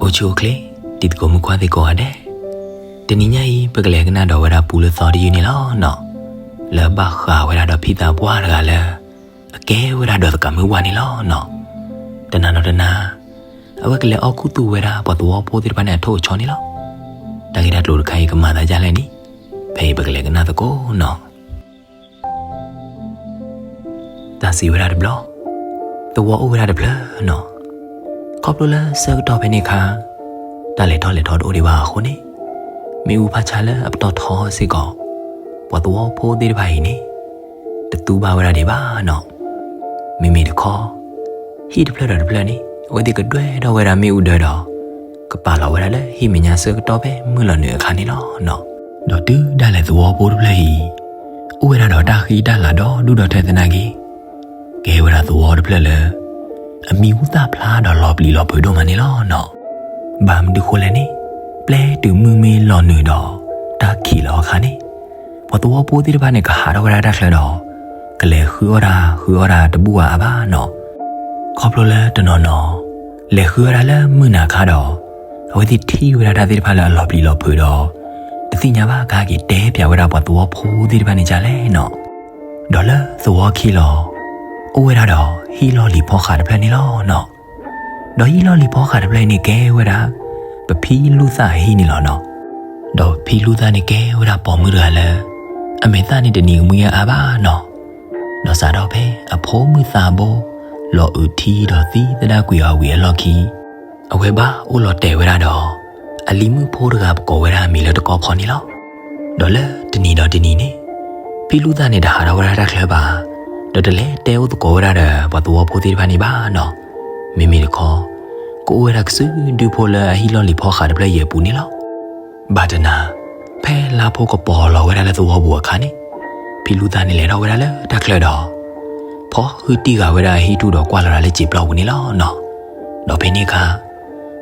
အိၣ်ဆူၣ်အိၣ်ချ့ တံၤသကိးမုၣ်ခွါသ့ၣ်ကိးဂၤဒဲး, တနံၤညါအံၤ ပကလဲၤကနၣ်ဒီးဝဲဒၣ်ပူလၢသီတယုၢ်န့ၣ်လီၤနီၤ, လၢဘၣ်ဃးဝဲဒၣ်ဒီးဖံသးပှၢ်တဂၤလၢ အကဲဝဲဒၣ်ဒီးသကးမုၢ်ဝါန့ၣ်လီၤနီၤ. တနၤဒီးတနၤ အဝဲကလဲၤအီၣ်ခူသူၣ်ဝဲဒၣ်ပှၤသဝီဖိသ့ၣ်တဖၣ်န့ၣ်အထိၣ်အဆီန့ၣ်လီၤ. တၢ်ဂ့ၢ်တၢ်ကျိၤတခါအံၤကမၤသးဒ်လဲၣ်န့ၣ် ဖဲအံၤပကလဲၤကနၣ်သကိးနီၤ. တၢ်စံးဝဲဒၣ်တဘျီ, သဝီအိၣ်ဝဲဒၣ်တဖျၢၣ်နီၤ. ခီဖျိလၢဆၢကတီၢ်ဖဲန့ၣ်အခါ တၢ်လဲၤထီၣ်လဲၤထီတအိၣ်ဒံးဘၣ်အဃိန့ၣ်, မ့ၣ်အူဖးဆါလၢအပတီၢ်ထီစ့ၢ်ကီး ပှၤသဝီဖိသ့ၣ်တဖၣ်အံၤန့ၣ် တသူဘၣ်ဝဲဒၣ်ဒံးဘၣ်နီၤ. မ့မ့ၢ်တခီ ဟံၣ်တဖျၢၣ်ဒီးတဖျၢၣ်န့ၣ် အဝဲသ့ၣ်ကဒွဲၣ်ထီၣ်ဝဲဒၣ်မ့ၣ်အူဒၢဒီး ကပာ်လီၤဝဲဒၣ်လၢဟံၣ်မဲာ်ညါဆၢကတီၢ်ဖဲမုၢ်လီၤနုာ်အခါန့ၣ်လီၤနီၤ. ဒီးတုၤဒၣ်လဲာ်သဝီဖိတဖျၢၣ်အံၤ အိၣ်ဝဲဒၣ်ဒီးတၢ်ဃံတၢ်လၤဒီဒူၣ်ဒီထၢသနာ်က့ ကဲဝဲဒၣ်သဝီတဖျၢၣ်လၢ အမံၤဟူသၣ်ဖျါဒီးလီၤပျံၤလီၤဖုးဒိၣ်မးန့ၣ်လီၤနီၤ. ဘၣ်မနုၤဃိလဲၣ်န့ၣ်, ပျဲတုၤမုၢ်မ့ၢ်လီၤနုာ်ဒီး တၢ်ခံးလီၤအခါန့ၣ်, ပှၤသဝီဖိသ့ၣ်တဖၣ်န့ၣ် ကဟးထီၣ်ဝဲဒၣ်တၢ်ချၢဒီး ကလဲၤဃုအီၣ်တၢ်ဃုအီၣ်တၢ်တဘူၣ်ဘၣ်အါဘၣ်နီၤ. ခီဖျိလၢတနီၤနီၤ လဲၤဃုအီၣ်တၢ်လၢမုၢ်နၤခါဒီး အဝဲသ့ၣ်ထံၣ်ဝဲဒၣ်တၢ်သ့ၣ်တဖၣ်လၢအလီၤပျံၤလီၤဖုးဒီး တသ့ၣ်ညါဘၣ်ကဟဲက့ၤတဲပၠးဝဲဒၣ်ပှၤသဝီဖိသ့ၣ်တဖၣ်န့ၣ်ဒ်လဲၣ်နီၤ. ဒီးလၢသဝီခံလီၤ အိၣ်ဝဲဒၣ်ဒီးဟံၣ်လီၢ်လံၤဖီဃးတဖျၢၣ်န့ၣ်လီၤနီၤ. ဒီးဟံၣ်လီၢ်လံၤဖီဃးတဖျၢၣ်အံၤန့ၣ် ကဲဝဲဒၣ် ပဖံလူၢ်သၣ်အဟံၣ်န့ၣ်လီၤနီၤ. ဒီးဖံလူၢ်သၣ်န့ၣ်ကဲဝဲဒၣ်ပိာ်မုၣ်တဂၤလၢ အမဲာ်သၣ်န့ၣ်တနံၤကမှံအါဘၣ်နီၤ. ဒီးစးထီၣ်ဖဲအဖိမုၣ်သးဘိ လီၤအုးထံဒီးသံသဒၣ်ကွံာ်အီၤဝံၤအလီၢ်ခံ အဝဲဘၣ်အိၣ်လီၤတဲာ်ဝဲဒၣ်ဒီး အလံၤမုၣ်ဖိတဂၤပကိးဝဲဒၣ်အမံၤလၢတကီၢ်ဖီန့ၣ်လီၤ. ဒီးလၢတနံၤဒီးတနံၤန့ၣ် ဖံလူၢ်သၣ်န့ၣ်တဟးထီၣ်ဝဲဒၣ်တၢ်ချၢဘၣ်, ဒီးတလဲၤတဲအိၣ်သကိးဝဲဒၣ်ဒီးပှၤသဝီဖိသ့ၣ်တဖၣ်န့ၣ်ဘၣ်နီၤ. မ့မ့ၢ်တခီ ကအိၣ်ဝဲဒၣ်ကစုဒုဖိလၢအဟံၣ်လီၢ်လံၤဖီဃးတဖျၢၣ်အံၤအပူၤန့ၣ်လီၤ. ဘၣ်တနၤ ဖဲလါဖိကပီၤလီၤဝဲဒၣ်လၢသဝီပူၤအခါန့ၣ်, ဖံလူၢ်သၣ်န့ၣ်လဲၤထီၣ်ဝဲဒၣ်လၢတၢ်ချၢဒီး ဖီၣ်ဟုတံၢ်ဃာ်ဝဲဒၣ်အဟံၣ်ထူၣ်ဒီးကွၢ်လီၤဒၣ်လၢစံာ်ပျီပူၤန့ၣ်လီၤနီၤ. ဒီးဖဲန့ၣ်အခါ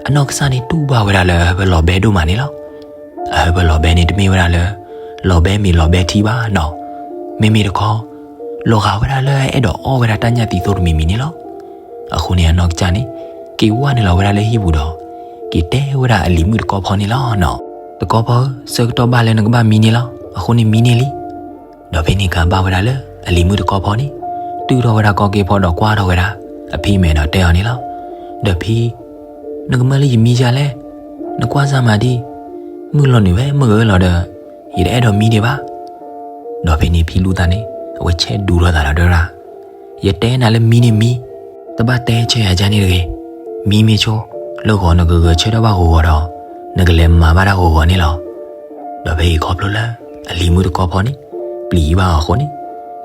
အနီၢ်ကစၢ်န့ၣ်တူၢ်ဘၣ်ဝဲဒၣ်လၢအဟၢဖၢလီၤဘဲဒိၣ်မးန့ၣ်လီၤ. အဟၢဖၢလီၤဘဲန့ၣ်တမ့ၢ်ဝဲဒၣ်လၢ လီၤဘဲမ့ၤလီၤဘဲထံဘၣ်နီၤ. မ့မ့ၢ်တခီ လီၤဂာ်ဝဲဒၣ်လၢအအဲၣ်ဒိးအီၣ်ဝဲဒၣ်တၢ်ညၣ်သံသိတမံၤမံၤန့ၣ်လီၤ. အဃိန့ၣ်အနီၢ်ကစၢ်န့ၣ် က့ၤဝဲနုာ်လီၤဝဲဒၣ်လၢဟံၣ်ပူၤဒီး က့ၤတဲဝဲဒၣ်အလံၤမုၣ်တကီၢ်ဖီန့ၣ်လီၤနီၤ. တကီၢ်ဖီဧၢ, ဆၢကတီၢ်ဘၣ်လၢနကဘၣ်မံန့ၣ်လီၤ. အဃိန့ၣ်မံန့ၢ်လံ. ဒီးဖဲန့ၣ်အခါဘၣ်ဝဲဒၣ်လၢအလံၤမုၣ်တကီၢ်ဖီန့ၣ် တုၤထီၣ်ဝဲဒၣ်ကီၢ်က့ၢ်ဖီဒီးကွၢ်ထီၣ်ဝဲဒၣ်အဖံမဲာ်ဒီးတဲအီၤန့ၣ်လီၤ. ဒီးဖံ, နကမၢလၢယမံဒ်လဲၣ်. နကွၢ်စၢ်မၤဒံး, မုၢ်လီၤနုာ်ဝဲမုၢ်ဂၢၤလီၤဒီး ယတအဲၣ်ဒိးမံဒံးဘၣ်. ဒီးဖဲန့ၣ်ဖံလူၢ်သၣ်န့ၣ် အဝဲဆဲးဒူထီၣ်သးဒီးတဲဝဲဒၣ်, ယတဲနၤလၢမံန့ၣ်မံ, တဘၣ်တဲဆၢယၤဒ်န့ၣ်တဂ့ၤ. မံမ့ၢ်ဆိ, လၢဂီၤနကဂဲၤဆၢထၢၣ်ဘၣ်ဂီၤဂီၤဒီး နကလဲၤမၤဘၣ်တၢ်ဂီၤဂီၤန့ၣ်လီၤ. ဒီးဖဲအံၤခီဖျိလၢအလံၤမုၣ်တကီၢ်ဖီန့ၣ် ပျံၤဘၣ်အီၤအဃိန့ၣ်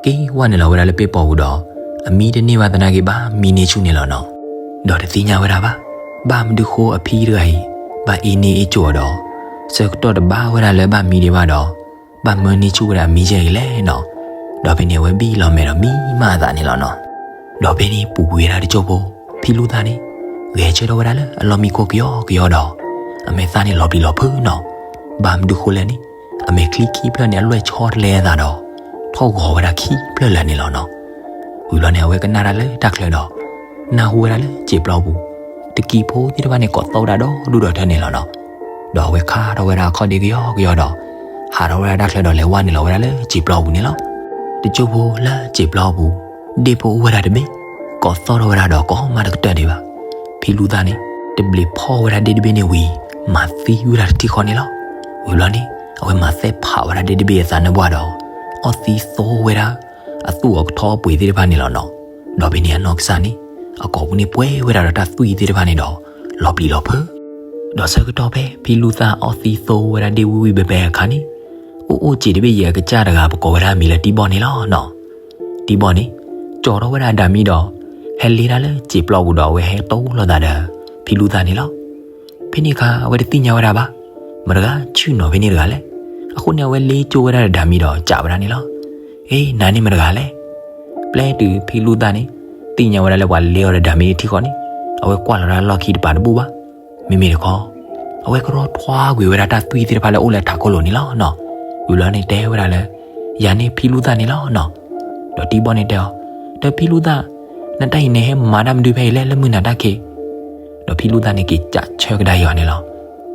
က့ၤဝဲနုာ်လီၤဝဲဒၣ်လၢပ့ၢ်ပီၤပူၤဒီး အမံတန့ၢ်ဘၣ်သနာ်က့ဘၣ်မံန့ၢ်ဆူၣ်န့ၣ်လီၤနီၤ. ဒီးတသ့ၣ်ညါဝဲဒၣ်ဘၣ် ဘၣ်မနုၤဃိအဖံတဂၤအံၤ ဘၣ်အ့န့ၢ်အ့ကၠိၤအီၤဒီး ဆၢကတီၢ်တဘၣ်ဝဲဒၣ်လၢဘၣ်မံဒံးဘၣ်ဒီး ဘၣ်မၢန့ၢ်ဆူၣ်ဝဲဒၣ်အမံကဲအံၤလဲၣ်နီၤ. ဒီးဖဲန့ၣ်အဝဲဘံၣ်လီၤမဲာ်ဒီးမံမးအသးန့ၣ်လီၤနီၤ. ဒီးဖဲန့ၣ်ပူၤကွံာ်ဝဲဒၣ်တစိၢ်ဖိ ဖံလူၢ်သၣ်န့ၣ် ဂဲၤဆၢထၢၣ်ဝဲဒၣ်လၢအလီၢ်မံခိၣ်ကယီကယီဒီး အမဲာ်သၣ်န့ၣ်လီၤပျံၤလီၤဖုးနီၤ. ဘၣ်မနုၤဃိလဲၣ်န့ၣ် အမဲာ်ချံခံဖျၢၣ်န့ၣ် အလွဲၢ်ဆီတလဲအသးဒီး ထီၣ်ဂီၤဝဲဒၣ်ခံဖျၢၣ်လၢာ်န့ၣ်လီၤနီၤ. ဝံၤဘျီန့ၣ် အဝဲကနၣ်တၢ်လၢတၢ်ချၢဒီး နၢ်ဟူဝဲဒၣ်လၢစံာ်ပျီပူၤ တကံၤဖိသ့ၣ်တဖၣ်န့ၣ် ကိးသီၣ်ဝဲဒၣ်ဒီဒူၣ်ဒီထၢန့ၣ်လီၤနီၤ. ဒီးအဝဲခးထီၣ်ဝဲဒၣ်အခီၣ်ဒ့ကယီကယီဒီး ဟးထီၣ်ဝဲဒၣ်တၢ်ချၢဒီးလဲၤဝဲနုာ်လီၤဝဲဒၣ်လၢစံာ်ပျီပူၤန့ၣ်လီၤ. တစိၢ်ဖိလၢစံာ်ပျီပူၤ ဒ့ၣ်ဖိအိၣ်ဝဲဒၣ်တဘ့ၣ် ကိးသီၣ်ထီၣ်ဝဲဒၣ်ဒီးကိးမးတကတၢၢ်ဒံးဘၣ်. ဖံလူၢ်သၣ်န့ၣ် တဘျီးဖီၣ်ဝဲဒၣ်ဒ့ၣ်တဘ့ၣ်န့ၣ်ဝံၤ မၤသံဝဲဒၣ်တထံၣ်ဃီန့ၣ်လီၤ. ဝံၤဘျီန့ၣ် အဝဲမၤသဲၣ်ဖးဝဲဒၣ်ဒ့ၣ်တဘ့ၣ်အသးနါပှၢ်ဒီး အီၣ်သံသိဝဲဒၣ် အသူၣ်အကထီအပှ့ၤသ့ၣ်တဖၣ်န့ၣ်လီၤနီၤ. ဒီးဖဲန့ၣ်အနီၢ်ကစၢ်န့ၣ် အကိာ်ပူၤန့ၣ်ပှဲၤဝဲဒၣ်ဒီးတၢ်သွံၣ်သ့ၣ်တဖၣ်န့ၣ်ဒီး လီၤပျံၤလီၤဖုး ဒီးဆၢကတီၢ်ဖဲဖံလူၢ်သၣ်အီၣ်သံသိဝဲဒၣ်ဒ့ၣ်ဝံၣ်ဝံၣ်ဘဲဘဲအခါန့ၣ် အိၣ်အိၣ်စံာ်တဘ့ၣ်ယဲၢ်အကစၢ်တဂၤ ပကိးဝဲဒၣ်အမံၤလၢတံဘီၣ်န့ၣ်လီၤနီၤ. တံဘီၣ်န့ၣ် ကၠီၤထီၣ်ဝဲဒၣ်အဒၣ်မံဒီး ဟဲလ့ဒၣ်လၢစံာ်ပျီပူၤဒီးအဝဲဟဲတိၢ်လိာ်သးဒီး ဖံလူၢ်သၣ်န့ၣ်လီၤ. ဖဲန့ၣ်အခါအဝဲတသ့ၣ်ညါဝဲဒၣ်ဘၣ် မတၤတဂၤဆ့ၣ်နီၤဖဲန့ၣ်တဂၤလဲၣ်. အဃိန့ၣ် အဝဲလ့ကၠိဝဲဒၣ်ဒီးဒၣ်မံဒီးစံးဝဲဒၣ်န့ၣ်လီၤ. အ့ နၤန့ၣ်မတၤတဂၤလဲၣ်. ပျဲတုၤဖံလူၢ်သၣ်န့ၣ် သ့ၣ်ညါဝဲဒၣ်လၢပှၤလ့အီၤဒီးဒၣ်မံတထံၣ်ဃီန့ၣ် အဝဲကွၢ်လီၤဒၣ်လီၢ်ခံတပၤတဘူၣ်ဘၣ်. မ့မ့ၢ်တခီ အဝဲကရီထွါကွံာ်ဝဲဒၣ်တၢ်သွံၣ်သ့ၣ်တဖၣ်လၢအိၣ်လၢထးခိၣ်လိၤန့ၣ်လီၤနီၤ. ဝံၤဘျီန့ၣ်တဲဝဲဒၣ်လၢ ယၤန့ၣ်ဖံလူၢ်သၣ်န့ၣ်လီၤနီၤ. ဒီးတံဘီန့ၣ်တဲအီၤ, ဒီးဖံလူၢ်သၣ်, နတၢ်အံၤန့ၣ်ဟဲမၤတၢ်မနုၤဖဲအံၤလဲၣ် လၢမုၢ်နၤတၢ်ခံး. ဒီးဖံလူၢ်သၣ်န့ၣ်က့ၤကးဆၢကဒါအီၤန့ၣ်လီၤ.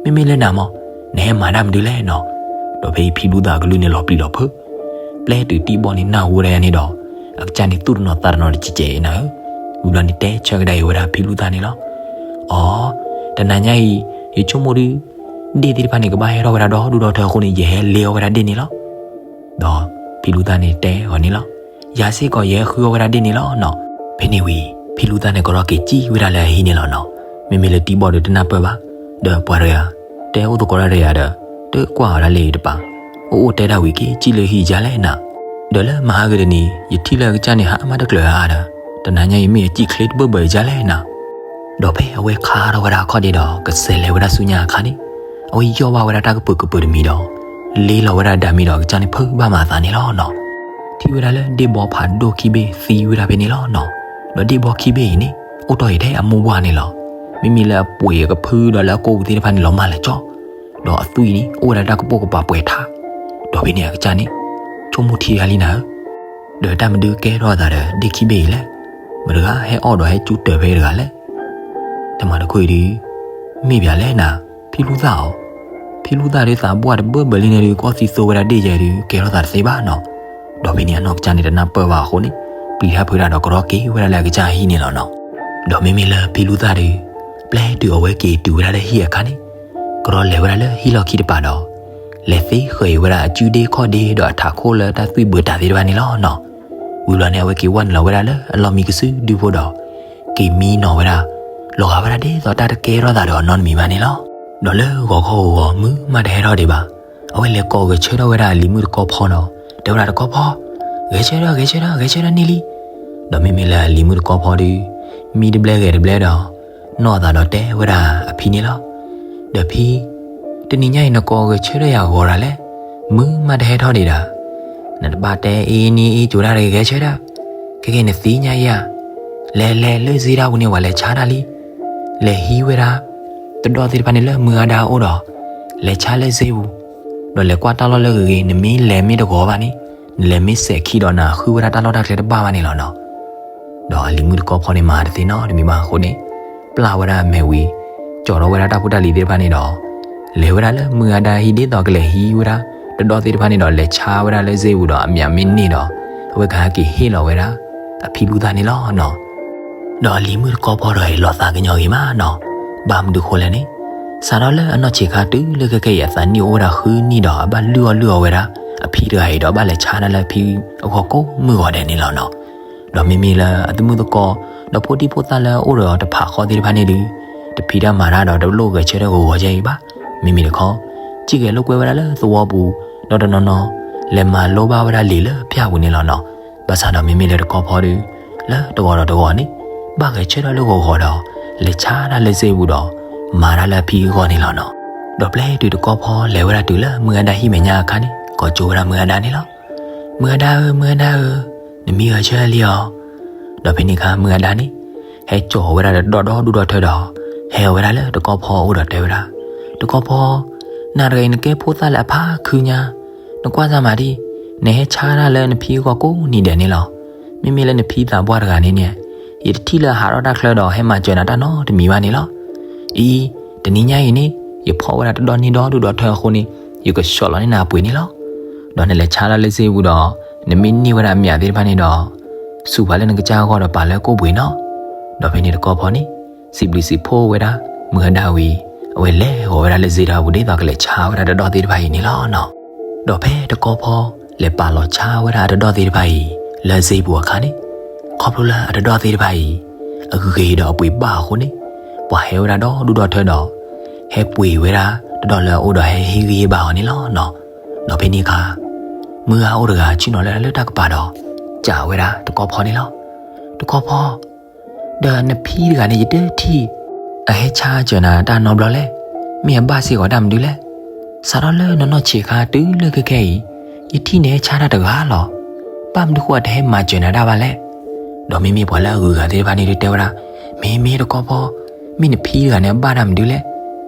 မ့မ့ၢ်လၢနၤမၢ်, နဟဲမၤတၢ်မနုၤလဲၣ်နီၤ. ဒီးဖဲအံၤဖံလူၢ်သၣ်အကလုၢ်န့ၣ်လီၤပျံၤလီၤဖုး, ပျဲတုၤတံၢ်ဘီၣ်န့ၣ်နၢ်ဟူဝဲဒၣ်န့ၣ်ဒီး, အကစၢ်န့ၣ်သူၣ်တနီၤသးတနီၤတကဲးကဲးအံၤနၤဧၢ, ဝံၤဘျီန့ၣ်တဲဆၢကဒါအီၤဝဲဒၣ်ဖံလူၢ်သၣ်န့ၣ်လီၤ. အိ, တနၤညါအံၤ, ယဆိကမိၣ်ဒုး, ဒ့ၣ်သ့ၣ်တဖၣ်န့ၣ် ကဘၣ်ဟဲထီၣ်ဝဲဒၣ်ဒီဒူၣ်ဒီထၢအဃိန့ၣ် ယဟဲလ့အီၣ်ဝဲဒၣ်ဒ့ၣ်န့ၣ်လီၤ. ဒီးဖံလူၢ်သၣ်န့ၣ်တဲအီၤန့ၣ်လီၤ. ယၤစ့ၢ်ကီးယဟဲဃုအီၣ်ဝဲဒၣ်ဒ့ၣ်န့ၣ်လီၤနီၤ. ဖဲန့ၣ်ဝံၤ ဖံလူၢ်သၣ်န့ၣ် ကရီက့ၤစံၣ်ဝဲဒၣ်လၢအဟံၣ်န့ၣ်လီၤနီၤ. မ့မ့ၢ်လၢတံၢ်ဘီၣ်ဒီးတနၢ်ပၢၢ်ဘၣ်, ဒီးပှၤတဂၤ, တဲအိၣ်သကိးတၢ်ဒီးယၤဒီး, တကွၢ်အီၤဒၣ်လၢအံၤတပၤ, အိၣ်အိၣ်တဲတၢ်ဝံၤက့ၤ စံၣ်လၢဟံၣ်ယၤလဲၣ်နၤ. ဒီးလၢမဟါဂ့ၤတနံၤ ယထံၣ်လၢအကစၢ်န့ၣ် ဟးမးတကျၢၤအါဒီး, တနၤညါအံၤမ့ၢ်အစံၣ်ချ့တဘၢၣ်ဘၢၣ်ယၤလဲၣ်နၤ. ဒီးဖဲအဝဲခါထီၣ်ဝဲဒၣ်အခီၣ်ဒ့ဒီး ကစဲးလဲၤဝဲဒၣ်ဆူညါအခါန့ၣ်, အဝဲယီၢ်ဘၣ်ဝဲဒၣ်တၢ်ကပၢၤကပၢၤတမံၤဒီး, လ့လီၤဝဲဒၣ်ဒၣ်မံၤဒီးအကစၢ်န့ၣ်ဖုးဘၣ်မၤအသးန့ၣ်လီၤနီၤ. ထံၣ်ဝဲဒၣ်လၢဒ့ၣ်ဘီဖးဒိၣ်ခံဘ့ၣ်သံဝဲဒၣ်ဖဲန့ၣ်လီၤနီၤ. ဒီးဒ့ၣ်ဘီခံဘ့ၣ်အံၤန့ၣ် အိၣ်တ့ၢ်အံၤထဲအမိၢ်ပှၢ်န့ၣ်လီၤ. မ့မ့ၢ်လၢအပှ့ၤအကဖုဒီးလၢအကိးပူၤသ့ၣ်တဖၣ်န့ၣ်လီၤမၢ်လၢာ်ကၠီ, ဒီးအသွံၣ်န့ၣ် အိၣ်ဝဲဒၣ်တၢ်ကပိာ်ကပၤပှဲၤထါ, ဒီးဖဲန့ၣ်အကစၢ်န့ၣ် ဆိကမိၣ်ထံဂၤလံနၤဧၢ, ဒီးတၢ်မနုၤကဲထီၣ်အသးဒီးဒ့ၣ်ခံဘ့ၣ်အံၤလဲၣ်, မတၤတဂၤဟဲအီၣ်ဒီးဟဲကၠူတၢၤဖဲတဂၤလဲၣ်. တမၤတခိၣ်အံၤဒုး, မ့ၢ်ပၠးလဲၣ်နၤ, ဖံလူၢ်သၣ်အီၤ, ဖံလူၢ်သၣ်ဒုးသးဘှၣ်တဘၢၣ်ဘၢၣ်လံန့ၣ်ဒုး ကအီၣ်သံသိဝဲဒၣ်ဒ့ၣ်ယဲဒုး ကဲထီၣ်သးတသ့ဘၣ်နီၤ. ဒီးဖဲန့ၣ်အနီၢ်ကစၢ်န့ၣ်တနၢ်ပၢၢ်ဘၣ်အဃိန့ၣ်, ပျံၤတၢ်ဖုးတၢ်ဒီးကရီက့ၤဝဲဒၣ်လၢအကစၢ်အဟံၣ်န့ၣ်လီၤနီၤ. ဒီးမ့မ့ၢ်လၢဖံလူၢ်သၣ်ဒုး, ပျဲတုၤအဝဲက့ၤတုၤဝဲဒၣ်လၢဟံၣ်အခါန့ၣ်, ကရီလဲၤဝဲဒၣ်လၢဟံၣ်လီၢ်ခံတပၤဒီး, လဲၤသ့ဃဲၤဝဲဒၣ်အစုဒ့ခီၣ်ဒ့ဒီးအထးခိၣ်လၢတၢ်သွံၣ်ဘၢတၢ်သ့ၣ်တဖၣ်န့ၣ်လီၤနီၤ. ဝံၤဘျီန့ၣ် အဝဲက့ၤဝဲနုာ်လီၤဝဲဒၣ်လၢအလီၢ်မံကစုဒုဖိဒီး, က့ၤမံနီၤဝဲဒၣ်, လီၤဂာ်ဝဲဒၣ်ဒ်သိးတၢ်တကဲထီၣ်သးဒီးအနီတမံၤဘၣ်န့ၣ်လီၤ. ဒီးလၢဂီၤခီဂီၤဂီၤမုၢ်မးတဟဲထီၣ်ဒံးဘၣ်, အဝဲလဲၤကိးဂဲၤဆၢထၢၣ်ဝဲဒၣ်အလံၤမုၣ်တကီၢ်ဖီဒီး, တဲဝဲဒၣ်တကီၢ်ဖီ, ဂဲၤဆၢထၢၣ် ဂဲၤဆၢထၢၣ် ဂဲၤဆၢထၢၣ်န့ၢ်လံ. ဒီးမ့မ့ၢ်လၢအလံၤမုၣ်တကီၢ်ဖီဒုး, မံတဘျဲဂဲၤတဘျဲဒီး, နီၢ်သးဒီးတဲဝဲဒၣ်အဖံန့ၣ်လီၤ. ဒီးဖံ, တနံၤညါအံၤနကိးဂဲၤဆၢထၢၣ်ယၤဂီၤဒၣ်လဲၣ်, မုၢ်မးတဟဲထီၣ်ဒံးဒၣ်. နတဘၣ်တဲအ့န့ၢ်အ့ကၠိဒၣ်တဂ့ၤ ဂဲၤဆၢထၢၣ်, ခဲကနသံညါအံၤဧါ. လဲၤလဲၤလၢစ့တၢ်ပူၤန့ၣ် ပှၤလဲၤဆါတၢ်လံ. လဲၤဟံးဝဲဒၣ် တဒီၣ်သ့ၣ်တဖၣ်န့ၣ်လၢမုၢ်ဂၤဒါအအိၣ်ဒီး, လဲၤဆါလၢစ့ပူၤ, ဒီးလဲၤကွၢ်တၢ်လီၢ်လၢဂ့ၤဂ့ၤ, နမ့ၢ်လဲၤမ့ၢ်တဂီၤဘၣ်န့ၣ်, နလဲၤမ့ၢ်စဲးခံဒီးနဃုဝဲဒၣ်တၢ်လီၢ်တၢ်ကျဲတဘၣ်ဘၣ်န့ၣ်လီၤနီၤ. ဒီးအလံၤမုၣ်တကီၢ်ဖီန့ၣ်မၤတသ့နီတမံၤဘၣ်အဃိန့ၣ်, ပျၢ်ဝဲဒၣ်အမဲာ်ဝံၤ, ကၠီၤထီၣ်ဝဲဒၣ်တၢ်ဖိတၢ်လံၤသ့ၣ်တဖၣ်န့ၣ်ဒီး, လဲၤဝဲဒၣ်လၢမုၢ်ဂၤဒါဟံၣ်ဒ်သိးကလဲၤဟံးဝဲဒၣ် တဒီၣ်သ့ၣ်တဖၣ်န့ၣ်ဒီး လဲၤဆါဝဲဒၣ်လၢစ့ပူၤဒီးအမၠးမ့ၢ်န့ၢ်ဒီး, အဝဲကဟဲက့ၤဟ့ၣ်လီၤဝဲဒၣ် အဖံလူၢ်သၣ်န့ၣ်လီၤနီၤ. ဒီးအလံၤမုၣ်တကီၢ်ဖီဒီးအံၤလီၤသးကညီၤဂ့ၤမးနီၤ. ဘၣ်မနုၤဃိလဲၣ်န့ၣ်, စးထီၣ်လၢအနီၢ်ဆံးခါတုၤလၢခဲကနံၣ်အံၤ အသးနံၣ်အိၣ်ဝဲဒၣ်ဃုနံၣ်ဒီး အဘၣ်လုၢ်အီၣ်လုၢ်အီဝဲဒၣ် အဖံတဂၤအံၤဒီး ဘၣ်လဲၤဆါတၢ်လၢအဖံအဂီၢ်ကိးမုၢ်ဂီၤဒဲးန့ၣ်လီၤနီၤ. ဒီးမ့မ့ၢ်လၢအသုးမုၢ်သကိး ဒီးဖိဒံဖိသၣ်လၢအအိၣ်ဒီးတဖးဃီသ့ၣ်တဖၣ်န့ၣ်ဒုး, တဖံးတၢ်မၤတၢ်ဒီးတလိၣ်ဂဲၤဆၢထၢၣ်ဂီၤဂီၤကဲအံၤဘၣ်. မ့မ့ၢ်တခီ, စံၣ်ဂဲၤလိာ်ကွဲဝဲဒၣ်လၢသဝီပူၤ, ဒီးတနီၤနီၤ လဲၤမၤလိဘၣ်ဝဲဒၣ်လံာ်လၢဖၠၣ်ပူၤန့ၣ်လီၤနီၤ. ဘၣ်ဆၣ်ဒီးမ့မ့ၢ်လၢတကီၢ်ဖီဒုး, လၢတဂီၤဒီးတဂီၤန့ၣ်, ဘၣ်ဂဲၤဆၢထၢၣ်လၢဂီၤဂီၤဒီး, လဲၤဆါတၢ်လၢစ့ပူၤဒီး, မၤတၢ်လၢအဖံအဂီၢ်န့ၣ်လီၤနီၤ. ဒီးပျဲတုၤတကီၢ်ဖီလဲၤဝဲဒၣ်တုၤလၢမုၢ်ဂၤဒါဟံၣ်မဲာ်ညါအခါန့ၣ်, ကိးကၠိဝဲဒၣ်မုၢ်ဂၤဒါန့ၣ်လီၤ. မုၢ်ဂၤဒါဧၢ, မုၢ်ဂၤဒါဧၢ, နမံဂဲၤဆၢထၢၣ်လံဧါ. ဒီးဖဲန့ၣ်အခါမုၢ်ဂၤဒါန့ၣ်, ဟဲကၠီၤဝဲဒၣ်တဒီၣ်ဒီဒူၣ်ဒီထၢဒီး, ဟဲဝဲဒၣ်လၢတကီၢ်ဖီအအိၣ်ဒီးတဲဝဲဒၣ်, တကီၢ်ဖီ, နၤတဂၤအံၤနကဲဖိသၣ်လၢအဖးခုညါ, နကွၢ်စၢ်မၤဒံး, နဟဲဆါတၢ်လၢနဖံအဂီၢ်ကိးနံၤဒဲးန့ၣ်လီၤ. မ့မ့ၢ်လၢနဖံသးပှၢ်တဂၤန့ၣ်န့ၣ်, ယတထံၣ်လၢအဟးထီၣ်တၢ်ချၢဒီးဟဲမၤစၢၤနၤတၢ်နီတမံၤဘၣ်န့ၣ်လီၤ. အံၤ, တနံၤညါအံၤန့ၣ်, ယဖီၣ်ဝဲဒၣ်တဒီၣ်န့ၢ်ဒီဒူၣ်ဒီထၢအဃိန့ၣ်, ယကဆှီလီၤန့ၢ်နၤအပှ့ၤန့ၣ်လီၤ. ဒီးနလဲၤဆါတၢ်လၢစ့ပူၤဒီး, နမ့ၢ်န့ၢ်ဝဲဒၣ်အမၠးသ့ၣ်တဖၣ်န့ၣ်ဒီး, စူးပာ်လၢနကစၢ်အဂီၢ်ဒီးပာ်လၢကိၣ်ပှ့ၤနီၤ. ဒီးဖဲန့ၣ်တကီၢ်ဖီန့ၣ်, စံးဘျုးစံးဖှိၣ်ဝဲဒၣ်, မုၢ်ဂၤဒါဝံၤ, အဝဲလဲၤဂီၤဝဲဒၣ်လၢစ့တၢ်ပူၤဒ်သိးကလဲၤဆါဝဲဒၣ်တဒီၣ်သ့ၣ်တဖၣ်အံၤန့ၣ်လီၤနီၤ. ဒီးဖဲတကီၢ်ဖီ, လဲၤပာ်လီၤဆါဝဲဒၣ်အတဒီၣ်သ့ၣ်တဖၣ်အံၤ, လၢစ့ပူၤအခါန့ၣ်, ခီဖျိလၢအတဒီၣ်သ့ၣ်တဖၣ်အံၤ, အဂ့ၤဒီးအပှ့ၤဘၣ်အဃိန့ၣ်, ပှၤဟဲဝဲဒၣ်ဒီဒူၣ်ဒီထၢဒီး, ဟဲပှ့ၤဝဲဒၣ်တဒီၣ်လၢအအိၣ်ဒီးဟဲဟ့ၣ်ဂံၢ်ဟ့ၣ်ဘါအီၤန့ၣ်လီၤနီၤ. ဒီးဖဲန့ၣ်အခါ, မုၢ်ဂၤအိၣ်တဂၤဆ့ၣ်နီၤလၢလၢတၢ်ကပၤဒီး, စံးဝဲဒၣ်တကီၢ်ဖီန့ၣ်လီၤ. တကီၢ်ဖီ ဒီးနဖံတဂၤန့ၣ်ယတထံၣ်, အဟဲဆါစၢၤနၤတၢ်နီတဘျီလဲၣ်, မ့ၢ်အဘၣ်စ့ၢ်ကီးတၢ်မနုၤလဲၣ်. စးထီၣ်လၢနီၢ်နီၢ်ဆံးခါတုၤလၢခဲကနံၣ်အံၤ, ယထံၣ်နဟဲဆါတၢ်တဂၤလီၤ. ဘၣ်မနုၤဃိအတဟဲမၤစၢၤနၤတၢ်ဘၣ်လဲၣ်. ဒီးမ့မ့ၢ်ပှၤလၢအဂုၤအဂၤသ့ၣ်တဖၣ်န့ၣ်ဒုးတဲဝဲဒၣ်, မ့မ့ၢ်တကီၢ်ဖီ, မ့ၢ်နဖံတဂၤန့ၣ်အဘၣ်တၢ်မနုၤလဲၣ်.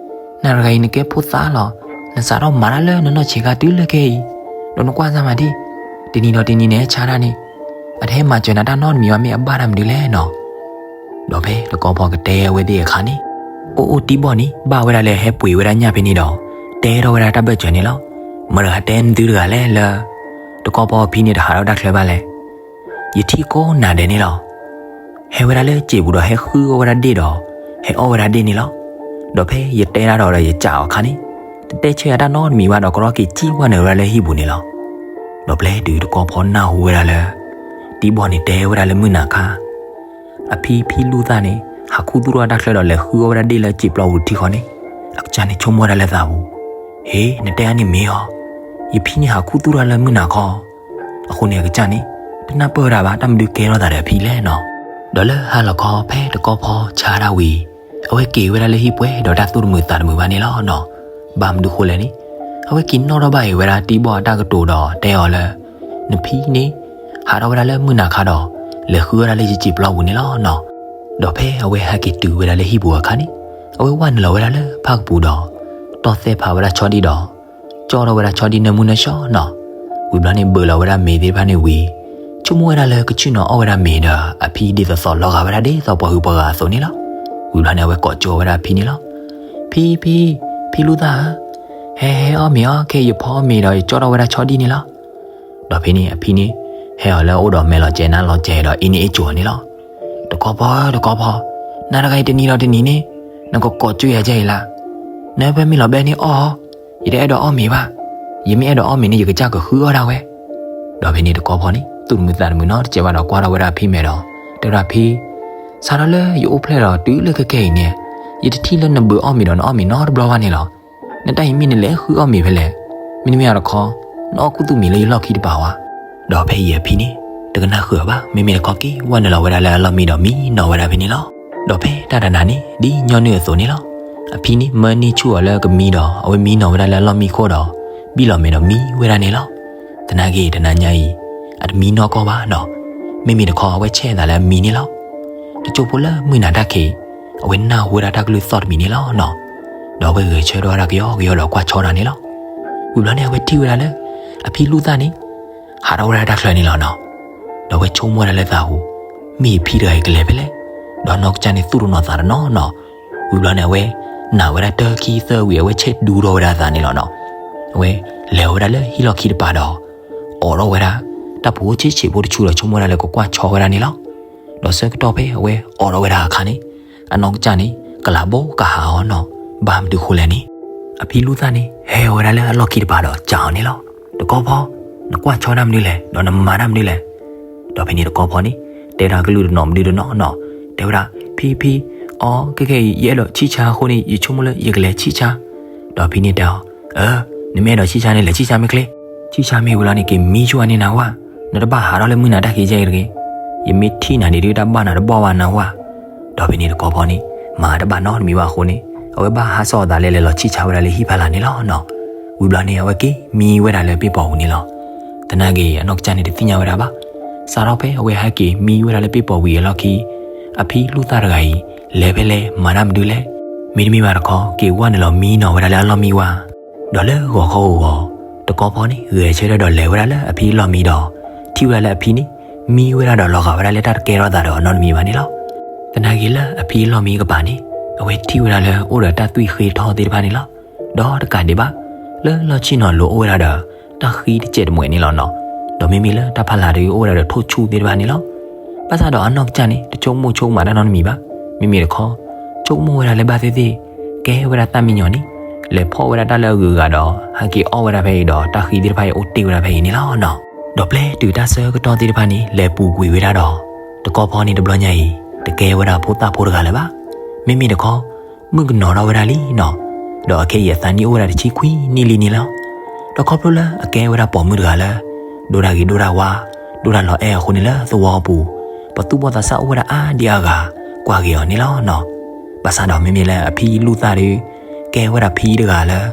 နၤတဂၤအံၤနကဲဖိသၣ်လီၤ. နစးထီၣ်မၤတၢ်လၢနီၢ်နီၢ်ဆံးခါတုၤလၢခဲအံၤ, ဒီးနကွၢ်စၢ်မၤဒံး, တနံၤဒီးတနံၤနဟဲဆါတၢ်န့ၣ်, အတဟဲမၤစၢၤနၤတၢ်နီတမံၤဘၣ် မ့ၢ်အဘၣ်တၢ်မနုၤလဲၣ်နီၤ. ဒီးဖဲတကီၢ်ဖီကတဲဝဲသ့ၣ်အခါန့ၣ်, အိၣ်အိၣ်တံဘီၣ်န့ၣ် ဘၣ်ဝဲဒၣ်လၢဟဲပှ့ၤဝဲဒၣ်ညၣ်ဖဲန့ၣ်ဒီး တဲထီၣ်ဝဲဒၣ်တၢ်ဘၢၣ်စၢၤန့ၣ်လီၤ. မတၤတဂၤတဲနသုတဂၤလဲၣ်လၢ တကီၢ်ဖီအဖံန့ၣ်တဟးထီၣ်တၢ်ချၢဘၣ်လဲၣ်. ယထံၣ်ကိးနၤဒဲးန့ၣ်လီၤ. ဟဲဝဲဒၣ်လၢစံာ်ပူၤဒီးဟဲဃုအီၣ်ဝဲဒၣ်ဒ့ၣ်ဒီး ဟဲအီၣ်ဝဲဒၣ်ဒ့ၣ်န့ၣ်လီၤ. ဒီးဖဲယတဲဒၣ်ဒီးဒီးယစံာ်အီၤအခါန့ၣ် တတဲဆၢယၤတၢ်နီတမံၤဘၣ်ဒီး ကရီက့ၤစံၣ်ဝဲနုာ်ဝဲဒၣ်လၢဟံၣ်ပူၤန့ၣ်လီၤ. ဒီးပျဲတုၤတကီၢ်ဖီနၢ်ဟူဝဲဒၣ်လၢ တံဘီၣ်န့ၣ်တဲဝဲဒၣ်လၢမုၢ်နၤခါ အဖံဖံလူၢ်သၣ်န့ၣ် ဟးခူသူၣ်ထီၣ်တၢ်ချၢဒီးလဲၤဃုအီၣ်ဝဲဒၣ်ဒ့ၣ်လၢစံာ်ပျီပူၤတထံၣ်ဃီန့ၣ် အကစၢ်န့ၣ်ဆိကမိၣ်ဝဲဒၣ်လၢသးပူၤ, ဟ့ နတဲအါန့ၣ်မ့ၢ်အီၤ, ယဖံန့ၣ်ဟးခူသူၣ်ထီၣ်လၢမုၢ်နၤခီ, အဃိန့ၣ်အကစၢ်န့ၣ် တနၢ်ပၢၢ်ဝဲဒၣ်ဘၣ် တၢ်မနုၤကဲထီၣ်သးဒီးအဖံလဲၣ်နီၤ. ဒီးလၢဟါလီၤခီဖဲတကီၢ်ဖီဆါဒၣ်ဝံၤ အဝဲက့ၤဝဲဒၣ်လၢဟံၣ်ပှဲၤဒီးတၢ်သူၣ်တမုာ်သးတမုာ်ဘၣ်န့ၣ်လီၤနီၤ. ဘၣ်မနုၤဃိလဲၣ်န့ၣ် အဝဲက့ၤနီၣ်ထီၣ်ဘၣ်အံၤဝဲဒၣ်တံဘီၣ်အတၢ်ကတိၤဒီးတဲအီၤလၢ နဖံန့ၣ် ဟးထီၣ်ဝဲဒၣ်လၢမုၢ်နၤခါဒီး လဲၤဃုအီၣ်ဒၣ်လၢယစံာ်ပျီပူၤန့ၣ်လီၤနီၤ. ဒီးဖဲအဝဲဟဲက့ၤတုၤဝဲဒၣ်လၢဟံၣ်ပူၤအခါန့ၣ် အဝဲဝဲနုာ်လီၤဝဲဒၣ်လၢဖၣ်ကပူၤဒီး တီၢ်သဲၣ်ဖးဝဲဒၣ်ဆီဒံၣ်ဒီး ကၠီၣ်ထီၣ်ဝဲဒၣ်ဆီဒံၣ်နၢမူနၢဆှီနီၤ. ဝံၤဘျီန့ၣ်ဘၢၣ်လီၤဝဲဒၣ်မ့ၤသ့ၣ်တဖၣ်န့ၣ်ဝံၤ ဆိကမိၣ်ဝဲဒၣ်လၢကဆ့ၣ်နီၤအီၣ်ဝဲဒၣ်မ့ၤဒီး အဖံဒ်သိးသိးလီၤဂာ်ဝဲဒၣ်ဒ်သိးပှၤဟုးပှၤဂၤအသိးန့ၣ်လီၤ. ဝံၤဘျီန့ၣ် အဝဲကိးကၠိဝဲဒၣ်အဖံန့ၣ်လီၤ. ဖံဖံ, ဖံလူၢ်သၣ်ဧၢ, ဟဲဟဲအီၣ်မ့ၤအီၤ, ခဲအံၤယဖီအီၣ်မ့ၤဒီးယကၠီၣ်ထီၣ်ဝဲဒၣ်ဆီဒံၣ်န့ၣ်လီၤ. ဒီးဖဲန့ၣ်အဖံန့ၣ် ဟဲအီၤလၢအအိၣ်ဒီးမဲာ်လီၤစဲၤနါလီၤစဲၤဒီးအ့န့ၣ်အ့ၣ်ကိၤအီၤန့ၣ်လီၤ. တကီၢ်ဖီဧၢ တကီၢ်ဖီ, နၤတဂၤအံၤတနံၤဒီးတနံၤန့ၣ် နကကိးကၠိယၤကဲအံၤလၢ နဖဲမ့ၢ်လီၤဘဲန့ၣ်အီၣ်အီၤ, ယတအဲၣ်ဒိးအီၣ်မ့ၤဘၣ်. ယမ့ၢ်အဲၣ်ဒိးအီၣ်မ့ၤန့ၣ် ယကစၢ်ကဃုအီၣ်ဒၣ်ဝဲ. ဒီးဖဲန့ၣ်တကီၢ်ဖီန့ၣ် သူၣ်တမုာ်သးတမုာ်နီတစဲးဘၣ်ဒီးကွၢ်ထီၣ်ဝဲဒၣ်ဖံမဲာ်ဒီး တဲဝဲဒၣ်ဖံ, စးထီၣ်လၢယအိၣ်ဖျဲၣ်ဒီးတုၤလၢခဲကဲအံၤန့ၣ် ယတထံၣ်လၢနဘုးအီၣ်မ့ၤဒီးနအီၣ်မ့ၤနီတဘျီဘၣ်န့ၣ်လီၤ. နတၢ်အံၤမ့ၢ်နလဲၤဃုအီၣ်မ့ၤဖဲလဲၣ်. မ့တမ့ၢ်အီၤတခီ နအီၣ်ခူသူၣ်မံၤလၢယလီၢ်ခံတပၤဝဲ. ဒီးဖဲအံၤအဖံန့ၣ် တကနၣ်ဃုာ်အီၤဘၣ် မ့မ့ၢ်တခီက့ၤဝဲနုာ်လီၤဝဲဒၣ်လၢအလီၢ်မံဒီးမံနီၤဝဲဒၣ်ဖဲန့ၣ်လီၤ. ဒီးဖဲတၢ်တနၤန့ၣ် ဒ်ညီနုၢ်အသိးန့ၣ်လီၤ. အဖံန့ၣ်မၢန့ၢ်ဆူၣ်အီၤလၢကမံဒီး အဝဲမံနီၤဝဲဒၣ်လၢအလီၢ်မံခိၣ်ဒီး ဘံၣ်လီၤမဲာ်ဒီးမံဝဲဒၣ်န့ၣ်လီၤ. သနာ်က့တနၤညါအံၤ အတမံနီၢ်ကီၢ်ဘၣ်နီၤ. မ့မ့ၢ်တခီအဝဲဆဲးအသးလၢအမံန့ၣ်လီၤ. တစိၢ်ဖိလၢမုၢ်နၤတၢ်ခံး အဝဲနၢ်ဟူဝဲဒၣ်တၢ်ကလုၢ်သီၣ်တမံၤန့ၣ်လီၤနီၤ. ဒီးအဝဲဂဲၤဆၢထၢၣ်ဝဲဒၣ်ကယီကယီဒီးကွၢ်ဆီဒၣ်န့ၣ်လီၤ. ဝံၤဘျီန့ၣ် အဝဲထံၣ်ဝဲဒၣ်လၢ အဖံလူၢ်သၣ်န့ၣ် ဟးထီၣ်ဝဲဒၣ်တၢ်ချၢန့ၣ်လီၤနီၤ. ဒီးအဝဲဆိကမိၣ်ဝဲဒၣ်လၢသးပူၤ မ့ၢ်ယဖံတဂၤအံၤကလဲၤဖဲလဲၣ်. ဒီးအနီၢ်ကစၢ်န့ၣ်သူၣ်တနီၤသးတနီၤနီၤ. ဝံၤဘျီန့ၣ် အဝဲနာ်ဝဲဒၣ်တၢ်ခံသၢဝံၤ အဝဲဆဲးဒူထီၣ်ဝဲဒၣ်အသးန့ၣ်လီၤနီၤ. အဝဲလဲၤဝဲဒၣ်လၢဟံၣ်လီၢ်ခံတပၤဒီး အိးထီၣ်ဝဲဒၣ် တၢ်ဖိဆံးဆံးဖိတဆူဒီး ဆိကမိၣ်ဝဲဒၣ်လၢကကွၢ်ဆီဝဲဒၣ်န့ၣ်လီၤ. ဒီးဆၢကတီၢ်ဖဲအဝဲအိးထီၣ်ဝဲဒၣ်အခါန့ၣ် အနီၢ်ကစၢ်န့ၣ် ကလၤဘိကဟးအီၤနီၤ. ဘၣ်မနုၤဃိလဲၣ်န့ၣ် အဖံလူၢ်သၣ်န့ၣ် ဟဲဝဲဒၣ်လၢအလီၢ်ခံတပၤဒီးစံးအီၤန့ၣ်လီၤ. တကီၢ်ဖီ, နကွၢ်ဆီတၢ်မနုၤလဲၣ်, ဒီးနမၤတၢ်မနုၤလဲၣ်. ဒီးဖဲန့ၣ်တကီၢ်ဖီန့ၣ် တဲဒၣ်ကလုၢ်တနီၤမနုၤတနီၤနီၤ, တဲဝဲဒၣ် ဖံဖံ, အီ ခဲကဲအံၤ ယအဲၣ်ဒိးဆံၣ်ဆါအဃိန့ၣ် ယဆိကမိၣ်လၢယကလဲၤဆံၣ်ဆါ. ဒီးဖံန့ၣ်တဲအီၤ, အၢ, နမ့ၢ်အဲၣ်ဒိးဆံၣ်ဆါန့ၣ် လဲၤဆံၣ်ဆါမ့ၢ်ချ့. ဆံၣ်ဆါမ့ၢ်ဝံၤလီၤန့ၣ် က့ၤမံဆူၣ်အန့ၢ်နၤဝဲ, နတဘၣ်ဟးထီၣ်လၢမုၢ်နၤတၢ်ခံးကဲအံၤတဂ့ၤ. ယမ့ၢ်ထံၣ်နၤန့ၣ်ဒုး တၢ်ဘၣ်နၤတဘီၣ်ဘၣ်နၤဝဲ. ဒီးဖဲန့ၣ်တကီၢ်ဖီန့ၣ် မၤတဘၣ်နီတမံၤဘၣ်အဃိန့ၣ် အဝဲဘၣ်ဟးစီၣ်အသးလဲၤလဲၤလီၤဆံၣ်ဆါဝဲဒၣ်လၢဟံၣ်ဖီလာ်န့ၣ်လီၤနီၤ. ဝံၤဘျီန့ၣ် အဝဲက့ၤမံဝဲဒၣ်လၢပ့ၢ်ပိာ်ပူၤန့ၣ်လီၤ. သနာ်က့ အနီၢ်ကစၢ်န့ၣ်တသ့ၣ်ညါဝဲဒၣ်ဘၣ်. စးထီၣ်ဖဲအဝဲဟဲက့ၤမံဝဲဒၣ်လၢပ့ၢ်ပိာ်ဝံၤအလီၢ်ခံ အဖံလူၢ်သၣ်တဂၤအံၤ လဲၤဖဲလဲၣ်မၤတၢ်မနုၤလဲၣ်. မ့တမ့ၢ်ဘၣ်တခီ က့ၤဝဲနုာ်လီၤမံနီၤဝဲဒၣ်လၢအလီၢ်မံဝဲ ဒီးလၢဂီၤခီဂီၤဂီၤ တကီၢ်ဖီန့ၣ် ဂဲၤဆၢထၢၣ်ဒီးလဲၤဝဲဒၣ်လၢအဖံအလီၢ်မံဒီး ထံၣ်ဝဲဒၣ်လၢအဖံန့ၣ်မံဝဲဒၣ်ဒီးလီၤဂာ်ဝဲဒၣ်လၢတၢ်တကဲထီၣ်သးဒီးအီၤနီတမံၤဘၣ်န့ၣ်လီၤ. သနာ်က့လၢအဖံအလီၢ်မံကပၤန့ၣ် အဝဲထံၣ်ဝဲဒၣ်လၢအိၣ်ဒီးတၢ်သွံၣ်ဃ့ထီသ့ၣ်တဖၣ်န့ၣ်လီၤ. ဒီးတကးဒံးဘၣ် လၢလီၢ်ဆ့ၣ်နီၤလိၤအိၣ်ဝဲဒၣ်ဒီး တၢ်ဃံတစဲးတမှဲးန့ၣ်လီၤနီၤ. ဒီးမ့မ့ၢ်လၢတၢ်ဖီလာ်ဒုးအိၣ်ဝဲဒၣ်ဒီးထိၣ်ဆူၣ်သ့ၣ်တဖၣ်န့ၣ်လီၤ. ဘၣ်ဆၣ်ဒီးအနီၢ်ကစၢ်န့ၣ် တဆိကမိၣ်ဆိကမးတၢ်နီတမံၤဘၣ်. မ့မ့ၢ်တခီ ဆိကမိၣ်ဝဲဒၣ်လၢဘၣ်သ့ၣ်သ့ၣ် ကဲဝဲဒၣ်သၣ်မံညီၤန့ၣ် လဲၤဖီၣ်ဝဲဒၣ်တၢ်လၢအဂုၤအဂၤဒီး ဟဲက့ၤအီၣ်ဝဲဒၣ်ဖဲအံၤဒီး တၢ်ဃံသ့ၣ်တဖၣ်အံၤအိၣ်တ့ၢ်ဝဲဒၣ်ဖဲအံၤန့ၣ်လီၤနီၤ. ဒီးပျဲတုၤတၢ်ဆၢကတီၢ်သ့ၣ်တဖၣ်န့ၣ် လဲၤပူၤကွံာ်ဝဲဒၣ်ဒီး တကီၢ်ဖီန့ၣ်တဘျီညါအံၤ တကဲဝဲဒၣ်ဖိသၣ်ဖိတဂၤလၢၤဘၣ်. မ့မ့ၢ်တခီ မုၣ်ကနီၤထီၣ်ဝဲဒၣ်လံနီၤ. ဒီးအခဲအံၤအသးနံၣ်အိၣ်ဝဲဒၣ်တဆံခွံနံၣ်လံန့ၣ်လီၤ. ဒီးခီဖျိလၢအကဲဝဲဒၣ်ပိာ်မုၣ်တဂၤလၢ ဒိၣ်တၢ်ဂ့ၤဒိၣ်တၢ်ဝါ ဒိၣ်တၢ်လီၤအဲၣ်အဃိန့ၣ် လၢသဝီပူၤ ပှၤသူၣ်ဘီၣ်သးစၢ်အိၣ်ဝဲဒၣ်အါဒံအါဂၤ ကွၢ်က့ၤအီၤန့ၣ်လီၤနီၤ. ဘၣ်ဆၣ်ဒီးမ့မ့ၢ်လၢအဖံလူၢ်သၣ်ဒီး ကဲဝဲဒၣ်ဖံတဂၤလၢ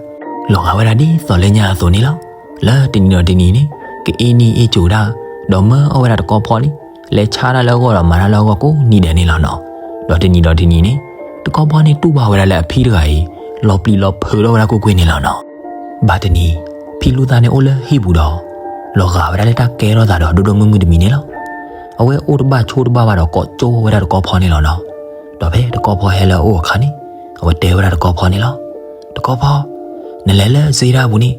လီၤဂာ်ဝဲဒၣ်ဒ်သိးလၢညါအသိးန့ၣ်လီၤ. လၢတနံၤဒီးတနံၤန့ၣ် ကအ့န့ၢ်အ့ၣ်ကိၤဒၣ် ဒီးမၢအီၣ်ဝဲဒၣ်တကီၢ်ဖီန့ၣ် လဲၤဆါတၢ်လၢအဂီၢ်ဒီးမၤတၢ်လၢအဂီၢ်ကိးနံၤဒဲးန့ၣ်လီၤနီၤ. ဒီးတနံၤဒီးတနံၤန့ၣ် တကီၢ်ဖီန့ၣ်တူၢ်ဘၣ်ဝဲဒၣ်လၢအဖံတဂၤအံၤ လီၤပျံၤလီၤဖုးထီၣ်ဝဲဒၣ်ကွ့ၢ်ကွ့ၢ်န့ၣ်လီၤနီၤ. ဘၣ်တနံၤ ဖံလူၢ်သၣ်န့ၣ်အိၣ်လၢဟံၣ်ပူၤဒီး လီၤဂာ်ဝဲဒၣ်လၢတၢ်ကဲထီၣ်သးဒီးဒိၣ်ဒိၣ်မုၢ်မုၢ်တမံၤန့ၣ်လီၤ. အဝဲအိၣ်တဘၣ်ဆိးတဘၣ်ဘၣ်ဒီးကိးကၠိဝဲဒၣ်တကီၢ်ဖီန့ၣ်လီၤနီၤ. ဒီးဖဲတကီၢ်ဖီဟဲလၢအအိၣ်အခါန့ၣ် အဝဲတဲဝဲဒၣ်တကီဖီန့ၣ်လီၤ. တကီဖီ, နလဲၤလၢစ့ဒၣ်ပူၤန့ၣ်,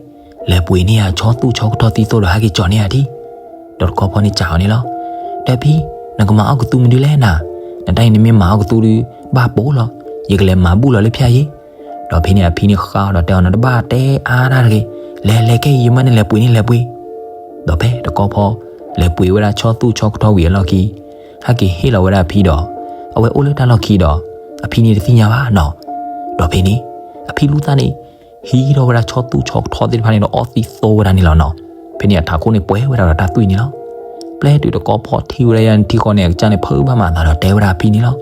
လဲၤပှ့ၤန့ၢ်ယၤဆီသူၣ်ဆီကထီသံသိဒီးဟဲက့ၤကၠီၤန့ၢ်ယၤထံ. ဒီးတကီဖီန့ၣ်စံးအီၤန့ၣ်လီၤ. ဒီးဖံ, နကမၤအီၣ်ကသူမနုၤလဲၣ်နၤ, နတၢ်အံၤနမ့ၢ်မၤအီၣ်ကသူဒီး ဘၣ်ပိာ်လီၤ, ယကလဲၤမၤဘူၣ်လီၤလၢဖၠၣ်ယ့ၣ်. ဒီးဖဲန့ၣ်အဖံန့ၣ်ဃါအီၤဒီးတဲအီၤန့ၣ် တဘၣ်တဲအါတၢ်တဂ့ၤ, လဲၤ လဲၤခဲအံၤ ယမၢနလဲၤပှ့ၤန့ၣ် လဲၤပှ့ၤ. ဒီးဖဲတကီဖီ လဲၤပှ့ၤဝဲဒၣ်ဆီသူၣ်ဆီကထီဝံၤအလီၢ်ခံ ဟဲက့ၤဟ့ၣ်လီၤဝဲဒၣ်အဖံဒီး အဝဲအိၣ်လၢတၢ်လီၢ်ခံဒီး အဖံန့ၣ်တသ့ၣ်ညါဘၣ်နီၤ. ဒီးဖဲန့ၣ် အဖံလူၢ်သၣ်န့ၣ် ဟံးထီၣ်ဝဲဒၣ်ဆီသူၣ်ဆီကထီသ့ၣ်တဖၣ်န့ၣ်ဒီးအီၣ်သံသိဝဲဒၣ်န့ၣ်လီၤနီၤ. ဖဲန့ၣ်အထးခိၣ်န့ၣ်ပှဲၤဝဲဒၣ်ဒီးတၢ်သွံၣ်န့ၣ်လီၤ. ပျဲတုၤတကီဖီထံၣ်ဝဲဒၣ်ယၤန့ၣ်ထံဃီန့ၣ် အကစၢ်န့ၣ်ဖုးဘၣ်မၤသးဒီးတဲဝဲဒၣ်အဖံန့ၣ်လီၤ.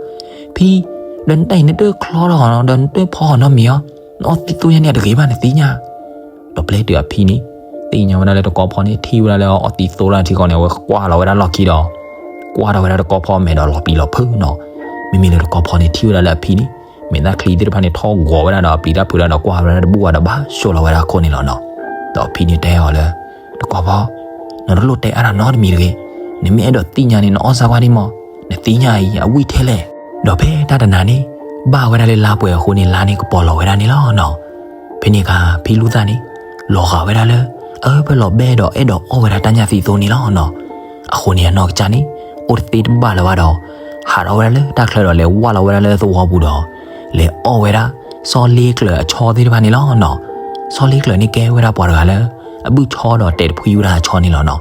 ဖံ, ဒီးနတၢ်အံၤနတချီထီၣ်နီၤ, ဒီးနတဖီၣ်နီတမံၤအီၤ, နအီၣ်သံသိယါန့ၣ်အတဂ့ၤဘၣ်နသ့ၣ်ညါ. ဒီးပျဲတုၤအဖံန့ၣ် သ့ၣ်ညါဝဲဒၣ်လၢတကီဖီန့ၣ် ထံၣ်ဝဲဒၣ်လၢအီၣ်သံသိတၢ်ထံဃီန့ၣ် အဝဲကွၢ်လီၤဝဲဒၣ်လီၢ်ခံဒီး ကွၢ်ထီၣ်ဝဲဒၣ်တကီဖီမဲာ်ဒီးလီၤပျံၤလီၤဖုးနီၤ. မ့မ့ၢ်လၢတကီဖီန့ၣ် ထံၣ်ဝဲဒၣ်လၢအဖံန့ၣ် မဲာ်သၣ်ချံသ့ၣ်တဖၣ်န့ၣ်ထီၣ်ဂီၤဝဲဒၣ်ဒီးအပျံၤတၢ်ဖုးတၢ်ဒီးကွၢ်ဝဲဒၣ်တဘူၣ်ဝဲဒီးဘၣ်ဆိၣ်လီၤဝဲဒၣ်အခိၣ်န့ၣ်လီၤနီၤ. ဒီးအဖံန့ၣ်တဲအီၤလၢ တကီဖီ, နတလိၣ်တဲအါတၢ်နီတမံၤတဂ့ၤ, နမ့ၢ်အဲၣ်ဒိးသ့ၣ်ညါန့ၣ် နအီၣ်စၢ်ကွၢ်ဒံးမး, နသ့ၣ်ညါအံၤ အဝံၣ်ထဲလဲၣ်. ဒီးဖဲတၢ်တနၤန့ၣ် ဘၣ်ဝဲဒၣ်လၢလါပှဲၤအဃိန့ၣ် လါန့ၣ်ကပီၤလီၤဝဲဒၣ်န့ၣ်လီၤနီၤ. ဖဲန့ၣ်အခါ ဖံလူၢ်သၣ်န့ၣ် လီၤဂာ်ဝဲဒၣ်လၢ အၢပၢၢ်လီၤဘဲဒီးအဲၣ်ဒိးအီၣ်ဝဲဒၣ်တၢ်ညၣ်သံသိန့ၣ်လီၤနီၤ. အဃိန့ၣ်အနီၢ်ကစၢ်န့ၣ် အိၣ်တသ့တဘၣ်လၢၤဘၣ်ဒီး ဟးထီၣ်ဝဲဒၣ်လၢတၢ်ချၢဒီးလဲၤဝၢ်လီၤဝဲဒၣ်လၢသဝီပူၤဒီး လဲၤအီၣ်ဝဲဒၣ် စီၤလ့ကျၢၤအဆီသ့ၣ်တဖၣ်န့ၣ်လီၤနီၤ. စီၤလ့ကျၢၤန့ၣ်ကဲဝဲဒၣ်ပှၤတဂၤလၢ အဘုၣ်ဆီဒီးတဲာ်တဖှံဝဲဒၣ်အဆီန့ၣ်လီၤနီၤ.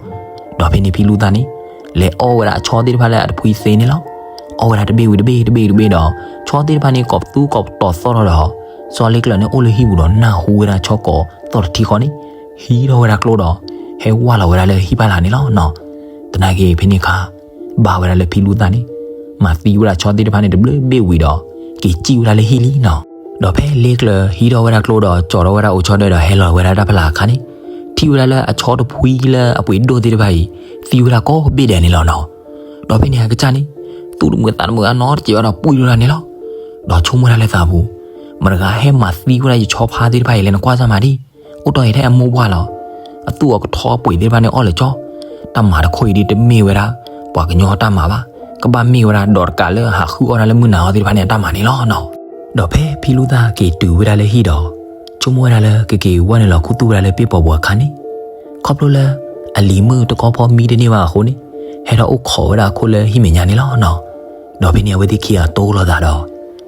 ဒီးဖဲန့ၣ်ဖံလူၢ်သၣ်န့ၣ် လဲၤအီၣ်ဝဲဒၣ်အဆီသ့ၣ်တဖၣ်လၢအတဖှံသ့န့ၣ်လီၤ. အီၣ်ဝဲဒၣ်တဘ့ၣ်ဝံၤတဘ့ၣ်တဘ့ၣ်ဝံၤတဘ့ၣ်ဒီး ဆီသ့ၣ်တဖၣ်န့ၣ် ကိးပသူကိးပတီၤသီၣ်ထီၣ်ဒီး စီၤလ့ကျၢၤန့ၣ်အိၣ်လၢဟံၣ်ပူၤဒီးနၢ်ဟူဝဲဒၣ်ဆီကိးသီၣ်တထံဃီန့ၣ် ဟံးထီၣ်ဝဲဒၣ်ကျိဒီး ဟဲဝၢ်လီၤဝဲဒၣ်လၢဟံၣ်ဖီလာ်န့ၣ်လီၤနီၤ. သနာ်က့ဖဲန့ၣ်အခါ ဘၣ်ဝဲဒၣ်လၢဖံလူၢ်သၣ်န့ၣ် မၤသံဝဲဒၣ်ဆီသ့ၣ်တဖၣ်န့ၣ်တဘျုးဘ့ၣ်ဝံၤဒီး က့ၤစံၣ်ဝဲဒၣ်လၢဟံၣ်လံနီၤ. ဒီးဖဲလ့ကျၢၤဟံးထီၣ်ဝဲဒၣ်ကျိဒီး ကၠီၤထီၣ်ဝဲဒၣ်အိၣ်ဆီဒၢးဒီးဟဲလီၤဝဲဒၣ်တၢ်ဖီလာ်အခါန့ၣ် ထံၣ်ဝဲဒၣ်လၢအဆီတဖှံလၢအပှ့ၤဒိၣ်သ့ၣ်တဖၣ်အံၤ သံဝဲဒၣ်ကိးဘ့ၣ်ဒဲးန့ၣ်လီၤနီၤ. ဒီးဖဲန့ၣ်အကစၢ်န့ၣ် သူၣ်တမုာ်သးတမုာ်အနီတစဲးဘၣ်ဒီးပှံၢ်ထီၣ်ဒၣ်န့ၣ်လီၤ. ဒီးဆိကမိၣ်ဒၣ်လၢသးပူၤ မတၤတဂၤဟဲမၤသံဝဲဒၣ်ယဆီဖါသ့ၣ်တဖၣ်အံၤလဲၣ် နကွၢ်စၢ်မးဒံး, အိၣ်တီၢ်အံၤထဲအမိၢ်ပှၢ်လီၤ. အသူၣ်အကထီအပှ့ၤသ့ၣ်တဖၣ်န့ၣ်အီၣ်လၢာ်ကၠီ, တၢ်မၤတခိၣ်အံၤဒ်တမ့ၢ်ဝဲဒၣ် ပှၤကညီတၢ်မၤဘၣ်, ကဘၣ်မ့ၢ်ဝဲဒၣ်ဒီးတကးလၢဟးဃုအီၣ်ဒၣ်လၢမုၢ်နၤအီၤသ့ၣ်တဖၣ်န့ၣ်အတၢ်မၤန့ၣ်လီၤနီၤ. ဒီးဖဲဖံလူၢ်သၣ်က့ၤတုၤဝဲဒၣ်လၢဟံၣ်ဒီး ဆိကမိၣ်ဝဲဒၣ်လၢကက့ၤဝဲနုာ်လီၤခူသူၣ်ဝဲဒၣ်လၢပ့ၣ်ပီၤပူၤအခါန့ၣ်, ခီဖျိလၢ အလံၤမုၣ်တကီဖီမံတန့ၢ်ဘၣ်အဃိန့ၣ် ဟဲထီၣ်အိၣ်ခိးဝဲဒၣ်အခိၣ်လၢဟံၣ်မဲာ်ညါန့ၣ်လီၤနီၤ. ဒီးဖဲန့ၣ်အဝဲသ့ၣ်ခံဂၤတိၢ်လိာ်သးဒီး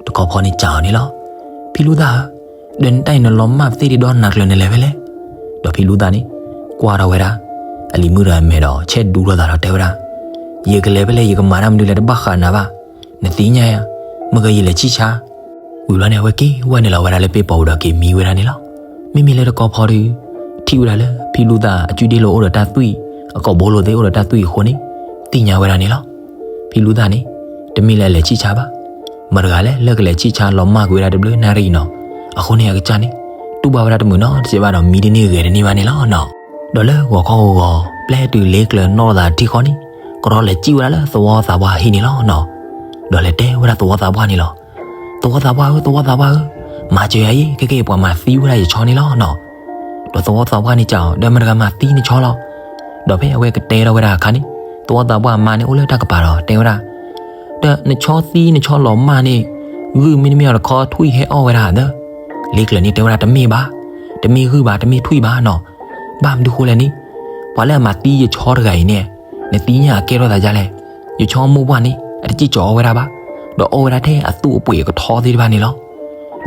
တကီဖီန့ၣ်စံးအီၤန့ၣ်လီၤ. ဖံလူၢ်သၣ်ဧၢ, ဒီးနတၢ်အံၤနလီၤမၢ်ပသ့ၣ်ဒံးဒီးနၤကျၢၤနလဲၤဖဲလဲၣ်. ဒီးဖံလူၢ်သၣ်န့ၣ် ကွၢ်ထီၣ်ဝဲဒၣ် အလံၤမုၣ်တဂၤအမဲာ်ဒီး ဆဲးဒူထီၣ်သးဒီးတဲဝဲဒၣ်, ယကလဲၤဖဲလဲၣ် ယကမၤတၢ်မနုၤလဲၣ် တဘၣ်ဃးနၤဘၣ်, နသ့ၣ်ညါယၤ, မ့ၢ်ကယလဲၤဆံၣ်ဆါ ဝံၤဘျီန့ၣ် အဝဲက့ၤဝဲနုာ်လီၤဝဲဒၣ်လၢပ့ၣ်ပီၤပူၤဒီးက့ၤမံဝဲဒၣ်န့ၣ်လီၤ. မ့မ့ၢ်လၢတကီဖီဒီး ထံၣ်ဝဲဒၣ်လၢဖံလူၢ်သၣ်အကုဒ့လိာ်အိၣ်ဒီးတၢ်သွံၣ်, အကိာ်ဘိလိာ်သ့ၣ်အိၣ်ဒီးတၢ်သွံၣ်အဃိန့ၣ် သ့ၣ်ညါဝဲဒၣ်န့ၣ်လီၤ. ဖံလူၢ်သၣ်န့ၣ် တမ့ၢ်လၢအလဲၤဆံၣ်ဆါဘၣ်, မတၤတဂၤလဲၣ်လၢကလဲၤဆံၣ်ဆါလီၤမၢ်ကွံာ်ဝဲဒၣ်တဘျုးနၣ်ရံၣ်နီၤ. အဃိန့ၣ်အကစၢ်န့ၣ် တူၢ်ဘၣ်ဝဲဒၣ်တမုာ်နီတစဲးဘၣ်ဒီး မံတန့ၢ်ဂဲၤတန့ၢ်ဘၣ်န့ၣ်လီၤနီၤ. ဒီးလၢဂီၤခီဂီၤဂီၤ ပျဲတုၤလ့ကျၢၤနီၣ်လိာ်သးထံဃီန့ၣ် ကရီလဲၤစံၣ်ဝဲဒၣ်လၢသဝီသးပှၢ်ဟံၣ်န့ၣ်လီၤနီၤ. ဒီးလဲၤတဲဝဲဒၣ်သဝီသးပှၢ်န့ၣ်လီၤ. သဝီသးပှၢ်ဧၢ, သဝီသးပှၢ်ဧၢ, မၤစၢၤယၤအံၤ, ခဲကနံၣ်အံၤပှၤမၤသံဝဲဒၣ်ယဆီန့ၣ်လီၤနီၤ. ဒီးသဝီသးပှၢ်န့ၣ်စံးအီၤ, ဒီးမတၤတဂၤမၤသံနဆီလီၤ. ဒီးဖဲအဝဲကတဲထီၣ်ဝဲဒၣ်အခါန့ၣ် သဝီသးပှၢ်အမါန့ၣ်အိၣ်လၢတၢ်ကပၤဒီးတဲဝဲဒၣ်, ဒီးနဆီသံနဆီလီၤမၢ်န့ၣ် ဂုၢ်မ့တမ့ၢ်အီၤတခီထွံၣ်ဟဲအီၣ်ဝဲဒၣ်ဧါသၢ. လ့ကျၢၤန့ၣ်တဲဝဲဒၣ်တမ့ၢ်ဘၣ်, တမ့ၢ်ဂုၢ်ဘၣ် တမ့ၢ်ထွံၣ်ဘၣ်နီၤ. ဘၣ်မနုၤဃိလဲၣ်န့ၣ် ပှၤလၢအမၤသံယဆီတဂၤအံၤန့ၣ် နသ့ၣ်ညါအကဲထီၣ်သးဒ်လဲၣ်. ယဆီမိၢ်ပှၢ်န့ၣ် အတစံၣ်ကၠီၤအီၣ်ဝဲဒၣ်ဘၣ်, ဒီးအီၣ်ဝဲဒၣ်ထဲအသူၣ်အပှ့ၤအကထီသ့ၣ်တဖၣ်န့ၣ်လီၤ.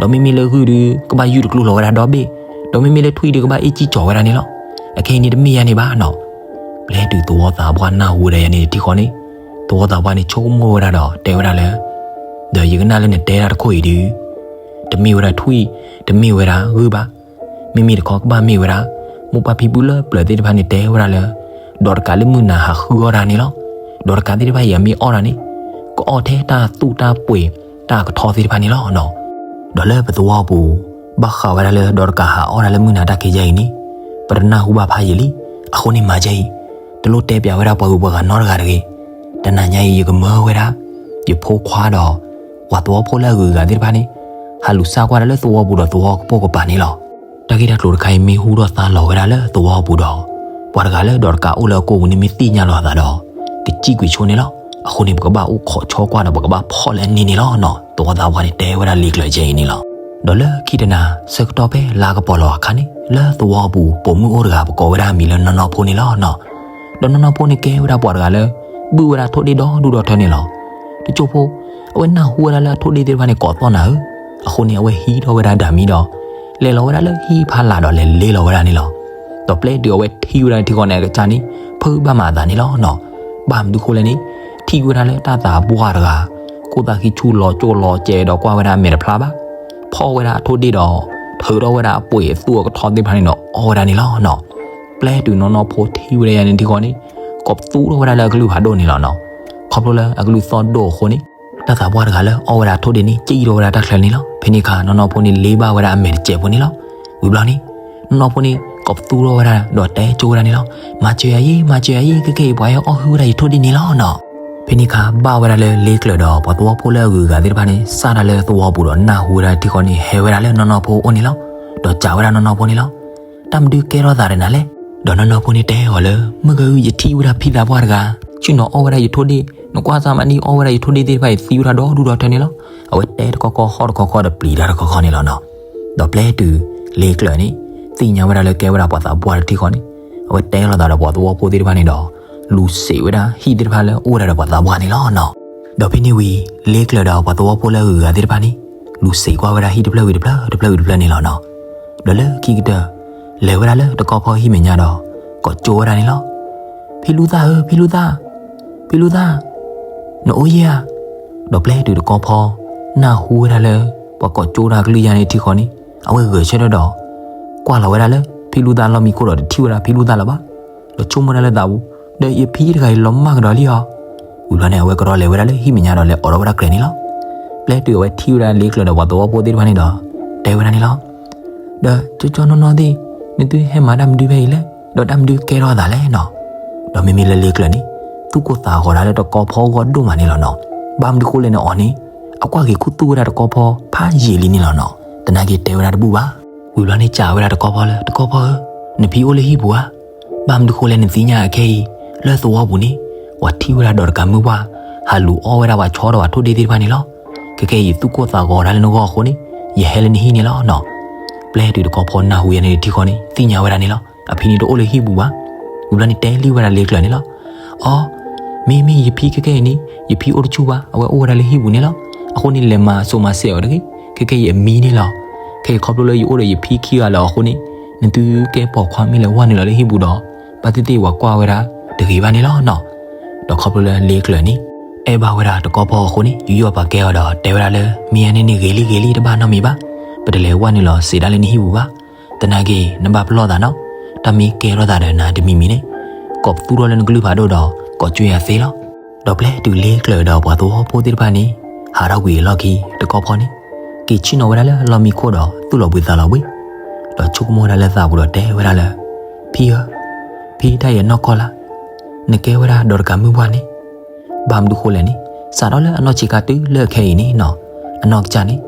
ဒီးမ့မ့ၢ်လၢဂုၢ်ဒီး ကဘၣ်ယုၢ်တကျိၤလီၤဝဲဒၣ်ဒီဘ့ၣ်, ဒီးမ့မ့ၢ်လၢထွံၣ်ဒီးကဘၣ်အ့ၣ်စံၣ်ကၠီၤဝဲဒၣ်န့ၣ်လီၤ. အခဲအံၤန့ၣ်တမ့ၢ်ယါန့ၣ်ဘၣ်နီၤ. ပျဲတုၤသဝီသးပှၢ်နၢ်ဟူဝဲဒၣ်ယါန့ၣ်တထံဃီန့ၣ် သဝီသးပှၢ်န့ၣ်ဆိကမိၣ်ဝဲဒၣ်ဒီးတဲဝဲဒၣ်လၢ ဒီးယကနၣ်လၢနတဲဒၣ်တခိၣ်အံၤဒီး တမ့ၢ်ဝဲဒၣ်ထွံၣ်, တမ့ၢ်ဝဲဒၣ်ဂုၢ်ဘၣ်. မ့မ့ၢ်တခီကဘၣ်မ့ၢ်ဝဲဒၣ် မိၢ်ပၢ်ဖံဖုလၢပျၢၤသ့ၣ်တဖၣ်န့ၣ်တဲဝဲဒၣ်လၢ ဒီးတကးလၢမုၢ်နၤဟးဃုအီၣ်တၢ်န့ၣ်လီၤ. ဒီးတကးသ့ၣ်တဖၣ်အံၤအမ့ၢ်အီၣ်တၢ်န့ၣ် ကအီၣ်ထဲတၢ်သူၣ်တၢ်ပှ့ၤတၢ်ကထီသ့ၣ်တဖၣ်န့ၣ်လီၤနီၤ. ဒီးလၢပသဝီပူၤ ဘၣ်ဃးဝဲဒၣ်လၢဒီးတကးဟးအီၣ်တၢ်လၢမုၢ်နၤတၢ်ခံကယၤအံၤန့ၣ် ပတနၢ်ဟူဘၣ်ဖးယံာ်လံ. အဃိန့ၣ်မၤကဲအံၤ တလိၣ်တဲပၠးဝဲဒၣ်ပှၤဂုၤပှၤဂၤနီတဂၤတဂ့ၤ. တနၤညါအံၤယကမၢဝဲဒၣ် ယဖိခွါဒီး ပှၤသဝီဖိလၢအဂုၤအဂၤသ့ၣ်တဖၣ်န့ၣ် ဟးလူၤစၢ်ကွၢ်တၢ်လၢသဝီပူၤဒီးသဝီကပိာ်ကပၤန့ၣ်လီၤ. တၢ်ဂ့ၢ်တၢ်ကျိၤတခါအံၤမ့ၢ်ဟူထီၣ်သါလီၤဝဲဒၣ်လၢသဝီပူၤဒီး ပှၤတဂၤလၢဒီးတကးအိၣ်လၢအကိာ်ပူၤန့ၣ်မ့ၢ်သ့ၣ်ညါလီၤအသးဒီး ကစံၣ်ကွံာ်ဆိန့ၣ်လီၤ. အဃိန့ၣ် ပကဘၣ်အိၣ်ခိးဆီကွၢ်ဒီးပကဘၣ်ဖီၣ်လၢအန့ၣ်န့ၣ်လီၤနီၤ. သဝီသးပှၢ်န့ၣ်တဲဝဲဒၣ်လ့ကျၢၤကဲအံၤန့ၣ်လီၤ. ဒီးလၢခံတနၤ ဆၢကတီၢ်ဖဲလါကပီၤလီၤအခါန့ၣ် လၢသဝီပူၤပိာ်မုၣ်အိၣ်တဂၤ ပကိးဝဲဒၣ်အမံၤလၢနီၢ်နီၢ်ဖိန့ၣ်လီၤနီၤ. ဒီးနီၢ်နီၢ်ဖိန့ၣ်ကဲဝဲဒၣ်ပှၤတဂၤလၢ ဘုၣ်ဝဲဒၣ်ထိၣ်ဒ့ၣ်ဒီဒူၣ်ဒီထၢန့ၣ်လီၤ. တကၠိဖိ အဝဲနၢ်ဟူဝဲဒၣ်လၢအထိၣ်ဒ့ၣ်သ့ၣ်တဖၣ်န့ၣ် ကိးသီၣ်နၤဧၢ, အဃိန့ၣ် အဝဲဟံးထီၣ်ဝဲဒၣ်ဒၣ်မံဒီး လဲၤလီၤဝဲဒၣ်လၢဟံၣ်ဖီလာ်ဒီးလဲၤလ့လီၤဝဲဒၣ်န့ၣ်လီၤ. ဒီးပျဲတုၤအဝဲထံၣ်ဝဲဒၣ်ထံဃီန့ၣ် အကစၢ်န့ၣ် ဖုးဘၣ်မၤအသးန့ၣ်လီၤနီၤ. ဘၣ်မနုၤဃိလဲၣ်န့ၣ် ထံၣ်ဝဲဒၣ်လၢတၢ်သးပှၢ်တဂၤ ခိၣ်သၣ်ဃံဆူၣ်လီၤကၠိလီၤကဲဒီးကွၢ်ဝဲဒၣ်အမဲာ်တဖျါဘၣ်, ဖီၣ်ဝဲဒၣ်အထိၣ်ဒ့ၣ်ဒီး ထုးထီၣ်ဝဲဒၣ်အပှ့ၤအသူၣ်အကထီသ့ၣ်တဖၣ်န့ၣ်ဒီးအီၣ်ဝဲဒၣ်န့ၣ်လီၤနီၤ. ပျဲတုၤနီၢ်နီၢ်ဖိထံၣ်ဝဲဒၣ်ယၤန့ၣ်ထံဃီန့ၣ် ကိးပသူထီၣ်ဝဲဒၣ်လၢအကလုၢ်ဖးဒိၣ်န့ၣ်လီၤနီၤ. ခီဖျိလၢအကလုၢ်သီၣ်ဒိၣ်အဃိန့ၣ် တၢ်သးပှၢ်တဂၤလၢအီၣ်ဝဲဒၣ်ထိၣ်ဒ့ၣ်န့ၣ် ကံၣ်ထီၣ်ဝဲဒၣ်တၢ်ချၢန့ၣ်လီၤ. ဖဲန့ၣ်အခါ နီၢ်နီၢ်ဖိန့ၣ်လ့ဘၣ်ဝဲဒၣ်အမဲာ်တစဲးဖိန့ၣ်လီၤ. ဝံၤဘျီန့ၣ် နီၢ်နီၢ်ဖိန့ၣ် ကိးပသူထီၣ်ဝဲဒၣ်ဒီးတဲကၠိဝဲဒၣ်န့ၣ်လီၤ. မၤစၢၤယၤယ့, မၤစၢၤယၤယ့, ခဲကနံၣ်အံၤ ပှၤဟဲအီၣ်ဟုၣ်ဝဲဒၣ်ယထိၣ်ဒ့ၣ်န့ၣ်လီၤနီၤ. ဖဲန့ၣ်အခါ ဘၣ်ဝဲဒၣ်လၢလ့ကျၢၤဒီးပှၤသဝီဖိလၢအဂုၤအဂၤသ့ၣ်တဖၣ်န့ၣ် စးထီၣ်လၢသဝီပူၤဒီးနၢ်ဟူဝဲဒၣ်ထံဃီန့ၣ် ဟဲဝဲဒၣ်လၢနီၢ်နီၢ်ဖိအအိၣ်န့ၣ်လီၤ. ဒီးစံးဝဲဒၣ်နီၢ်နီၢ်ဖိန့ၣ်လီၤ. တၢ်မနုၤကဲထီၣ်သးဒီးနၤလဲၣ်. ဒီးနီၢ်နီၢ်ဖိန့ၣ်တဲအီၤလၢ မုၢ်ဂၤဧၢ, ယထံၣ်ဝဲဒၣ်ဖံသးပှၢ်တဂၤ ဆ့ၣ်နီၤအီၣ်ဝဲဒၣ်ယထိၣ်ဒ့ၣ်, နကွၢ်စၢ်မးဒ်အီၣ်ဝဲဒၣ်ယထိၣ်ဒ့ၣ်သ့ၣ်တဖၣ်အံၤ သံဝဲဒၣ်ဒီဒူၣ်ဒီထၢန့ၣ်လီၤ. အဝဲတဲတခီခီဟီၣ်တခီခီဒီးပျံၤတၢ်တခီခီန့ၣ်လီၤနီၤ. ဒီးပျဲတုၤလ့ကျၢၤန့ၣ် သ့ၣ်ညါဝဲဒၣ်လၢကဲဝဲဒၣ်ပှၤသးပှၢ်တထံဃီန့ၣ် အဝဲတဲလိာ်သးဒီးပှၤသဝီဖိသ့ၣ်တဖၣ်န့ၣ်ဒီး လူၤစံးဝဲဒၣ်ဟံၣ်သ့ၣ်တဖၣ်လၢအိၣ်ဝဲဒၣ်ဒီးပှၤသးပှၢ်န့ၣ်လီၤနီၤ. ဒီးဖဲန့ၣ်ဝံၤ လ့ကျၢၤဒီးပှၤသဝီဖိလၢအဂုၤအဂၤသ့ၣ်တဖၣ်န့ၣ် လူၤစံးကွၢ်ဝဲဒၣ်ဟံၣ်တဖျၢၣ်ဝံၤတဖျၢၣ် တဖျၢၣ်ဝံၤတဖျၢၣ်န့ၣ်လီၤနီၤ. ဒီးလၢခံကတၢၢ် လဲၤဝဲဒၣ်လၢတကီၢ်ဖီဟံၣ်မဲာ်ညါဒီး ကိးကၠိဝဲဒၣ်န့ၣ်လီၤ. ဖံလူသၣ်ဧၢ, ဖံလူသၣ်, ဖံလူသၣ်, နအိၣ်ယဲၢ်ဧါ. ဒီးပျဲတုၤတကီၢ်ဖီ နၢ်ဟူဝဲဒၣ်လၢ ပှၤကိးကၠိတၢ်ကလုၢ်ယါန့ၣ်ထံဃီန့ၣ် အဝဲဂဲၤဆၢထၢၣ်ဒီး ကွၢ်လီၤဝဲဒၣ်လၢ ဖံလူသၣ်လီၢ်မံခိၣ်ဒီးတထံၣ်ဝဲဒၣ်ဖံလူသၣ်လၢၤဘၣ်. ဒီးဆိကမိၣ်ဝဲဒၣ်လၢသးပူၤ ဒီးယဖံတဂၤအံၤလီၤမၢ်ကဒီးလံဧါ. ဝံၤဘျီန့ၣ် အဝဲကရီလဲၤဝဲဒၣ်လၢဟံၣ်မဲာ်ညါဒီးလဲၤအိးထီၣ်ဝဲဒၣ်ကျဲန့ၣ်လီၤ. ပျဲတုၤအဝဲထံၣ်ဝဲဒၣ်လ့ကျၢၤဒီးပှၤသဝီဖိသ့ၣ်တဖၣ်န့ၣ်ဒီး တဲဝဲဒၣ်န့ၣ်လီၤ. ဒီးကၠီကၠီနီၢ်နီၢ်သ့ၣ်, နသုဟဲမၤတၢ်မနုၤဖဲအံၤလဲၣ်, ဒီးတၢ်မနုၤကဲထီၣ်သးလဲၣ်နီၤ. ဒီးမ့မ့ၢ်လၢလ့ကျၢၤန့ၣ် သူၣ်ကိၢ်သးဂီၤဒိၣ်မးန့ၣ်လီၤနီၤ. ဘၣ်မနုၤဃိလဲၣ်န့ၣ်အီၤန့ၣ် အကွၢ်က့ၤခူသူၣ်ဝဲဒၣ်တကီၢ်ဖီဖးယံာ်လံန့ၣ်လီၤနီၤ. သနာ်က့တဲဝဲဒၣ်တဘူၣ်ဘၣ်. ဝံၤဘျီန့ၣ်စံးဝဲဒၣ်တကီၢ်ဖီလၢ တကီၢ်ဖီဧၢ, နဖံအိၣ်လၢဟံၣ်ပူၤဧါ. ဘၣ်မနုၤဃိလဲၣ်နသ့ၣ်ညါအခဲအံၤ လၢသဝီပူၤန့ၣ် ပှၤထံၣ်ဝဲဒၣ်ဒီးတကးမုၢ်ပှၢ် ဟးလူၤအီၣ်ဝဲဒၣ်ပှၤဆီဒီးပှၤထိၣ်ဒ့ၣ်သ့ၣ်တဖၣ်န့ၣ်လီၤ. ခဲကနံၣ်အံၤသူၣ်ကိၢ်သးဂီၤဒၣ်လၢနဂီၢ်အဃိန့ၣ် ယဟဲလၢနဟံၣ်န့ၣ်လီၤနီၤ. ပျဲတုၤတကီၢ်ဖီနၢ်ဟူယါန့ၣ်ထံဃီန့ၣ် သ့ၣ်ညါဝဲဒၣ်န့ၣ်လီၤ. အဖံန့ၣ်တအိၣ်လၢဟံၣ်ပူၤဘၣ်. ဝံၤဘျီန့ၣ်တဲလံဝဲဒၣ်လ့ကျၢၤန့ၣ်လီၤ. အိ မ့မ့ၢ်ယဖံခဲကနံၣ်အံၤန့ၣ် ယဖံအိၣ်တဆူၣ်ဘၣ်, အဝဲအိၣ်ဝဲဒၣ်လၢဟံၣ်ပူၤန့ၣ်လီၤ. အဃိန့ၣ်လဲၤမၤစိၤမၤစဲးအီၤတဂ့ၤ. ခဲကနံၣ်အံၤအမံန့ၣ်လီၤ. ခဲအံၤခီဖျိလၢယအိၣ်ဒီးယဖံခံဂၤလၢာ်အဃိန့ၣ် နသုကဲပိာ်ခွါမ့ၢ်လဲၤဝဲနုာ်လီၤလၢဟံၣ်ပူၤဒီး ဘၣ်သ့ၣ်သ့ၣ်ပှၤကွၢ်ဝဲဒၣ်တဂ့ၤဘၣ်န့ၣ်လီၤနီၤ. ဒီးခီဖျိလၢလ့ကျၢၤန့ၣ် အဲၣ်ဘၣ်ဝဲဒၣ်တကီၢ်ဖီအဃိန့ၣ် ယူးယီၣ်ပာ်ကဲအီၤဒီးတဲဝဲဒၣ်လၢ မ့ၢ်ယါန့ၣ်န့ၣ်ဂ့ၤလံဂ့ၤလံ တဘၣ်နီတမံၤဘၣ်. ပတလဲၤဝဲနုာ်လီၤစံးဒၣ်လၢနဟံၣ်ပူၤဘၣ်. သနာ်က့ နဘၣ်ပလီၢ်သးနီၤ. တၢ်မ့ၢ်ကဲထီၣ်သးဒီးနၤတမံၤမံၤန့ၣ် ကိးပသူထီၣ်လၢနကလုၢ်ဖးဒိၣ်ဒီး ကိးကၠိယၤသ့လီၤ. ဒီးပျဲတုၤလ့ကျၢၤဒီးပှၤသဝီဖိသ့ၣ်တဖၣ်န့ၣ် ဟးထီၣ်ကွံာ်အလီၢ်ခံ တကီၢ်ဖီန့ၣ် က့ၤဆ့ၣ်နီၤဝဲဒၣ်လၢလီၢ်မံခိၣ်ဒီးသူၣ်လီၤဘှံးသးလီၤဘှံး ဒီးဆိကမိၣ်ဝဲဒၣ်လၢသးပူၤဒီးတဲဝဲဒၣ်လၢ ဖံဧၢ, ဖံတၢ်အံၤအနီၢ်ကီၢ်လၢ် နကဲဝဲဒၣ်ဒီးတကးမုၢ်ပှၢ်န့ၣ် ဘၣ်မနုၤဃိလဲၣ်န့ၣ် စးထီၣ်လၢအနီၢ်ဆံးခါတုၤလၢခဲအံၤန့ၣ်နီၤ အနီၢ်ကစၢ်န့ၣ်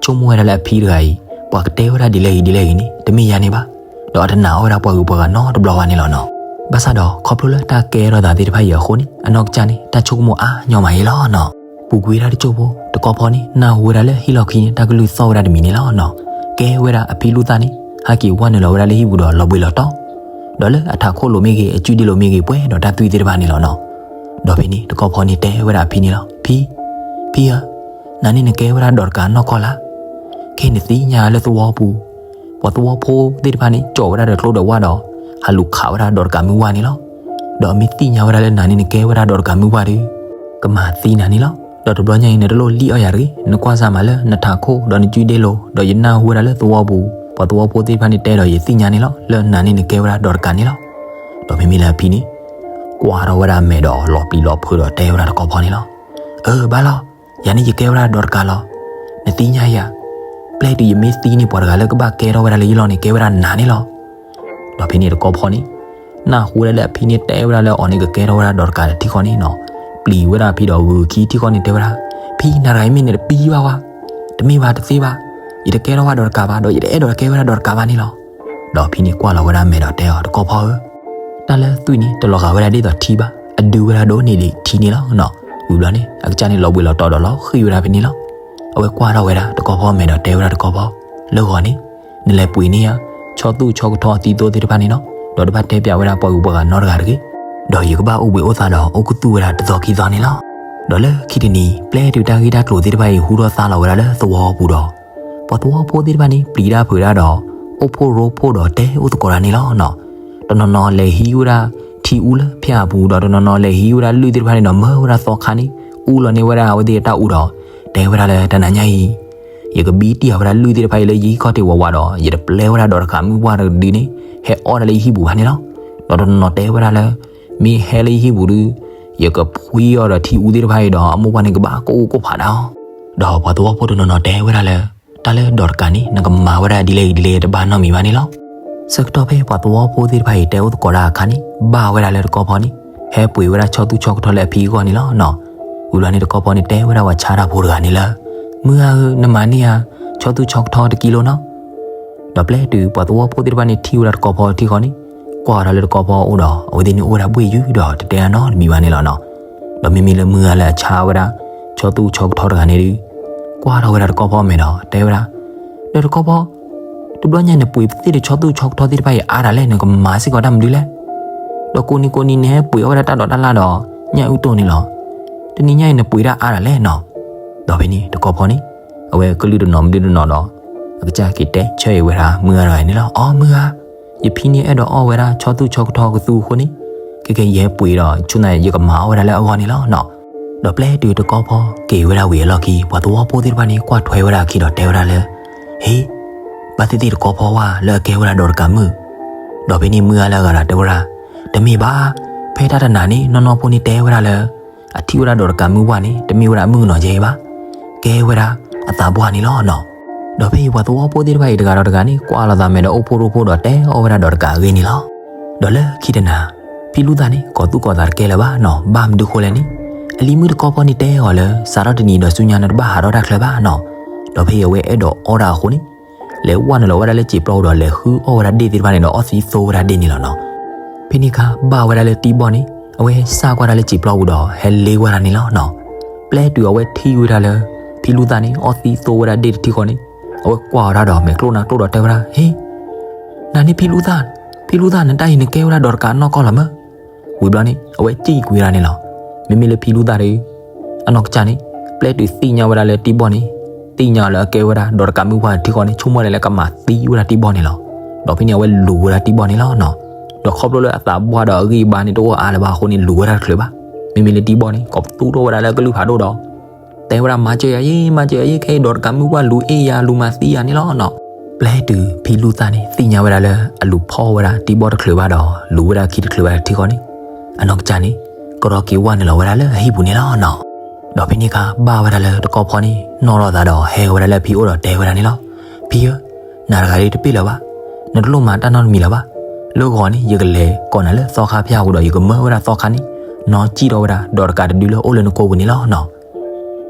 ဆိကမိၣ်ဝဲဒၣ်လၢအဖံတဂၤအံၤ ပှၤကတဲဝဲဒၣ်ဒ်လဲၣ်ဂ့ၤဒ်လဲၣ်ဂ့ၤန့ၣ် တမ့ၢ်ယါန့ၣ်ဘၣ်. ဒီးအတနာ်အီၣ်ဝဲဒၣ်ပှၤဂုၤပှၤဂၤနီတဘျီဘၣ်န့ၣ်လီၤနီၤ. ဘၣ်ဆၣ်ဒီးခီဖျိလၢတၢ်ကဲထီၣ်သးသ့ၣ်တဖၣ်အံၤအဃိန့ၣ် အနီၢ်ကစၢ်န့ၣ် တၢ်ဆိကမိၣ်အါညီမးအံၤလီၤနီၤ. ပူၤကွံာ်ဝဲဒၣ်တစိၢ်ဖိ တကီၢ်ဖီန့ၣ် နၢ်ဟူဝဲဒၣ်လၢဟံၣ်လီၢ်ခံန့ၣ် တၢ်ကလုၢ်သီၣ်ဝဲဒၣ်တမံၤန့ၣ်လီၤနီၤ. ကဲဝဲဒၣ်အဖံလူသၣ်န့ၣ် ဟဲက့ၤဝဲနုာ်လီၤဝဲဒၣ်လၢဟံၣ်ပူၤဒီးလီၤဘှံးလီၤတီၤ ဒီးလၢအထးခိၣ်လိၤမ့ၢ်ဂ့ၤ အကုဒ့လိၤမ့ၢ်ဂ့ၤ ပှဲၤဒီးတၢ်သွံၣ်သ့ၣ်တဖၣ်န့ၣ်လီၤနီၤ. ဒီးဖဲန့ၣ် တကီၢ်ဖီန့ၣ်တဲဝဲဒၣ်အဖံန့ၣ်လီၤ. ဖံ, ဖံဧၢ, နၤန့ၣ်နကဲဝဲဒၣ်ဒီးတကးနီၢ်ကီၢ်လၢ်. ခဲအံၤနသ့ၣ်ညါလၢသဝီပူၤ ပှၤသဝီဖိသ့ၣ်တဖၣ်န့ၣ် ကၠီၣ်ဝဲဒၣ်ဒီးကျိဒီးဝၣ်ဒီး ဟးလူၤခးဝဲဒၣ်ဒီးတကးမုၢ်ဝၣ်န့ၣ်လီၤ. ဒီးအမ့ၢ်သ့ၣ်ညါဝဲဒၣ်လၢနၤန့ၣ်နကဲဝဲဒၣ်ဒီးတကးမုၢ်ဝၣ်ဒီး ကမၤသံနၤန့ၣ်လီၤ. ဒီးတဘျီညါအံၤ နတလိၣ်လံၣ်အီၣ်ယၤတဂ့ၤ. နကွၢ်စၢ်မးလၢနထးခိၣ်ဒီးနကုဒ့လိၤ ဒီးယနၢ်ဟူဝဲဒၣ်လၢသဝီပူၤ ပှၤသဝီဖိသ့ၣ်တဖၣ်န့ၣ်တဲဒီးယသ့ၣ်ညါန့ၣ်လီၤ လၢနၤန့ၣ်နကဲဝဲဒၣ်ဒီးတကးန့ၣ်လီၤ. ဒီးမ့မ့ၢ်လၢအဖံန့ၣ် ကွၢ်ထီၣ်ဝဲဒၣ်အမဲာ်ဒီးလီၤပျံၤလီၤဖုးဒီးတဲဝဲဒၣ်တကီၢ်ဖီန့ၣ်လီၤ. အၢ ဘၣ်လီၤ. ယၤန့ၣ်ယကဲဝဲဒၣ်ဒီးတကးလီၤ. နသ့ၣ်ညါယၤ, ပျဲတုၤယမ့ၢ်သံန့ၣ် ပှၤတဂၤလၢကဘၣ်ကဲထီၣ်ဝဲဒၣ်လၢယလီၢ်န့ၣ် ကဲဝဲဒၣ်နၤန့ၣ်လီၤ. ဒီးဖဲန့ၣ်တကီၢ်ဖီန့ၣ် နၢ်ဟူဝဲဒၣ်လၢအဖံန့ၣ်တဲဝဲဒၣ်လၢအီၤန့ၣ်ကကဲထီၣ်ဝဲဒၣ်ဒီးတကးဒီးထံဃီန့ၣ်နီၤ, ပျံၤဝဲဒၣ်ဖံဒီးဂုာ်ခံထံဃီန့ၣ်တဲဝဲဒၣ်, ဖံနၤတဂၤအံၤမ့ၢ်န့ၣ်တပံဘၣ်ဝဲ, တမ့ၢ်ဘၣ်တသ့ဘၣ်, ယတကဲထီၣ်ဝဲဒၣ်ဒီးတကးဘၣ် ဒီးယတအဲၣ်ဒိးကဲဝဲဒၣ်ဒီးတကးဘၣ်န့ၣ်လီၤ. ဒီးဖံန့ၣ်ကွၢ်လီၤဝဲဒၣ်မဲာ်ဒီးတဲအီၤ တကီၢ်ဖီဧၢ, တၢ်လၢသွံၣ်န့ၣ် တလီၤဂာ်ဝဲဒၣ်ဒ်သိးထံဘၣ်, အဒုဝဲဒၣ်ဒိၣ်န့ၢ်ဒံးထံန့ၣ်လီၤနီၤ. ဝံၤဘျီန့ၣ် အကစၢ်န့ၣ်လီၤဘှံးလီၤတီၤဒီးလီၤဃံၤဝဲဒၣ်ဖဲန့ၣ်လီၤ. အဝဲကွၢ်ထီၣ်ဝဲဒၣ်တကီၢ်ဖီမဲာ်ဒီးတဲဝဲဒၣ်တကီၢ်ဖီ လၢဂီၤန့ၣ် နလဲၤပှ့ၤန့ၢ်ဧါ ဆီသူၣ်ဆီကထီသံသိသ့ၣ်တဖၣ်န့ၣ်လီၤ. ဒီးတဘၣ်တဲပၠးဝဲဒၣ်ပှၤဂုၤပှၤဂၤနီတဂၤတဂ့ၤ. ဒီးယကဘၣ်အိၣ်ဘှံးအိၣ်သါဒီးအိၣ်ခူသူၣ်ဝဲဒၣ်တသီခံသီန့ၣ်လီၤ. ဒီးလၢခံတနံၤ ပျဲတုၤတၢ်ဂ့ၢ်တၢ်ကျိၤသ့ၣ်တဖၣ်အံၤဟူထီၣ်သါလီၤဝဲဒၣ်လၢသဝီပူၤဒီး ပှၤသဝီဖိသ့ၣ်တဖၣ်န့ၣ် ပျံၤတၢ်ဖုးတၢ်ဒီး အိၣ်ဖှိၣ်ရိဖှိၣ်ဒီးတဲအိၣ်သကိးတၢ်န့ၣ်လီၤနီၤ. တနီၤနီၤလဲၤဟံးဝဲဒၣ်ထံအူလၢဖၠၣ်အပူၤဒီး တနီၤနီၤလဲၤဟံးဝဲဒၣ်လွံၢ်သ့ၣ်တဖၣ်န့ၣ်ဒီး မၢဝဲဒၣ်သီခါန့ၣ် အူလီၤန့ၢ်ဝဲဒၣ်အဝဲသ့ၣ်အတၢ်အူဒီး တဲဝဲဒၣ်လၢတနၤညါအံၤ ယကဘံတံၢ်အီၤဝဲဒၣ်လွံၢ်သ့ၣ်တဖၣ်အံၤလၢယဟံၣ်ခီၣ်ထံးဝးဝးဒီး ယတပျဲဝဲဒၣ်ဒီးတကးမုၢ်ပှၢ်တဒုန့ၣ် ဟဲအီၣ်ဒၣ်လၢယဟံၣ်ပူၤဘၣ်န့ၣ်လီၤ. ဒီးတနီၤနီၤတဲဝဲဒၣ်လၢ မ့ၢ်ဟဲလၢယဟံၣ်ပူၤဒု ယကဖှံအီၤဒီးထံအူသ့ၣ်တဖၣ်အံၤဒီး အမိၢ်ပှၢ်န့ၣ်ကဘၣ်ကိၢ်အူကိၢ်ဖးဒၣ်အီၤ. ဒီးပှၤသဝီဖိတနီၤနီၤတဲဝဲဒၣ်လၢ တၢ်လၢဒီးတကးန့ၣ် နကမၤဝဲဒၣ်ဒ်လဲၣ်ဂ့ၤဒ်လဲၣ်ဂ့ၤတဘၣ်နီတမံၤဘၣ်န့ၣ်လီၤ. ဆၢကတီၢ်ဖဲပှၤသဝီဖိသ့ၣ်တဖၣ်အံၤတဲအိၣ်သကိးတၢ်အခါန့ၣ် ဘၣ်ဝဲဒၣ်လၢတကီၢ်ဖီန့ၣ် ဟဲပှ့ၤဝဲဒၣ်ဆီသူၣ်ဆီကထီလၢအဖံအဂီၢ်န့ၣ်လီၤနီၤ. ဝံၤဘျီန့ၣ်တကီၢ်ဖီန့ၣ်တဲဝဲဒၣ်ပှၤဆါတၢ်ဖိတဂၤန့ၣ်လၢ မုၢ်ဂၤဧၢ နမၤန့ၢ်ဧါ ဆီသူၣ်ဆီကထီတကံလိနီၤ. ဒီးပျဲတုၤပှၤသဝီဖိသ့ၣ်တဖၣ်န့ၣ်ထံၣ်ဝဲဒၣ်တကီၢ်ဖီထံဃီန့ၣ် ကွၢ်အီၤဒၣ်လၢတကီၢ်ဖီအအိၣ်ဒီး အဝဲသ့ၣ်န့ၣ်အိၣ်ဝဲဒၣ်ဘှ့ၣ်ယုၢ်ဒီးတတဲအါနီတမံၤဘၣ်န့ၣ်လီၤနီၤ. ဒီးမ့မ့ၢ်လၢမုၢ်ဂၤလၢအဆါဝဲဒၣ် ဆီသူၣ်ဆီကထီတဂၤန့ၣ်ဒု ကွၢ်ထီၣ်ဝဲဒၣ်တကီၢ်ဖီအမဲာ်ဒီးတဲဝဲဒၣ်, ဒီးတကီၢ်ဖီ, တဘျီညါနပှ့ၤသ့ၣ်ဒီးဆီသူၣ်ဆီကထီသ့ၣ်တဖၣ်အံၤအါတၢ်လဲၣ် နကမၤစ့ၢ်ကီးတၢ်မနုၤလဲၣ်. ဒီးကိးနံၤကိးနံၤနဟဲပှ့ၤအီၣ်ဝဲဒၣ်တၢ်ဒိးတၢ်လၣ်ဒီး ညၣ်အုၣ်တိၢ်န့ၣ်လီၤ. တနံၤညါအံၤနပှ့ၤတၢ်အါတၢ်လဲၣ်နီၤ. ဒီးဖဲန့ၣ်တကီၢ်ဖီန့ၣ် အဝဲကလုၢ်တနီၤမဒုတနီၤဒီး အကစၢ်က့ၤတဲဆၢအံၤဝဲဒၣ်မုၢ်ဂၤတဂၤန့ၣ်လီၤ. အိ မုၢ်ဂၤ, ယဖံန့ၣ်အဲၣ်ဒိးအီၣ်ဝဲဒၣ်ဆီသူၣ်ဆီကထီကသူအဃိန့ၣ်, ခဲကဲယဟဲပှ့ၤဒီးဆူညါယကမၤအီၣ်ဝဲဒၣ်လၢအဂီၢ်န့ၣ်လီၤနီၤ. ဒီးပျဲတုၤတကီၢ်ဖီက့ၤဝဲဒၣ်ဝံၤအလီၢ်ခံ ပှၤသဝီဖိသ့ၣ်တဖၣ်န့ၣ် ကွၢ်ထွဲဝဲဒၣ်အခံဒီးတဲဝဲဒၣ်လၢ, ဟ့, ဘၣ်သ့ၣ်သ့ၣ်တကီၢ်ဖီဝဲလၢအကဲဝဲဒၣ်ဒီးတကးမုၢ်. ဒီးဖဲန့ၣ်မုၢ်ဂၤလၢအဂၤဒီးတဲဝဲဒၣ်, တမ့ၢ်ဘၣ်, ဖဲတၢ်တနၤန့ၣ် နီၢ်နီၢ်ဖိန့ၣ်တဲဝဲဒၣ်လၢ အထံၣ်ဝဲဒၣ်ဒီးတကးမုၢ်ပှၢ်န့ၣ် တမ့ၢ်ဝဲဒၣ်အမုၣ်ကနီၤကဲအံၤဘၣ်, ကဲဝဲဒၣ်အသးပှၢ်န့ၣ်လီၤနီၤ. ဒီးဖဲအံၤပှၤသဝီဖိသ့ၣ်တဖၣ်အံၤတဂၤဒီးတဂၤန့ၣ် ကွၢ်လိာ်သးမဲာ်ဒီးအိၣ်ဖှိၣ်ရိဖှိၣ်ဒီးတဲအီၣ်ဝဲဒၣ်ဒီးတကးအဂ့ၢ်န့ၣ်လီၤ. ဒီးလၢခံတနၤ ဖံလူၢ်သၣ်န့ၣ် ကီၤသူၣ်ကီၤသးတကဲလၢၤဘၣ်နီၤ, ဘၣ်မနုၤဃိလဲၣ်န့ၣ်, အလံၤမုၣ်တကီၢ်ဖီန့ၣ်တဲအီၤလၢ စးထီၣ်တနံၤဒီးဆူညါနတဘၣ်ဟးထီၣ်တၢ်ချၢဘၣ်နီၤ. ဒီးဖဲအံၤအဝဲအဲၣ်ဒိးအီၣ်တၢ်အဃိန့ၣ် လဲၤဝဲနုာ်လီၤဝဲဒၣ်လၢစံာ်ပျီပူၤဒီး လဲၤဃုအီၣ်ဝဲဒၣ်ဒ့ၣ်သ့ၣ်တဖၣ်န့ၣ်ဒီး အီၣ်သံသိဝဲဒၣ်ဒ့ၣ်န့ၣ်လီၤနီၤ. ဖဲန့ၣ်အခါဘၣ်ဝဲဒၣ်လၢတံဘီၣ်န့ၣ် အဝဲဟဲစၢ်ကွၢ်တၢ်လၢစံာ်ပျီပူၤဒီး ဟဲလ့ဝဲဒၣ်န့ၣ်လီၤနီၤ. ပျဲတုၤအဝဲထံၣ်ဝဲဒၣ်လၢ ဖံလူၢ်သၣ်န့ၣ် အီၣ်သံသိဝဲဒၣ်ဒ့ၣ်တထံဃီန့ၣ် အဝဲကွၢ်အီၤတၢ်ဒီး မဲာ်ကျိၣ်နါကျိၣ်ဒီးတဲဝဲဒၣ်, ဟ့, နၤန့ၣ်ဖံလူၢ်သၣ်, ဖံလူၢ်သၣ် နတၢ်အံၤနကဲဝဲဒၣ်ဒီးတကးနီၢ်ကီၢ်လီၤမၢ်. ဝံၤဘျီန့ၣ် အဝဲစံၣ်ကွံာ်ဝဲဒၣ်န့ၣ်လီၤ. မ့မ့ၢ်လၢဖံလူၢ်သၣ်ဒီး အနီၢ်ကစၢ်န့ၣ် ပျဲတုၤသ့ၣ်ညါဝဲဒၣ်လၢတံဘီၣ်န့ၣ် သ့ၣ်ညါလၢအကဲဝဲဒၣ်ဒီးတကးမုၢ်ပှၢ်တထံဃီန့ၣ် ဆိကမိၣ်ဒၣ်လၢကမၤသံဝဲဒၣ်တံဘီၣ်န့ၣ်လီၤ. ဒီးဖဲန့ၣ်အဝဲလူၤဝဲဒၣ်တံဘီၣ်န့ၣ်လီၤနီၤ. ဒီးခီဖျိလၢအသးပှၢ်ဒီးအဂံၢ်အဘါန့ၣ် တအိၣ်အါလၢၤဘၣ်အဃိန့ၣ် လူၤဝဲဒၣ်တချုးဘၣ်. မ့မ့ၢ်လၢတံဘီၣ်န့ၣ် ကိးပသူထီၣ်ဝဲဒၣ်လၢကလုၢ်ဖးဒိၣ်ဒီး တဲဝဲဒၣ် မၤစၢၤယၤယ့ မၤစၢၤယၤယ့ ခဲအံၤဒီးတကးမုၢ်ပှၢ်လူၤအ့ၣ်ယၤ လူၤမၤသံယၤန့ၣ်လီၤနီၤ. ပျဲတုၤဖံလူၢ်သၣ်န့ၣ် သ့ၣ်ညါဝဲဒၣ်လၢအလူၤဖီၣ်ဝဲဒၣ်တံဘီၣ်တချုးဘၣ်ဒီး လူၤဝဲဒၣ်ခံတချုးဘၣ်တထံဃီန့ၣ် အနီၢ်ကစၢ်န့ၣ် ကရီက့ၤဝဲနုာ်လီၤဝဲဒၣ်လၢအဟံၣ်ပူၤန့ၣ်လီၤနီၤ. ဒီးဖဲန့ၣ်အခါဘၣ်ဝဲဒၣ်လၢတကီၢ်ဖီန့ၣ် နီၣ်ထီၣ်သးဒီးဟဲဝဲဒၣ်လၢဖံအိၣ်ဒီးတဲဝဲဒၣ်န့ၣ်လီၤ. ဖံဧၢ, နၤတဂၤဒ်တပ့ၢ်လၢၤဘၣ်, နတလိၣ်မၤတၢ်နီတမံၤလၢၤဘၣ်. လၢဂီၤန့ၣ် ယကလဲၤကိးနၤလၢသီခါဖၠၣ်ပူၤဒီး ယကမၢဝဲဒၣ်သီခါန့ၣ် နီၢ်စံၣ်ထီၣ်ဝဲဒၣ်ဒီးတကးတဒုလၢအိၣ်လၢနကိာ်ပူၤန့ၣ်လီၤနီၤ.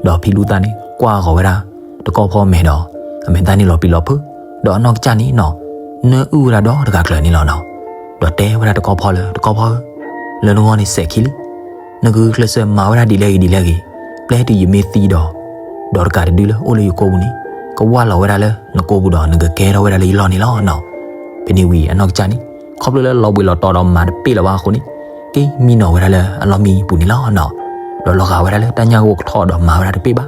ဒီးဖံလူၢ်သၣ်န့ၣ် ကွၢ်ဂီၤဝဲဒၣ် တကီၢ်ဖီမဲာ်ဒီး အမဲာ်သၣ်န့ၣ်လီၤပံၤလီၤဖုး, ဒီးအနီၢ်ကစၢ်န့ၣ်နီၤ နၢအုၣ်ဝဲဒၣ်ဒီးတဂၤကျၢၤန့ၣ်လီၤနီၤ. ဒီးတဲဝဲဒၣ်တကီၢ်ဖီလၢ တကီၢ်ဖီဧၢ, လၢနဂီၢ်န့ၣ်စဲးခံလံ. နကဂုာ်ကျဲးစၢးမၤဝဲဒၣ်ဒ်လဲၣ်ဂ့ၤဒ်လဲၣ်ဂ့ၤ, ပျဲတုၤယမ့ၢ်သံဒီး ဒီးတကးတဒုလၢအိၣ်လၢယကိာ်ပူၤန့ၣ် ကဝၢ်လီၤဝဲဒၣ်လၢနကိာ်ပူၤဒီး နကကဲထီၣ်ဝဲဒၣ်လၢယလီၢ်န့ၣ်လီၤနီၤ. ဖဲန့ၣ်ဝံၤအနီၢ်ကစၢ်န့ၣ် ခီဖျိလၢလီၤဘှံးလီၤတီၤဒီးမၤတပ့ၢ်လၢၤဘၣ်အဃိန့ၣ် က့ၤမံနီၤဝဲဒၣ်လၢအလီၢ်မံပူၤန့ၣ်လီၤနီၤ. ဒီးလီၤဂာ်ဝဲဒၣ်လၢတၢ်ညၣ်ဂိၢ်ကထီၣ်ဒီးမၤဝဲဒၣ်တပ့ၢ်ဘၣ်.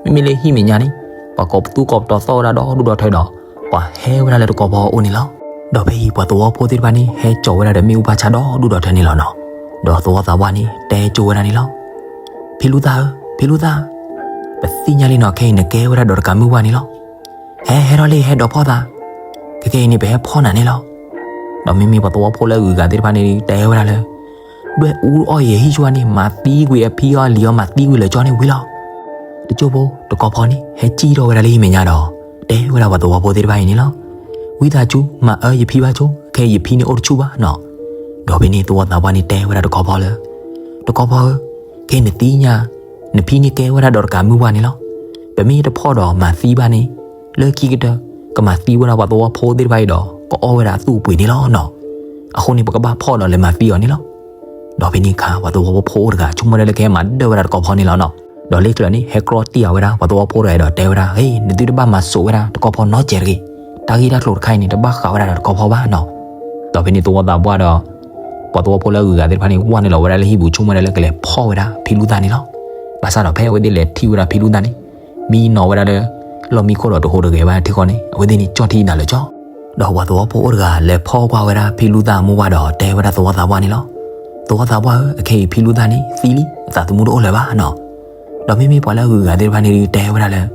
မ့မ့ၢ်လၢဟံၣ်မဲာ်ညါန့ၣ် ပှၤကိးပသူကိးပတီၤသီၣ်ဝဲဒၣ်ဒီဒူၣ်ဒီထၢဒီး ပှၤဟဲဝဲဒၣ်လၢတကီၢ်ဖီအအိၣ်န့ၣ်လီၤ. ဒီးဖဲအံၤပှၤသဝီဖိသ့ၣ်တဖၣ်န့ၣ် ဟဲစိာ်ဝဲဒၣ်ဒီးမ့ၣ်အူဘၣ်ဆါဒီဒူၣ်ဒီထၢန့ၣ်လီၤနီၤ. ဒီးသဝီသးပှၢ်န့ၣ် တဲကၠိဝဲဒၣ်န့ၣ်လီၤ. ဖံလူၢ်သၣ်ဧၢ, ဖံလူၢ်သၣ်, ပသ့ၣ်ညါလံနီၤ ခဲအံၤနကဲဝဲဒၣ်ဒီးတကးမုၢ်ပှၢ်န့ၣ်လီၤ. ဟဲ ဟဲထီၣ်လံ ဟဲဒိးဖီၣ်သး, ခဲကဲအံၤန့ၣ် ပဟဲဖီၣ်နၤန့ၣ်လီၤ. ဒီးမ့မ့ၢ်ပှၤသဝီဖိလၢအဂုၤအဂၤသ့ၣ်တဖၣ်န့ၣ် တဲဝဲဒၣ်လၢ ဒွဲၣ်အူအီၣ်ယဲဟံၣ်ဆူၣ်န့ၣ် မၤသံကွံာ်အဖံအီၤလံၤအီၤ မၤသံကွံာ်လၢကၠီန့ၣ်ဝံၤလီၤ. တကၠိဖိတကီၢ်ဖီန့ၣ် ဟဲစံၣ်ထီၣ်ဝဲဒၣ်လၢဟံၣ်မဲာ်ညါဒီး တဲဝဲဒၣ်ပှၤသဝီဖိသ့ၣ်တဖၣ်အံၤန့ၣ်လီၤ. ဝံသးစူၤ မၤအၢယဖံဘၣ်ဆိ, ခဲအံၤယဖံန့ၣ်အိၣ်တဆူၣ်ဘၣ်နီၤ. ဒီးဖဲန့ၣ်သဝီသးပှၢ်န့ၣ်တဲဝဲဒၣ်တကီၢ်ဖီလၢ တကီၢ်ဖီဧၢ, ခဲအံၤနသ့ၣ်ညါ နဖံန့ၣ်ကဲဝဲဒၣ်ဒီးတကးမုၢ်ပှၢ်န့ၣ်လီၤ. ပမ့ၢ်တဖီၣ်ဒီးမၤသံဘၣ်န့ၣ် လၢခံကတၢၢ် ကမၤသံဝဲဒၣ်ပှၤသဝီဖိသ့ၣ်တဖၣ်အံၤဒီး ကအီၣ်ဝဲဒၣ်အသူၣ်အပှ့ၤန့ၣ်လီၤနီၤ. အဃိန့ၣ် ပကဘၣ်ဖီၣ်ဒီးလဲၤမၤသံအီၤန့ၣ်လီၤ. ဒီးဖဲန့ၣ်အခါ ပှၤသဝီဖိအိၣ်တဂၤ ဆိကမိၣ်ဒၣ်လၢကဟဲမၤဒၢၣ်ဝဲဒၣ်တကီၢ်ဖီန့ၣ်လီၤနီၤ. ဒီးလ့ကျၢၤန့ၣ် ဟဲကြီတံၢ်အဝဲဒၣ် ပှၤသဝီဖိတဂၤဒီးတဲဝဲဒၣ်, ဟ့, နသုတဘၣ်မၤစိာ်ဝဲဒၣ်တကီၢ်ဖီနီတစဲးတဂ့ၤ. တၢ်ဂ့ၢ်တၢ်ကျိၤတခါအံၤန့ၣ် တဘၣ်ဃးဝဲဒၣ်ဒီးတကီၢ်ဖီဘၣ်နီၤ. ဒီးဖဲန့ၣ်သဝီသးပှၢ်ဒီး ပှၤသဝီဖိလၢအဂုၤအဂၤသ့ၣ်တဖၣ်န့ၣ် ဝဲနုာ်လီၤဝဲဒၣ်လၢဟံၣ်ပူၤ ဆိကမိၣ်ဝဲဒၣ်လၢကလဲၤဖီၣ်ဝဲဒၣ်ဖံလူၢ်သၣ်န့ၣ်လီၤ. ဘၣ်ဆၣ်ဒီးဖဲအဝဲသ့ၣ်လဲၤထံၣ်ဝဲဒၣ်ဖံလူၢ်သၣ်န့ၣ် မံနီၤဝဲဒၣ်လၢ လီၢ်မံခိၣ်ဒီးတဟူးတဂဲၤဘၣ်ထံဃီန့ၣ် အဝဲသ့ၣ်န့ၣ် ကၠီၣ်ထံအသးလၢာ်ကၠီ. ဒီးပှၤသဝီဖိအိၣ်တဂၤလဲၤဖီၣ်ကွၢ်ဝဲဒၣ်ဖံလူၢ်သၣ်အမိၢ်ပှၢ်ဒီးတဲဝဲဒၣ်သဝီသးပှၢ်န့ၣ်လီၤ. သဝီသးပှၢ်ဧၢ, အခဲအံၤဖံလူၢ်သၣ်န့ၣ်သံလံ, အသးသမူတအိၣ်လၢၤဘၣ်နီၤ. ဒီးမ့မ့ၢ်ပှၤလၢအဂုၤအဂၤသ့ၣ်တဖၣ်န့ၣ်ဒုးတဲဝဲဒၣ်လၢ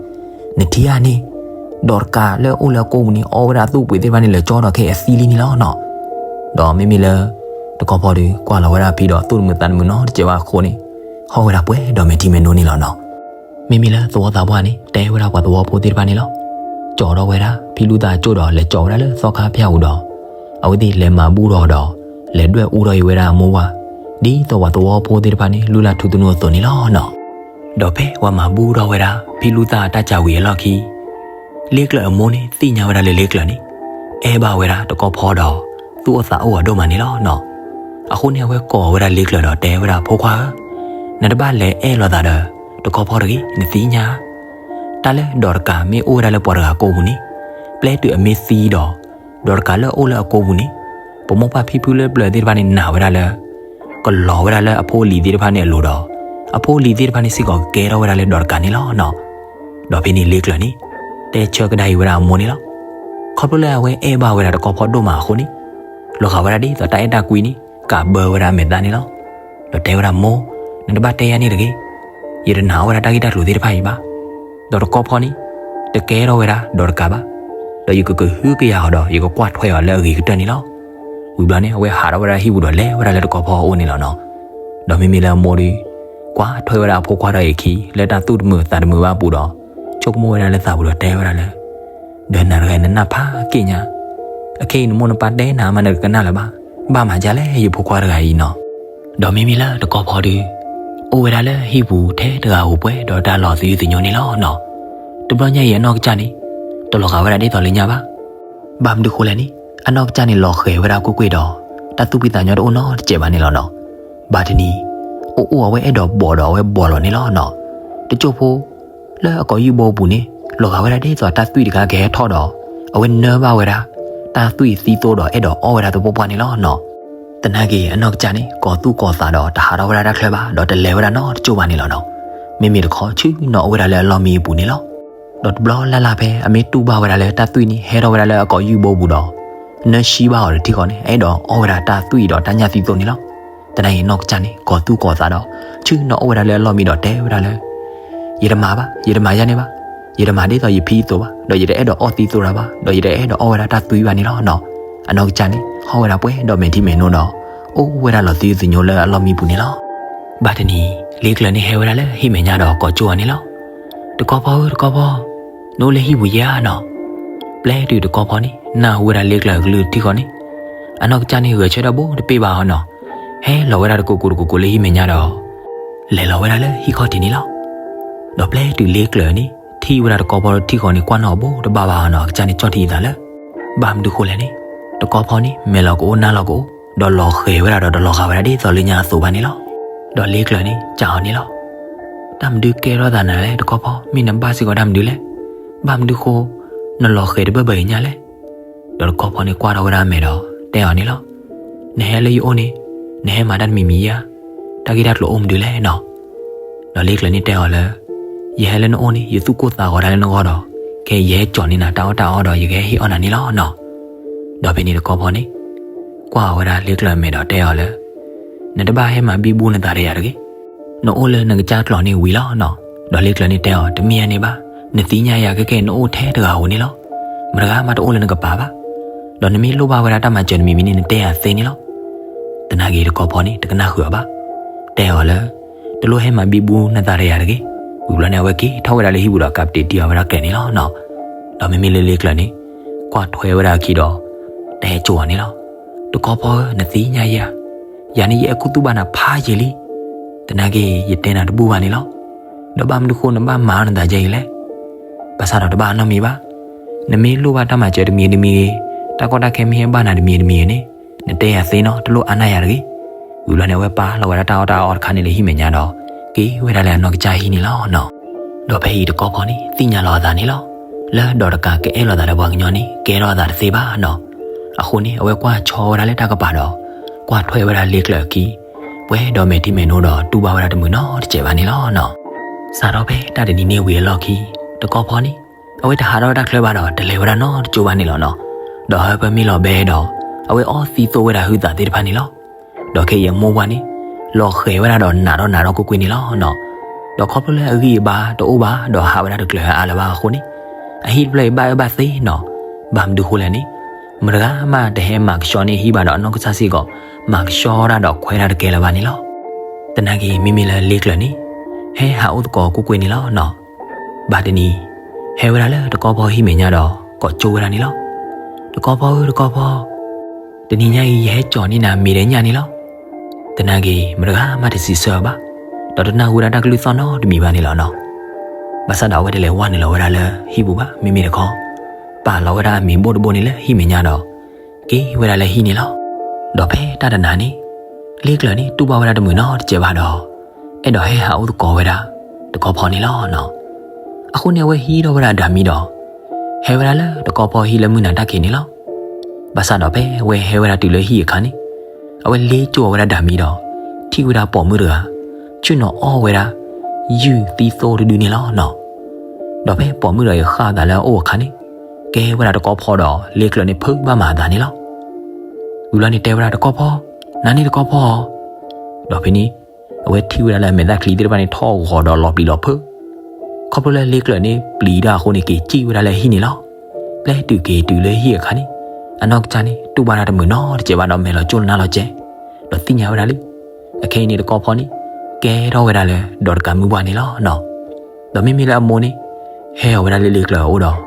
နထံၣ်ဧါန့ၣ်, ဒီးတကးလၢအအိၣ်လၢအကိာ်ပူၤန့ၣ် အီဝဲဒၣ်အသူၣ်အပှ့ၤသ့ၣ်တဖၣ်န့ၣ်လၢာ်ကၠီဒီးခဲအံၤအသံလံန့ၣ်လီၤနီၤ. ဒီးမ့မ့ၢ်လၢ တကီၢ်ဖီဒုး ကွၢ်လီၤဝဲဒၣ်ဖံဒီးသူၣ်တမုာ်သးတမုာ်နီတစဲးဘၣ်အဃိန့ၣ် ဟီၣ်ဝဲဒၣ်ပှဲၤဒီးမဲာ်ထံမဲာ်နိန့ၣ်လီၤနီၤ. မ့မ့ၢ်လၢသဝီသးပှၢ်န့ၣ် တဲဝဲဒၣ်ပှၤသဝီဖိသ့ၣ်တဖၣ်န့ၣ်လီၤ. ကၠီထီၣ်ဝဲဒၣ်ဖံလူၢ်သၣ်အကၠိၣ်ဒီးလဲၤကၠီဝဲဒၣ်လၢသီခါဖၠၣ်ပူၤဒီး အဝဲသ့ၣ်လဲၤမၤဘူၣ်ထီၣ်ဒီး လဲၤဒွဲၣ်အူထီၣ်အံၤဝဲဒၣ်အမိၢ်ပှၢ် ဒ်သိးပှၤသဝီဖိသ့ၣ်တဖၣ်န့ၣ် လုၢ်လၢ်ထူသနူအသိးန့ၣ်လီၤနီၤ. ဒီးဖဲပှၤမၤဘူၣ်ထီၣ်ဝဲဒၣ်ဖံလူၢ်သၣ်အတၢ်ကၢ်ဝံၤအလီၢ်ခံ လ့ကျၢၤအမိၢ်န့ၣ် သ့ၣ်ညါဝဲဒၣ်လၢလ့ကျၢၤန့ၣ် အဲၣ်ဘၣ်ဝဲဒၣ်တကီၢ်ဖီဒီး သူၣ်အိၣ်သးအိၣ်အဒိၣ်မးန့ၣ်လီၤနီၤ. အဃိန့ၣ် အဝဲကိးဝဲဒၣ်လ့ကျၢၤဒီးတဲဝဲဒၣ် ဖိခွါဧၢ, နတဘၣ်လဲၤအဲၣ်လိာ်သးဒီးတကီၢ်ဖီတဂ့ၤ, နသ့ၣ်ညါ တၢ်လၢဒီးတကးမ့ၢ်အိၣ်ဝဲဒၣ်လၢပှၤတဂၤကိာ်ပူၤန့ၣ် ပျဲတုၤအမ့ၢ်သံဒီး ဒီးတကးလၢအအိၣ်လၢအကိာ်ပူၤန့ၣ် ပမိၢ်ပၢ်ဖံဖုလၢပျၢၤသ့ၣ်တဖၣ်န့ၣ်နာ်ဝဲဒၣ်လၢ ကလီၤဝဲဒၣ်လၢအဖိအလံၤသ့ၣ်တဖၣ်န့ၣ်အလိၤဒီး အဖိအလံၤသ့ၣ်တဖၣ်န့ၣ်စ့ၢ်ကီးကကဲထီၣ်ဝဲဒၣ်လၢဒီးတကးန့ၣ်လီၤနီၤ. ဒီးဖဲန့ၣ်လ့ကျၢၤန့ၣ် တဲဆၢကဒါအံၤဝဲဒၣ်အမိၢ်န့ၣ်လီၤ. ခီဖျိလၢအဝဲအဲၣ်ဘၣ်ဝဲဒၣ်တကီၢ်ဖီဒိၣ်မးအဃိန့ၣ် လီၤဂာ်ဝဲဒၣ်ဒ်သိးတၢ်အဲၣ်တၢ်ကွံန့ၣ် ကးဘၢဝဲဒၣ်အမဲာ်သၣ်န့ၣ်လီၤ. ဒီးတဲဝဲဒၣ်မိၢ်, နတဘၣ်တဲယၤန့ၣ်တဂ့ၤ. ယတနာ်အီၣ်ဝဲဒၣ်တၢ်ဂ့ၢ်တၢ်ကျိၤသ့ၣ်တဖၣ်အံၤဘၣ်. ဒီးတကီၢ်ဖီန့ၣ် တကဲထီၣ်ဝဲဒၣ်ဒီးတကးဘၣ်. ဒီးယကကဟုကယာ်အီၤဒီး ယကကွၢ်ထွဲအီၤလၢအဂ့ၤကတၢၢ်န့ၣ်လီၤ. ဝံၤဘျီန့ၣ် အဝဲဟးထီၣ်ဝဲဒၣ်ဟံၣ်ပူၤဒီးလဲၤဝဲဒၣ်လၢတကီၢ်ဖီအအိၣ်န့ၣ်လီၤနီၤ. ဒီးမ့မ့ၢ်လၢအမိၢ်ဒီး ကွၢ်ထွဲဝဲဒၣ်အဖိခွါဒီးအံၤအခံ လၢတၢ်သူၣ်တမုာ်သးတမုာ်ဘၣ်အပူၤဒီး ဆိကမိၣ်ဝဲဒၣ်လၢသးပူၤဒီးတဲဝဲဒၣ်လၢ ဒီးနၤတဂၤနနၢ်ဖးက့ၣ်ညါ, အခဲအံၤနမိၢ်နပၢ်တဲနၤမးနတကနၣ်လၢၤဘၣ်. ဘၣ်မၤဒ်လဲၣ်ယဖိခွါတဂၤအံၤနီၤ. ဒီးမ့မ့ၢ်လၢတကီၢ်ဖီဒီး အိၣ်ဝဲဒၣ်လၢဟံၣ်ပူၤထဲတဂၤဧိၤပှဲၤဒီးတၢ်လီၤသယုၢ်သညိန့ၣ်လီၤနီၤ. တဘျီညါအံၤအနီၢ်ကစၢ်န့ၣ် တလီၤဂာ်ဝဲဒၣ်ဒ်သိးလၢညါဘၣ်. ဘၣ်မနုၤဃိလဲၣ်န့ၣ် အနီၢ်ကစၢ်န့ၣ်လီၤဃဲၤဝဲဒၣ်ကွ့ၢ်ကွ့ၢ်ဒီး တၢ်သူၣ်ဖှံသးညီတအိၣ်နီတစဲးဘၣ်န့ၣ်လီၤနီၤ. ဘၣ်တနံၤ အိၣ်အိၣ်အဝဲအဲၣ်ဒိးဘီးဒီးအဝဲဘီးလီၤန့ၣ်လီၤ. တစိၢ်ဖိ လၢအကိာ်ယူၢ်ဘိပူၤန့ၣ် လီၤဂာ်ဝဲဒၣ်ဒ်သိးတၢ်သွံၣ်တခါကဟဲထီၣ်ဒီး အဝဲနၢဘၣ်ဝဲဒၣ် တၢ်သွံၣ်သံသိဒီးအဲၣ်ဒိးအီၣ်ဝဲဒၣ်သပှၢ်ပှၢ်န့ၣ်လီၤနီၤ. သနာ်က့အနီၢ်ကစၢ်န့ၣ် ကိးသူၣ်ကိးသးဒီးတဟးထီၣ်ဝဲဒၣ်တၢ်ချၢဘၣ် ဒီးတလဲၤဝဲဒၣ်နီတစိၢ်ဘၣ်န့ၣ်လီၤနီၤ. မ့မ့ၢ်တခီဆူနီၤအိၣ်ဝဲဒၣ်လၢအလီၢ်မံအပူၤန့ၣ်လီၤ. ဒီးတဘျီလၢ်လၢ်ဖဲအမ့ၢ်တူၢ်ဘၣ်ဝဲဒၣ်လၢတၢ်သွံၣ်န့ၣ် ဟဲထီၣ်ဝဲဒၣ်လၢအကိာ်ယူၢ်ဘိပူၤဒီး နၢဆံဘၣ်အီၤဒီးထံဃီန့ၣ် အဲၣ်ဒိးအီၣ်ဝဲဒၣ်တၢ်သွံၣ်ဒီးတၢ်ညၣ်သံသိန့ၣ်လီၤ. သနာ်က့အနီၢ်ကစၢ်န့ၣ် ကိးသူၣ်ကိးသးဒီး ဆူနီၤအိၣ်ဝဲဒၣ်လၢအလီၢ်မံဒီးတဲဝဲဒၣ်လၢ ယတမၤဘၣ်, ယတမၤယၤန့ၣ်ဘၣ်, ယတမၤဒ်သိးယဖံအသိးဘၣ်, ဒီးယတအဲၣ်ဒိးအီၣ်သံသိတၢ်ဘၣ်, ဒီးယတအဲၣ်ဒိးအီၣ်ဝဲဒၣ်တၢ်သွံၣ်ဘၣ်န့ၣ်လီၤနီၤ. အနီၢ်ကစၢ်န့ၣ် ဟီၣ်ဝဲဒၣ်ပှဲၤဒီးမဲာ်ထံမဲာ်နိဒီး အိၣ်ဝဲဒၣ်လီၤသယုၢ်သညိလၢအလီၢ်မံပူၤန့ၣ်လီၤ. ဘၣ်တနံၤ လ့ကျၢၤန့ၣ်ဟဲဝဲဒၣ်လၢဟံၣ်မဲာ်ညါဒီးကိးကၠိအီၤန့ၣ်လီၤ. တကီၢ်ဖီဧၢ တကီၢ်ဖီ, နအိၣ်လၢဟံၣ်ပူၤယဲဧါနီၤ. ပျဲတုၤတကီၢ်ဖီန့ၣ် နၢ်ဟူဝဲဒၣ်လ့ကျၢၤအကလုၢ်ထံဃီန့ၣ် အနီၢ်ကစၢ်န့ၣ်ဂဲၤဆၢထၢၣ်ဘိတပ့ၢ်ဘၣ်အီၤနီၤ. ဟဲလီၤဝဲဒၣ်တကိးကိးတကိးကိးလၢဟံၣ်မဲာ်ညါဒီး လဲၤလီၤဝဲဒၣ်လၢဟံၣ်ခီၣ်ထံးန့ၣ်လီၤ. ဒီးပျဲတုၤလ့ကျၢၤန့ၣ် ထံၣ်ဝဲဒၣ်တကီၢ်ဖီထံဃီန့ၣ် ကွၢ်နီၣ်အီၤဘိတဘၣ်ဘၣ်အီၤနီၤ အကစၢ်န့ၣ်ကၠီၣ်ထံအသးလၢ ဘၣ်မနုၤဃိလဲၣ်န့ၣ် တကီၢ်ဖီန့ၣ် မဲာ်လီၤကအိၣ်နါလီၤကအိၣ် ဒီးလီၤဃဲၤဝဲဒၣ်ဒီးတလီၤဂာ်ဝဲဒၣ်ဒ်သိးလၢညါအသိးဘၣ်န့ၣ်လီၤ. ဒီးလ့ကျၢၤန့ၣ် စံးအီၤန့ၣ်လီၤ. တၢ်မနုၤကဲထီၣ်သးနၤလဲၣ် တကီၢ်ဖီ, မ့ၢ်နဘၣ်စ့ၢ်ကီးတၢ်မနုၤလဲၣ်. ဘၣ်မနုၤဃိ နလီၤဃဲၤတဘၢဘၢအံၤညါလဲၣ်. ဒီးတကီၢ်ဖီန့ၣ်ကွၢ်ထီၣ်ဝဲဒၣ်အမဲာ်ဒီး တဲအီၤန့ၣ်လီၤ. နဟဲလၢယအိၣ်န့ၣ် နဟဲမၤတၢ်တမံၤမံၤဧါ. တၢ်ဂ့ၢ်တၢ်ကျိၤအိၣ်မနုၤလဲၣ်နီၤ. ဒီးလ့ကျၢၤန့ၣ်တဲအီၤလၢ ယဟဲလၢနအိၣ်န့ၣ် ယသူၣ်ကိၢ်သးဂီၤတၢ်လၢနဂီၢ်ဒီး ခဲအံၤယဟဲကၠီၤန့ၢ်နၤတၢ်အီၣ်တၢ်အီဒီး ယကဟဲဟ့ၣ်အီၣ်နၤန့ၣ်လီၤနီၤ. ဒီးဖဲန့ၣ်တကီၢ်ဖီန့ၣ် ကွၢ်အီၤဝဲဒၣ်လ့ကျၢၤအမဲာ်ဒီးတဲအီၤလၢ နတဘၣ်ဟဲမၤဘံဘူနသးတယၤတဂ့ၤ. နအိၣ်လၢနကစၢ်ကျိာ်န့ၣ်ဝံၤလီၤနီၤ. ဒီးလ့ကျၢၤန့ၣ်တဲအီၤ တမ့ၢ်ယၤန့ၣ်ဘၣ်, နသ့ၣ်ညါယၤခဲကဲ နအိၣ်ထဲတဂၤဧိၤန့ၣ်လီၤ. မတဂၤမးတအိၣ်လၢနကပၤဘၣ်. ဒီးနမ့ၢ်လိၣ်ဘၣ်ဝဲဒၣ်တၢ်မၤစၢၤတမံၤမံၤန့ၣ် နတဲယၤသ့န့ၣ်လီၤ. သနာ်က့တကီၢ်ဖီန့ၣ် တကနၣ်ဃုာ်အီၤဘၣ်. တဲအီၤလၢ တလိၣ်ဟဲမၤဘံဘူနသးတယၤတဂ့ၤ. ဝံၤဘျီန့ၣ် အဝဲက့ၤထီၣ်ဝဲဒၣ်လၢဟံၣ်ပူၤဒီးကးပတံးတံၢ်အီၤဝဲဒၣ်ကျဲန့ၣ်လီၤနီၤ. ဒီးမ့မ့ၢ်လၢလ့ကျၢၤန့ၣ် ကွၢ်ထွဲဝဲဒၣ်အခံဒီး တဟဲကၠိအီၤန့ၣ်လီၤ. တကီၢ်ဖီဧၢ နသ့ၣ်ညါယၤ, ယၤန့ၣ်ယအဲၣ်ခူသူၣ်ဘၣ်နၤဖးယံာ်လံ. သနာ်က့ ယတဲနၤတဘူၣ်ဘၣ်န့ၣ်လီၤ. ဒီးဘၣ်မနုၤဃိနဘၣ်မၤအီၣ်နသးဒ်အံၤလဲၣ်. ဘၣ်ဆၣ်ဒီးတဘၣ်နီတမံၤဘၣ်. နမ့ၢ်လိၣ်ဘၣ်တၢ်မၤစၢၤတမံၤတမံၤဂ့ၤ, တၢ်ကီတၢ်ခဲမ့ၢ်ဟဲဘၣ်နၤတမံၤတမံၤဂ့ၤန့ၣ်, နတဲယၤသ့နီၤ, တလိၣ်အါနၢ်ယၤတဂ့ၤ. ဝံၤဘျီန့ၣ် အဝဲပာ်လီၤဝဲဒၣ်တၢ်အီၣ်တၢ်အီတခါန့ၣ်လၢဟံၣ်မဲာ်ညါဒီး က က့ၤဝဲဒၣ်လၢအနီၢ်ကစၢ်ဟံၣ်န့ၣ်လီၤနီၤ. ဒီးဖဲအံၤတကီၢ်ဖီန့ၣ် သ့ၣ်ညါလီၤအသးန့ၣ်လီၤ. လၢဒီးတကးကအဲၣ်လိာ်သးလၢပှၤကညီန့ၣ် ကဲထီၣ်အသးတသ့ဘၣ်နီၤ. အဃိန့ၣ် အဝဲကွၢ်ဆီဝဲဒၣ်လၢတၢ်ကပၤဒီး ကွၢ်ထွဲဝဲဒၣ်လ့ကျၢၤအခံ ပှဲၤဒီးမဲာ်ထံမဲာ်နိဒီးတူၢ်ဘၣ်ဝဲဒၣ်တမုာ်နီတစဲးဘၣ်န့ၣ်လီၤနီၤ. စးထီၣ်ဖဲတၢ်တနံၤန့ၣ်ဝံၤအလီၢ်ခံ တကီၢ်ဖီန့ၣ် အဝဲတဟးထီၣ်ဝဲတၢ်ချၢဘၣ်ဒီး တလဲၤဝဲဒၣ်နီတကၠိဘၣ်န့ၣ်လီၤနီၤ. ဒီးဟၢဖၢမ့ၢ်လီၤဘဲဒီး အဝဲအီသံသိဝဲဒၣ်ဟုသးသ့ၣ်တဖၣ်န့ၣ်လီၤ. ဒီးခဲအံၤအမိၢ်ပှၢ်န့ၣ် လီၤဃဲၤဝဲဒၣ်ဒီးနးထီၣ်နးထီၣ်ကွ့ၢ်ကွ့ၢ်န့ၣ်လီၤနီၤ. ဒီးခီဖျိလၢအဂံၢ်အဘါတအိၣ်ဘၣ်ဒီးဟးဝဲဒၣ်တကျၢၤအါလၢၤဘၣ်အဃိန့ၣ် အဟံၣ်တဖျၢၣ်အံၤဘၣ်အၢဘၣ်သီနီၤ. ဘၣ်မနုၤဃိလဲၣ်န့ၣ် မတဂၤမးတဟဲမၤကဆှီန့ၢ်ဟံၣ်ဘၣ်ဒီးအနီၢ်ကစၢ်စ့ၢ်ကီး မၤကဆှီဒၣ်ဒီးခွဲးဒၣ်တကဲလၢၤဘၣ်န့ၣ်လီၤ. သနာ်က့ မ့မ့ၢ်လၢလ့ကျၢၤန့ၣ် ဟဲဟးအိၣ်သကိးကွ့ၢ်ကွ့ၢ်န့ၣ်လီၤနီၤ. ဘၣ်တနံၤ ဟဲဝဲဒၣ်လၢတကီၢ်ဖီဟံၣ်မဲာ်ညါဒီး ကိးကၠိဝဲဒၣ်န့ၣ်လီၤ. တကီၢ်ဖီဧၢ တကီၢ်ဖီ, တနံၤညါအံၤ ယဟဲကၠီၤန့ၢ်နၤမ့ၤဒီးညၣ်န့ၣ်လီၤ. သနာ်က့ မတဂၤမးတစံးဆၢအီၤဘၣ်, ဒီးတနၢ်ဟူဝဲဒၣ်တၢ်ကလုၢ်သီၣ်နီတမံၤဘၣ်န့ၣ်လီၤနီၤ. ဘၣ်ဆၣ်ဒီးအဝဲတလဲၤဝဲနုာ်လီၤဝဲဒၣ်လၢဟံၣ်ပူၤဘၣ်, မ့မ့ၢ်တခီ ပာ်လီၤဝဲဒၣ်အမ့ၤဘိၣ်တဘိၣ်န့ၣ်လၢဟံၣ်မဲာ်ညါဒီး က့ၤဝဲဒၣ်လၢဟံၣ်န့ၣ်လီၤ. ဒီးဖဲတၢ်တနၤန့ၣ် လ့ကျၢၤန့ၣ် တူၢ်ဘၣ်ဝဲဒၣ်တမုာ်နီတစဲးဘၣ်ဒီး အဲၣ်ဒိးဟဲဟးအိၣ်သကိးဝဲဒၣ် တကီၢ်ဖီန့ၣ်လီၤနီၤ. အဃိန့ၣ် အဝဲဟံးထီၣ်ဝဲဒၣ်အဒၣ်မံဒီး ဟဲဝဲဒၣ်လၢတကီၢ်ဖီဟံၣ်လၢမုၢ်နၤတၢ်ခံးန့ၣ်လီၤ. ဘၣ်ဆၣ်ဒီးဖဲအဝဲဟဲဝဲဒၣ်တုၤလၢဟံၣ်အခါန့ၣ် အဝဲလ့ကၠိအီၤဝဲဒၣ်ဒၣ်မံဒီး ထံၣ်ဝဲဒၣ်ပိာ်မုၣ်တဂၤ ဆ့ၣ်နီၤအီၣ်ဝဲဒၣ် ယုၢ်သံသိတဒုန့ၣ်လီၤနီၤ. ဒီးဖဲပိာ်မုၣ်တဂၤအံၤဃၣ်အသးလၢအအိၣ်အခါန့ၣ် ကဲဝဲဒၣ်တကီၢ်ဖီဒီး လ့ကျၢၤန့ၣ်ဖုးဘၣ်မၤအသးန့ၣ်လီၤ. ဝံၤဘျီန့ၣ်တဲဝဲဒၣ်တကီၢ်ဖီ, နၤန့ၣ်တကီၢ်ဖီဧၢ. ဒီးဖဲန့ၣ် အဝဲထံၣ်ဝဲဒၣ်လၢအမဲာ်သၣ်ချံသ့ၣ်တဖၣ်န့ၣ်ထီၣ်ဂီၤဒီးလီၤပျံၤလီၤဖုး, ခီဖျိလၢလ့ကျၢၤန့ၣ်ပျံၤတၢ်အဃိန့ၣ် က့ၤစံၣ်ဝဲဒၣ်လၢဟံၣ်န့ၣ်လီၤ. ပျဲတုၤက့ၤတုၤလၢဟံၣ်အခါန့ၣ် အနီၢ်ကစၢ်န့ၣ် တူၢ်ဘၣ်တၢ်တမုာ်နီတစဲးဘၣ်ဒီးမဲာ်လီၤကၠိလၢနါလီၤကဲ ဒီးသ့ၣ်ညါဝဲဒၣ်လံ. အခဲအံၤန့ၣ်တကီၢ်ဖီန့ၣ် ကဲထီၣ်ဝဲဒၣ်လၢဒီးတကးမုၢ်ပှၢ်န့ၣ်လီၤနီၤ. ဒီးမ့မ့ၢ်လၢအမိၢ်န့ၣ် ဟဲအီၤဝဲဒၣ်လၢလ့ကျၢၤအအိၣ်ဒီး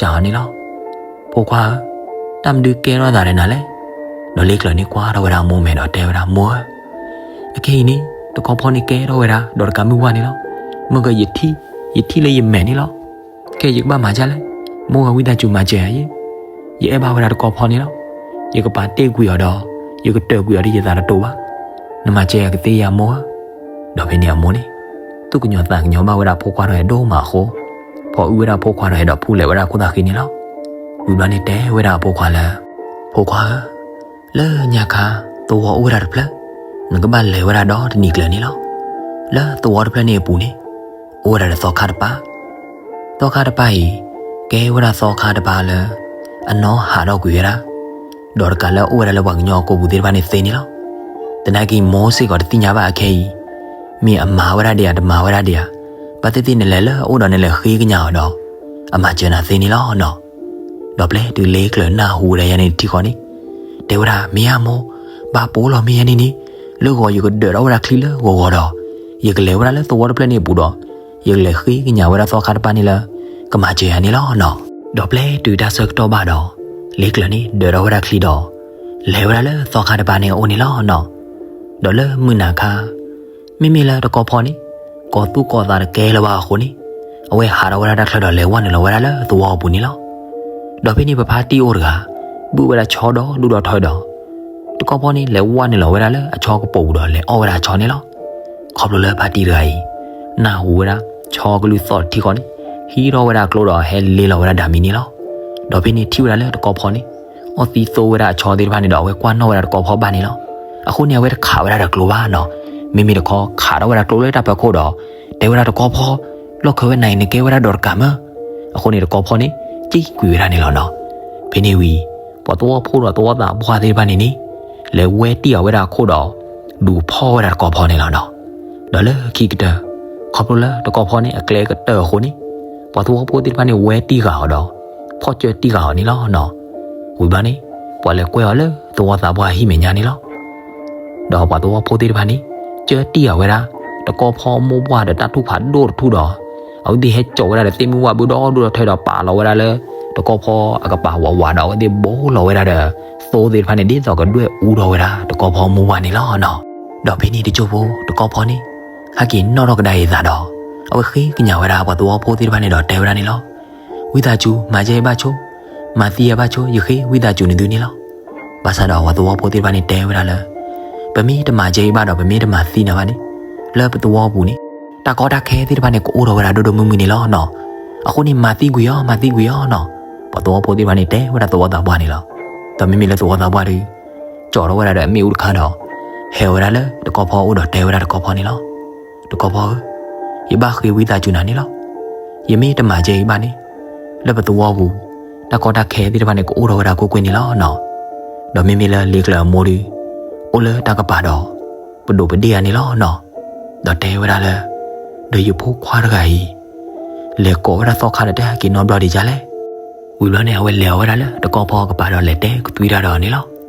စံးအီၤန့ၣ်လီၤ. ဖိခွါဧၢ, တၢ်မနုၤကဲထီၣ်သးဒီးနၤလဲၣ်. ဒီးလ့ကျၢၤန့ၣ်ကွၢ်ထီၣ်ဝဲဒၣ်အမိၢ်မဲာ်ဒီးတဲဝဲဒၣ် မိၢ်ဧၢ, အခဲအံၤန့ၣ် တကီၢ်ဖီန့ၣ်ကဲထီၣ်ဝဲဒၣ်ဒီးတကးမုၢ်ပှၢ်န့ၣ်လီၤ. မ့ၢ်ကယထံၣ်, ယထံၣ်လၢယမဲာ်န့ၣ်လီၤ. ခဲအံၤယကဘၣ်မၤဒ်လဲၣ်. မိၢ်ဧၢ ဝံသးစူၤမၤစၢၤယၤယဲ. ယအဲၣ်ဘၣ်ဝဲဒၣ်တကီၢ်ဖီန့ၣ်လီၤ. ယကပာ်တ့ၢ်ကွံာ်အီၤဒီး ယကတၢၢ်ကွံာ်အီၤဒီးယသးတတိၤဘၣ်. နမၤစၢၤယၤကသ့ဧါမိၢ်ဧၢ. ဒီးဖဲန့ၣ်အမိၢ်န့ၣ် သူၣ်ကညီၤသးကညီၤဘၣ်ဝဲဒၣ်ဖိခွါဒီးအဲၣ်ဒိၣ်မးအဃိ ဖီအုၣ်ဝဲဒၣ်ဖိခွါဒီးအဲၣ်ဒိးဖူးလဲၤဝဲဒၣ်ခိၣ်သၣ်ဃံန့ၣ်လီၤ. ဝံၤဘျီန့ၣ်တဲဝဲဒၣ်အဖိခွါလၢ ဖိခွါဧၢ, လၢညါခါ သဝီအိၣ်ဝဲဒၣ်တဖျၢၣ်, နကဘၣ်လဲၤဝဲဒၣ်ဒီတနံၤကျၢၤန့ၣ်လီၤ. လၢသဝီတဖျၢၣ်န့ၣ်အပူၤန့ၣ် အိၣ်ဝဲဒၣ်ဒီးသီခါတပၤ. သီခါတပၤအံၤ ကဲဝဲဒၣ်သီခါတပၤလၢ အနီၢ်ဟးထီၣ်ကွံာ်ဝဲဒၣ် ဒီးတကးလၢအအိၣ်ဝဲဒၣ်လၢပှၤကညီအကိာ်ပူၤသ့ၣ်တဖၣ်န့ၣ်သ့န့ၣ်လီၤ. သနာ်က့မိၢ်စ့ၢ်ကီးတသ့ၣ်ညါဘၣ်အခဲအံၤ မ့ၢ်အမၤဝဲဒၣ်ဒံးဧါ တမၤဝဲဒၣ်ဒံးဧါ, ဘၣ်သ့ၣ်သ့ၣ်နလဲၤလၢအအိၣ်ဒီးနလဲၤဃ့ကညးအီၤဒီး အမၤစၢၤနၤသ့န့ၣ်လီၤနီၤ. ဒီးပျဲတုၤလ့ကျၢၤနၢ်ဟူဝဲဒၣ်ယၤန့ၣ်တထံၣ်ဃီန့ၣ် တဲဝဲဒၣ် မ့ၢ်ဧါမိၢ်, ဘၣ်ပိာ်လီၤမ့ၢ်ယၤန့ၣ်န့ၣ် လၢဂီၤယကဒၢးထီၣ်ဝဲဒၣ်ချံလၢဂီၤဂီၤဒီး ယကလဲၤဝဲဒၣ်လၢသဝီတဖျၢၣ်န့ၣ်အပူၤဒီး ယကလဲၤဃ့ကညးဝဲဒၣ်သီခါတပၤန့ၣ်လၢ ကမၤစၢၤယၤန့ၣ်လီၤနီၤ. ဒီးပျဲတုၤတၢ်ဆၢကတီၢ်ဘၣ်ဒီး လ့ကျၢၤန့ၣ်ဒၢးထီၣ်ဝဲဒၣ်ချံဒီး လဲၤဝဲဒၣ်လၢသီခါတပၤန့ၣ်အအိၣ်န့ၣ်လီၤနီၤ. ဒီးလၢမုၢ်နၤခါ မ့မ့ၢ်လၢတကီၢ်ဖီန့ၣ် ကီၢ်သူၣ်ကီၢ်သးတကဲလၢၤဘၣ်အဃိန့ၣ် အဝဲဟးထီၣ်ဝဲဒၣ်တၢ်ချၢဒီးလဲၤဝဲနုာ်လီၤဝဲဒၣ်လၢသဝီအပူၤန့ၣ်လီၤ. ဒီးဖဲန့ၣ်ပဖါတံၢ်အိၣ်တဂၤ ဘုၣ်ဝဲဒၣ်ဆီဒီဒူၣ်ဒီထၢဒီး တကီၢ်ဖီန့ၣ် လဲၤဝဲနုာ်လီၤဝဲဒၣ်လၢအဆီကပိာ်ပူၤဒီးလဲၤအီၣ်ဝဲဒၣ်အဆီန့ၣ်လီၤ. ခီဖျိလၢဖါတံၢ်တဂၤအံၤ နၢ်ဟူဝဲဒၣ် ဆီကလုၢ်သီၣ်တထံၣ်ဃီန့ၣ် ဟံးထီၣ်ဝဲဒၣ်ကျိဒီးဟဲလ့လီၤဝဲဒၣ်ဒၣ်မံန့ၣ်လီၤ. ဒီးဖဲန့ၣ်ထံၣ်ဝဲဒၣ်လၢတကီၢ်ဖီန့ၣ် အီၣ်သံသိဝဲဒၣ်အဆီသ့ၣ်တဖၣ်န့ၣ်ဒီး အဝဲကွၢ်နီၣ်ဝဲဒၣ်တကီၢ်ဖီဘၣ်န့ၣ်လီၤ. အဃိန့ၣ် အဝဲတခးဝဲဒၣ်ဒီးကျိဘၣ်နီၤ. မ့မ့ၢ်တခီခးထီၣ်ဝဲဒၣ်ကျိလၢတၢ်ဖၢခိၣ်ဒီး တဲဝဲဒၣ်တကီၢ်ဖီ လီၢ်ခၢဝဲနၤအံၤ နကဲဝဲဒၣ်ဒီးတကးမၢ. အဃိန့ၣ်တကီၢ်ဖီန့ၣ် စံၣ်ကွံာ်ဝဲဒၣ်န့ၣ်လီၤနီၤ. ဖဲန့ၣ်ဝံၤ ပှၤသဝီဖိဒီးသဝီသးပှၢ်သ့ၣ်တဖၣ်န့ၣ်န့ၣ် လဲၤဝဲတံၢ်အီၤဝဲဒၣ်အခိၣ်ဒီး ဒုးဖီၣ်ဝဲဒၣ်တကီၢ်ဖီန့ၣ်လီၤနီၤ. ဒီးလၢခံကတၢၢ် ခီဖျိလၢတကီၢ်ဖီန့ၣ် အကျဲကတၢၢ်အဃိန့ၣ် ပှၤသဝီဖိသ့ၣ်တဖၣ်န့ၣ် ဝဲတံၢ်ဃာ်အီၤဒီး ဖီၣ်ကၢတံၢ်ဃာ်အီၤန့ၣ်လီၤနီၤ. ဝံၤဘျီန့ၣ် ပှၤလဲၤကွဲအီၤလၢသဝီသးပှၢ်ဟံၣ်မဲာ်ညါန့ၣ်လီၤ. ဒီးပှၤသဝီဖိသ့ၣ်တဖၣ်န့ၣ် ကၢတံၢ်အီၤဝဲဒၣ် တကီၢ်ဖီမိၢ်ပှၢ်ဒီးတၢ်ထူၣ်ဖးဒိၣ်တထူၣ်ဒီး အဝဲသ့ၣ်ဟဲစိာ်ဝဲဒၣ်ဒီးသ့ၣ်မုၢ်ဝၣ်ဘုဒီဒူၣ်ဒီထၢဒီးပာ်လီၤဝဲဒၣ်လၢ တကီၢ်ဖီအကပၤဝးဝးဒီး အဝဲသ့ၣ်ဘိလီၤဝဲဒၣ်ဒီး သိသ့ၣ်တဖၣ်န့ၣ် ဒ်သိးကဒွဲၣ်အူထီၣ်ဝဲဒၣ် တကီၢ်ဖီမိၢ်ပှၢ်န့ၣ်လီၤနီၤ. ဒီးဖဲန့ၣ်တစိၢ်ဖိ တကီၢ်ဖီန့ၣ် ဟဲက့ၤနီၣ်ထီၣ်ကဒါအသးဒီး အဝဲဃ့ကညးဝဲဒၣ်ပှၤသဝီဖိသ့ၣ်တဖၣ်န့ၣ်ဒီးတဲဝဲဒၣ်န့ၣ်လီၤ. ဝံသးစူၤ မၤစၢၤယဘၣ်ဆိ, မၤသံယဘၣ်ဆိ, ယဃ့ဝံသးစူၤနသုန့ၣ်လီၤ. ဘၣ်ဆၣ်ဒီးပှၤသဝီဖိသ့ၣ်တဖၣ်န့ၣ်တဲဝဲဒၣ်လၢ ပမ့ၢ်တမၤစၢၤယဘၣ်ဒီး ပမ့ၢ်တမၤသံနၤဘၣ်န့ၣ် လၢပသဝီပူၤန့ၣ် တၢ်ကီတၢ်ခဲသ့ၣ်တဖၣ်န့ၣ် ကအိၣ်ထီၣ်ဝဲဒၣ်ဒိၣ်ဒိၣ်မုၢ်မုၢ်န့ၣ်လီၤနီၤ. အဃိန့ၣ် မၤသံကွံာ်အီၤ မၤသံကွံာ်အီၤနီၤ. ပှၤသဝီဖိသ့ၣ်တဖၣ်န့ၣ် တဲဝဲဒၣ်သဝီသးပှၢ်န့ၣ်လီၤ. ဒီးမ့မ့ၢ်လၢသဝီသးပှၢ်ဒီး ကၠီၤထီၣ်ဝဲဒၣ်ဒီးအမ့ၣ်အူတခါဒီး ဟဲဝဲဒၣ်လၢတကီၢ်ဖီအအိၣ်ဒီးတဲဝဲဒၣ်တကီၢ်ဖီန့ၣ်လီၤ. တကီၢ်ဖီဧၢ, ယဘၣ်ဃ့ဝံသးစူၤနၤန့ၣ်လီၤ. ယမ့ၢ်တမၤကဲအံၤဘၣ်န့ၣ် လၢပသဝီပူၤ တၢ်ကီတၢ်ခဲသ့ၣ်တဖၣ်န့ၣ် ကအိၣ်ထီၣ်ဝဲဒၣ်ကွ့ၢ်ကွ့ၢ်န့ၣ်လီၤနီၤ. ဒီးမ့မ့ၢ်လၢလ့ကျၢၤအမိၢ်ဒီး အိၣ်လၢတၢ်ကပၤဒီး ပဒိၣ်ပဒ့ၣ်ဧါန့ၣ်လီၤနီၤ. ဒီးတဲဝဲဒၣ်လၢ ဒီးယဖိခွါတဂၤအံၤ လဲၤကိးဝဲဒၣ်သီခါဒီးတဟဲက့ၤနီတဘျီဒံးဧါလဲၣ်. ဝံၤဘျီန့ၣ် အဝဲလဲၤအီၤဝဲဒၣ်လၢတကီၢ်ဖီအကပၤဒီးလဲၤတဲကသွံတၢ်ဒီးအီၤန့ၣ်လီ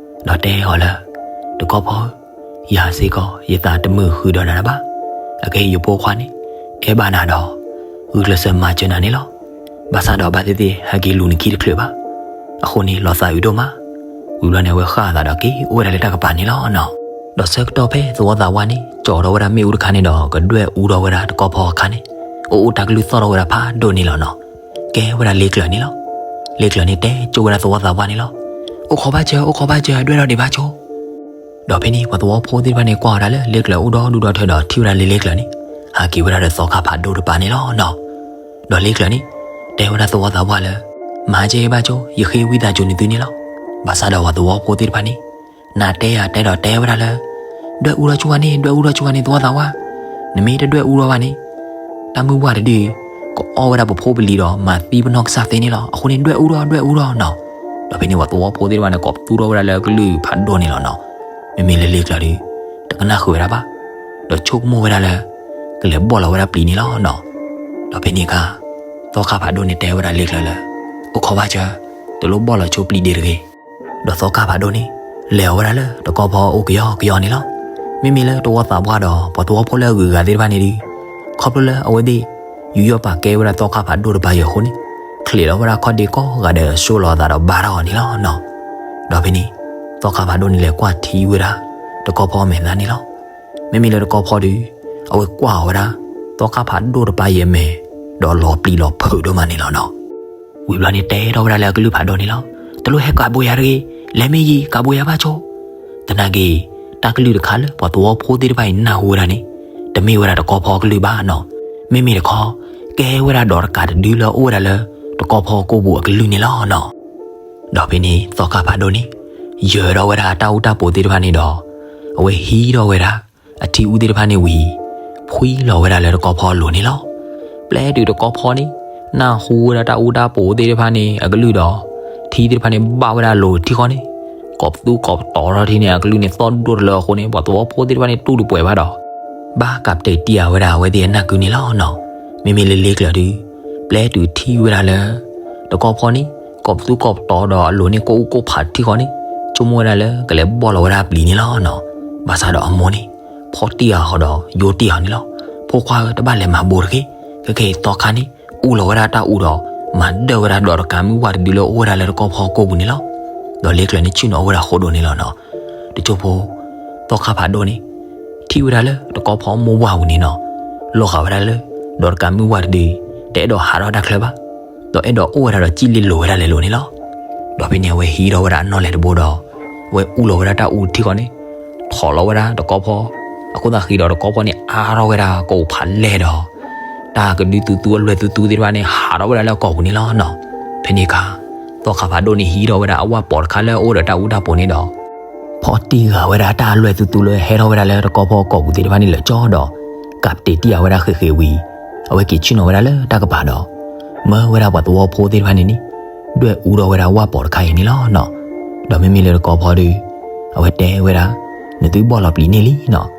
ၤ. ဒီးတဲအီၤလၢ တကီၢ်ဖီဧၢ, ယၤစ့ၢ်ကီး ယသးတမုာ်ဃုာ်ဒီးနၤဘၣ်. အခဲအံၤယဖိခွါန့ၣ် အဲၣ်ဘၣ်နၤဒီး ဂုာ်ကျဲးစၢးမၤစၢၤနၤန့ၣ်လီၤ. ဘၣ်ဆၣ်ဒီးဘၣ်သ့ၣ်သ့ၣ် ဟဲက့ၤလူၤနခံတချုးဘၣ်. အဃိန့ၣ် လီၤသးအုးဒိၣ်မး. ဝံၤဘျီန့ၣ် အဝဲဃၣ်အသးဒီးက့ၤအိၣ်ဝဲဒၣ်လၢတၢ်ကပၤန့ၣ်လီၤနီၤ. ဒီးဆၢကတီၢ်ဖဲသဝီသးပှၢ်န့ၣ် ကၠီၤထီၣ်ဝဲဒၣ်မ့ၣ်အူတခါန့ၣ်ဒီး ကဒွဲၣ်အူထီၣ်ဝဲဒၣ်တကီၢ်ဖီအခါန့ၣ် အိၣ်အိၣ်တၢ်ကလုၢ်သီၣ်ထီၣ်ဝဲဒၣ်ဖးဒိၣ်န့ၣ်လီၤနီၤ. ကဲဝဲဒၣ်လ့ကျၢၤန့ၣ်လီၤ. လ့ကျၢၤန့ၣ်တဲကၠိဝဲဒၣ်သဝီသးပှၢ်န့ၣ်လီၤ. အိၣ်ခိးဘၣ်စၢၤ အိၣ်ခိးဘၣ်စၢၤ ဒွဲၣ်ထီၣ်ဒံးဘၣ်ဆိ ဒီးဖဲန့ၣ် ပှၤသဝီဖိသ့ၣ်တဖၣ်န့ၣ် ကွၢ်ဝဲဒၣ်လၢလ့ကျၢၤအိၣ်ဒီဒူၣ်ဒီထၢဒီး ထံၣ်ဝဲဒၣ်လၢလ့ကျၢၤန့ၣ် ဟးက့ၤဝဲဒၣ်ဒီးသီခါဖးဒိၣ်တပၤန့ၣ်လီၤနီၤ. ဒီးလ့ကျၢၤန့ၣ် တဲဝဲဒၣ်သဝီသးပှၢ်လၢ မၤကဲဘၣ်ဆိ ယဃ့ဝံသးစူၤနသုန့ၣ်လီၤ. ဘၣ်ဆၣ်ဒီးပှၤသဝီဖိသ့ၣ်တဖၣ်န့ၣ် နတဲယၤတဲဒီးတဲဝဲဒၣ်လၢ ဒွဲၣ်အူထီၣ်ကၠိဝဲန့ၣ် ဒွဲၣ်အူထီၣ်ကၠိဝဲန့ၣ် သဝီသးပှၢ်, နမ့ၢ်တဒွဲၣ်အူထီၣ်ဘၣ်န့ၣ် တၢ်မုၢ်ပှၢ်တဒု ကအီၣ်ဝဲဒၣ်ပဖိပလံၤဒီး မၤသံပနီၢ်ကစၢ်သ့န့ၣ်လီၤ. အဃိန့ၣ် ဒွဲၣ်အူထီၣ် ဒွဲၣ်အူထီၣ်နီၤ. ဒီးဖဲန့ၣ် ပှၤသဝီဖိသ့ၣ်တဖၣ်န့ၣ် ကိးပသူထီၣ်ဝဲဒၣ်လၢကလုၢ်ဖးဒိၣ်န့ၣ်လီၤနီၤ. မ့မ့ၢ်လၢလ့ကျၢၤဒီး တကနၣ်ဃုာ်ဝဲဒၣ်ဘၣ်, ဒီးဆိကမိၣ်ဝဲဒၣ်လၢ ကလဲၤဘီၣ်လီၤဝဲဒၣ်ပျံၤန့ၣ်လီၤနီၤ. ဒီးဖဲန့ၣ်အခါ သီခါဖးဒိၣ်န့ၣ်တဲဝဲဒၣ်လ့ကျၢၤလၢ အိၣ်ခိးဘၣ်စၢၤ, တလိၣ်ဘီၣ်လီၤဆိပျံၤဒံးတဂ့ၤ. ဒီးသီခါဖးဒိၣ်န့ၣ် လဲၤအီၤဝဲဒၣ်လၢတကီၢ်ဖီအိၣ်ကယီကယီန့ၣ်လီၤ. မ့မ့ၢ်လၢသဝီသးပှၢ်ဒီး ပှၤသဝီဖိလၢအဂုၤအဂၤသ့ၣ်တဖၣ်န့ၣ်ဒီး ခီဖျိလၢအဝဲသ့ၣ် ယူးယီၣ်ပာ်ကဲဝဲဒၣ်သီခါဖးဒိၣ်တပၤအံၤအဃိန့ၣ် ချံးလီၤဝဲဒၣ်ခီၣ်ဒ့ကိးဂၤဒဲး ဆိလီၤအသးဒီးဘါထီၣ်အီၤန့ၣ်လီၤနီၤ. ဒီးဖဲန့ၣ် သီခါဖးဒိၣ်န့ၣ်လဲၤကွၢ်ထံဝဲဒၣ် တကီၢ်ဖီအမဲာ်သၣ်န့ၣ်လီၤ. မ့မ့ၢ်လၢတကီၢ်ဖီဒီး အဝဲကွၢ်အီၤဝဲဒၣ် သီခါဖးဒိၣ်တပၤအံၤအမဲာ် ဒီးလီၤပျံၤလီၤဖုးဒိၣ်မးန့ၣ်လီၤနီၤ. ဝံၤဘျီန့ၣ်တဲထီၣ်ဝဲဒၣ်လၢအကလုၢ်ဖးဒိၣ်န့ၣ်လီၤ. တလိၣ်ဟဲကးဘိယၤတဂ့ၤ, လဲၤမ့ၢ်ယံၤ ကးဘိယၤဘၣ်ဆိ. သနာ်က့ တၢ်ကလုၢ်တခါလၢပှၤသဝီဖိသ့ၣ်တဖၣ်အံၤနၢ်ဟူဝဲဒၣ်န့ၣ် တမ့ၢ်ဝဲဒၣ်တကီၢ်ဖီအကလုၢ်ဘၣ်နီၤ. မ့မ့ၢ်တခီ ကဲဝဲဒၣ်ဒီးတကးတဒုလၢအအိၣ်ဝဲဒၣ်လၢ တကီၢ်ဖီကိာ်ပူၤအကလုၢ်န့ၣ်လီၤနီၤ. ဒီးဖဲန့ၣ် သီခါဖးဒိၣ်န့ၣ် ယၢၤထီၣ်ဝဲဒၣ်တၢ်အူတၢ်ပူၤသ့ၣ်တဖၣ်န့ၣ်ဒီး အဝဲဟံးထီၣ်ဝဲဒၣ် အထံအူသ့ၣ်တဖၣ်န့ၣ်ဝံၤ ဖှံလီၤဝဲဒၣ်လၢတကီၢ်ဖီအလိၤန့ၣ်လီၤ. ပျဲတုၤတကီၢ်ဖီန့ၣ် နၢ်ဟူဝဲဒၣ်တၢ်အူတၢ်ပူၤသ့ၣ်တဖၣ်န့ၣ် အကလုၢ်ဒီး ထံသ့ၣ်တဖၣ်န့ၣ် ဘၣ်ဝဲဒၣ်အလိၤထံဃီန့ၣ် ကိးပသူကိးပတီၤထီၣ်ထံန့ၣ် အကလုၢ်န့ၣ်သီၣ်ဒိၣ်တလၢအဃိန့ၣ် ပှၤသဝီဖိသ့ၣ်တဖၣ်န့ၣ် တူၢ်တပှဲၤဘၣ်ဒီး ဘၣ်ကးပတဲာ်တံၢ်အဝဲဒၣ်အဝဲသ့ၣ်အနၢ်ကုန့ၣ်လီၤနီၤ. မ့မ့ၢ်လၢလ့ကျၢၤဒုး ပျဲတုၤထံၣ်ဝဲဒၣ်လၢ တကီၢ်ဖီန့ၣ် ကိးပသူကိးပတီၤဒီးအလိၤန့ၣ် ကိးအူကိးဖးထံဃီန့ၣ် ဆိကမိၣ်ဝဲဒၣ်လၢ ကလဲၤဘီၣ်လီၤဝဲဒၣ်ပျံၤန့ၣ်လီၤနီၤ. ဘၣ်ဆၣ်ဒီးအမိၢ်န့ၣ် ဖီၣ်တံၢ်အီၤဒီး ယိးတံၢ်အီၤန့ၣ်လီၤ. ဖိခွါဧၢ တဘၣ်လဲၤမၤဘိတဂ့ၤ. ခဲကနံၣ်အံၤသီခါန့ၣ် အူလီၤဝဲဒၣ်တၢ်အူဒီး မၤဒၢၣ်ဝဲဒၣ်ဒီးတကးမုၢ်ဝၣ်တဒုလၢအိၣ်ဝဲဒၣ်လၢတကီၢ်ဖီကိာ်ပူၤန့ၣ်လီၤ. ဒီးလ့ကျၢၤန့ၣ် ဆ့ၣ်နီၤအိၣ်ဝဲဒၣ်ဃိဒိၣ်န့ၣ်လီၤနီၤ. တစိၢ်ဖိ သီခါဖးဒိၣ်န့ၣ် ထံၣ်ဝဲဒၣ်လၢတကီၢ်ဖီမိၢ်ဝၢ်ပူၤန့ၣ်နီၤ လီၤဂာ်ဝဲဒၣ်လၢ ဒီးတကးမုၢ်ဝၣ်တဒု တအဲၣ်ဒိးဟးထီၣ်တၢ်ချၢဘၣ်, ဒီးအဲၣ်ဒိးအိၣ်ဝဲဒၣ်ဒီးစံၣ်လ့လိၤဝဲဒၣ်လဲၤလိၤန့ၣ်လီၤ. ဒီးဖဲန့ၣ် အဝဲဟံးထီၣ်ဝဲဒၣ်အနီၣ်လဲၤတဘိဒီး အဝဲအူလီၤဝဲဒၣ်တၢ်အူထံဃီန့ၣ် ထီၣ်လီၤဝဲဒၣ်တကီၢ်ဖီ, အဃိသတးဃံဒီးတကီၢ်ဖီန့ၣ် အါထီၣ်ဝဲဒၣ်ကိးဖးလဲၢ်ဒီး တၢ်ကဒုသူသူအလွဲၢ်သူသူသ့ၣ်တဖၣ်န့ၣ် ဟးထီၣ်ဝဲဒၣ်လၢအကိာ်ပူၤန့ၣ်လီၤနီၤ. ဖဲန့ၣ်အခါ သီခါဖးဒိၣ်န့ၣ် ဟံးထီၣ်ဝဲဒၣ်အဝၣ်ပိာ်တခါလၢအအိၣ်ဒီးတၢ်အူတၢ်ပူၤန့ၣ်ဒီး ဖီၣ်တံၢ်ဃာ်ဝဲဒၣ်တၢ်အလွဲၢ်သူသူလၢဟဲထီၣ်ဝဲဒၣ်လၢတကီၢ်ဖီအကိာ်ပူၤသ့ၣ်တဖၣ်န့ၣ်လၢာ်ကၠီဒီး ကးပတဲာ်တံၢ်အဝဲဒၣ်ဃ့ၢ်ဃ့ၢ်ဝံၤ အဝဲက့ၤဆ့ၣ်နီၤဝဲဒၣ်လၢတၢ်ကပၤဒီး မၢဝဲဒၣ်ပှၤသဝီဖိသ့ၣ်တဖၣ်န့ၣ်န့ၣ် ဒွဲၣ်အူထီၣ်ဝဲဒၣ်ဝၣ်ပိာ်တခါအံၤန့ၣ်လီၤနီၤ. ဒီးမ့မ့ၢ်လၢတကီၢ်ဖီဒီး အဝဲတဲဝဲဒၣ် နသုဘီၣ်လီၤပျံၤန့ၢ်လံနီၤ.